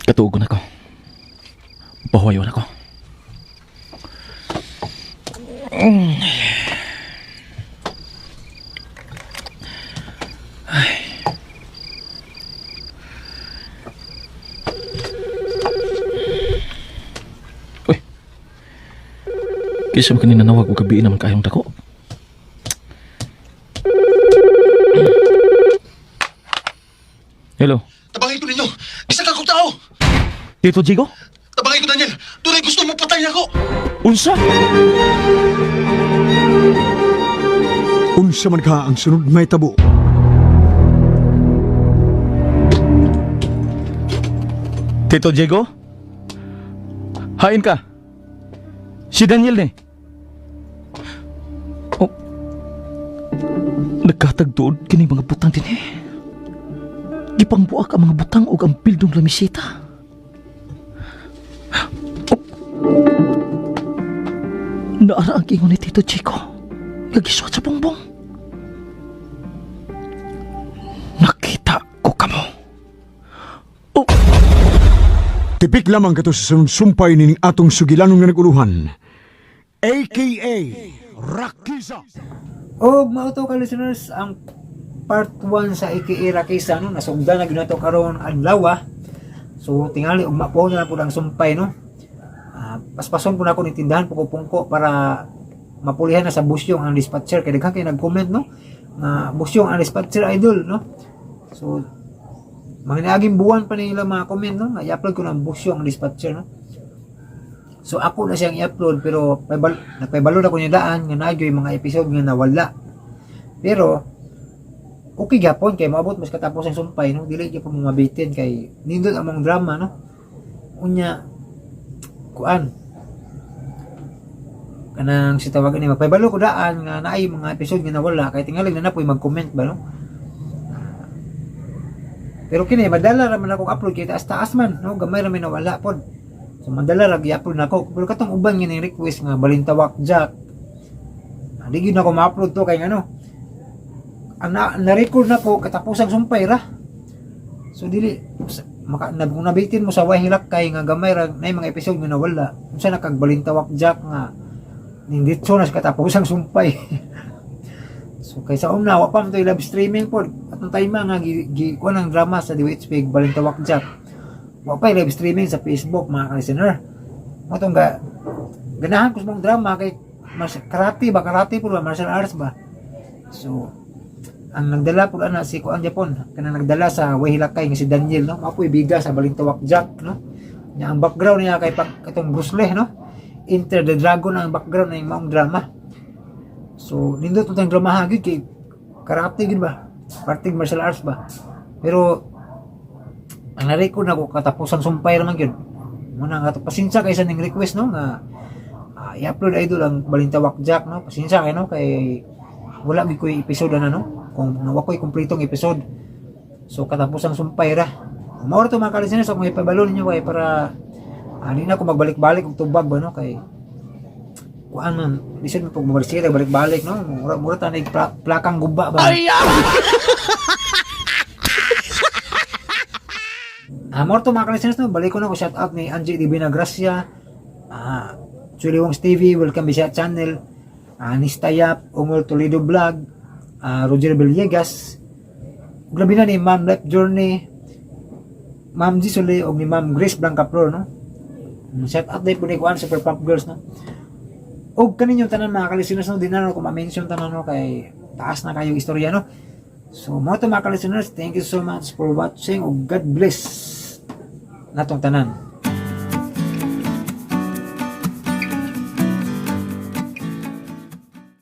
Katuogon ako. Pahuwayon ako. Ay. Uy. Kisa mo kanina nawag o gabi naman kayong dako. Hello. Tabangin ko ninyo! Isa ka kong tao! Tito Jigo? Tabangin ko, Daniel! Tunay gusto mo patayin ako! Unsa? Unsa man ka ang sunod may tabo. Tito Diego? Hain ka. Si Daniel ni. Oh. Nagkatagduod kini mga butang din eh. Gipangbuak ang mga butang og ang bildong lamisita. Oh. Naara ang ingon ni Tito Chico. Nagisuot sa bongbong. Nakita ko kamo. Tipik lamang kato sa sunod sumpay nining atong sugilanong nga naguluhan. AKA Rakiza. Og mao to ka listeners ang part 1 sa AKA Rakisa no nasugdan na gyud nato karon adlaw. Ah. So tingali ugma po na lang pud ang sumpay no. Ah, paspason po na ako ni tindahan po ko pungko para mapulihan na sa busyong ang dispatcher kay daghan kay nag-comment no nga busyong ang dispatcher idol no. So mga niaging buwan pa nila mga comment no nga i-upload ko ng busyong ang dispatcher no. So ako na siyang i-upload pero nagpabalod ako niya daan nga naa gyud mga episode nga nawala. Pero okay gyapon kay moabot mas katapos ang sumpay no dili gyud mo mabitin kay nindot among drama no. Unya kuan kanang si tawagan ni magpabalo ko daan nga naay mga episode nga nawala kay tingali na napoy mag-comment ba no. Pero kini madala ra man akong upload kay taas-taas man no gamay ra may nawala pod. So madala ra gi-upload nako pero katong uban nga ning request nga Balintawak Jack. Ah, di gyud nako ma-upload to kay ngano. Ang na-record nako katapusang sumpay ra. So dili maka na, kung nabitin mo sa Wahilak kay nga gamay ra nay mga episode nga nawala. Unsa na kag Balintawak Jack nga ning ditso na sa katapusang sumpay. So kay sa una wa pa man to live streaming pod. Atong time nga gi, gi kuan ang drama sa DWHP Balintawak Jack. Wa pa live streaming sa Facebook mga ka-listener. Mo tong ga ganahan ko sa mong drama kay mas karate ba karate po ba martial arts ba. So ang nagdala po ana si Kuan Japon kanang nagdala sa Wahilakay nga si Daniel no mapoy biga sa Balintawak Jack no. Nya ang background niya kay pag katong Bruce Lee no. Enter the Dragon ang background ng maong drama. So nindot tong drama gyud kay karate gyud ba? Parting martial arts ba? Pero ang na-record na ko katapusan sumpay ra man gyud. Muna nga to pasensya kay sa ning request no nga i-upload idol ang Balintawak Jack no. Pasensya kay no kay wala gyud koy episode na no. Kung wa koy kumpletong episode. So katapusan sumpay ra. Mao ra to mga ka-listeners akong ipabalo ninyo kay para di na ko magbalik-balik og tubag ba no kay kuan man lisod man pag mabalik balik-balik no mura mura ta nig plakang guba ba. Ay! More to mga ka-listeners no, balik ko na ko shout out ni Angie Divina Gracia, Chuli Wongs TV, Welcome Bisaya Channel, Nistayap, Ungol Toledo Vlog, Roger Villegas, ug labi na ni Ma'am Life Journey, Ma'am G Sule ug ni Ma'am Grace Blancaflor, no. Shout out din po ni kuan Super Pop Girls, no. Og kaninyong tanan mga ka-listeners, no, di na ko ma-mention tanan, no, kay taas na kayong istorya, no. So mo to mga ka-listeners, thank you so much for watching ug God bless natong tanan.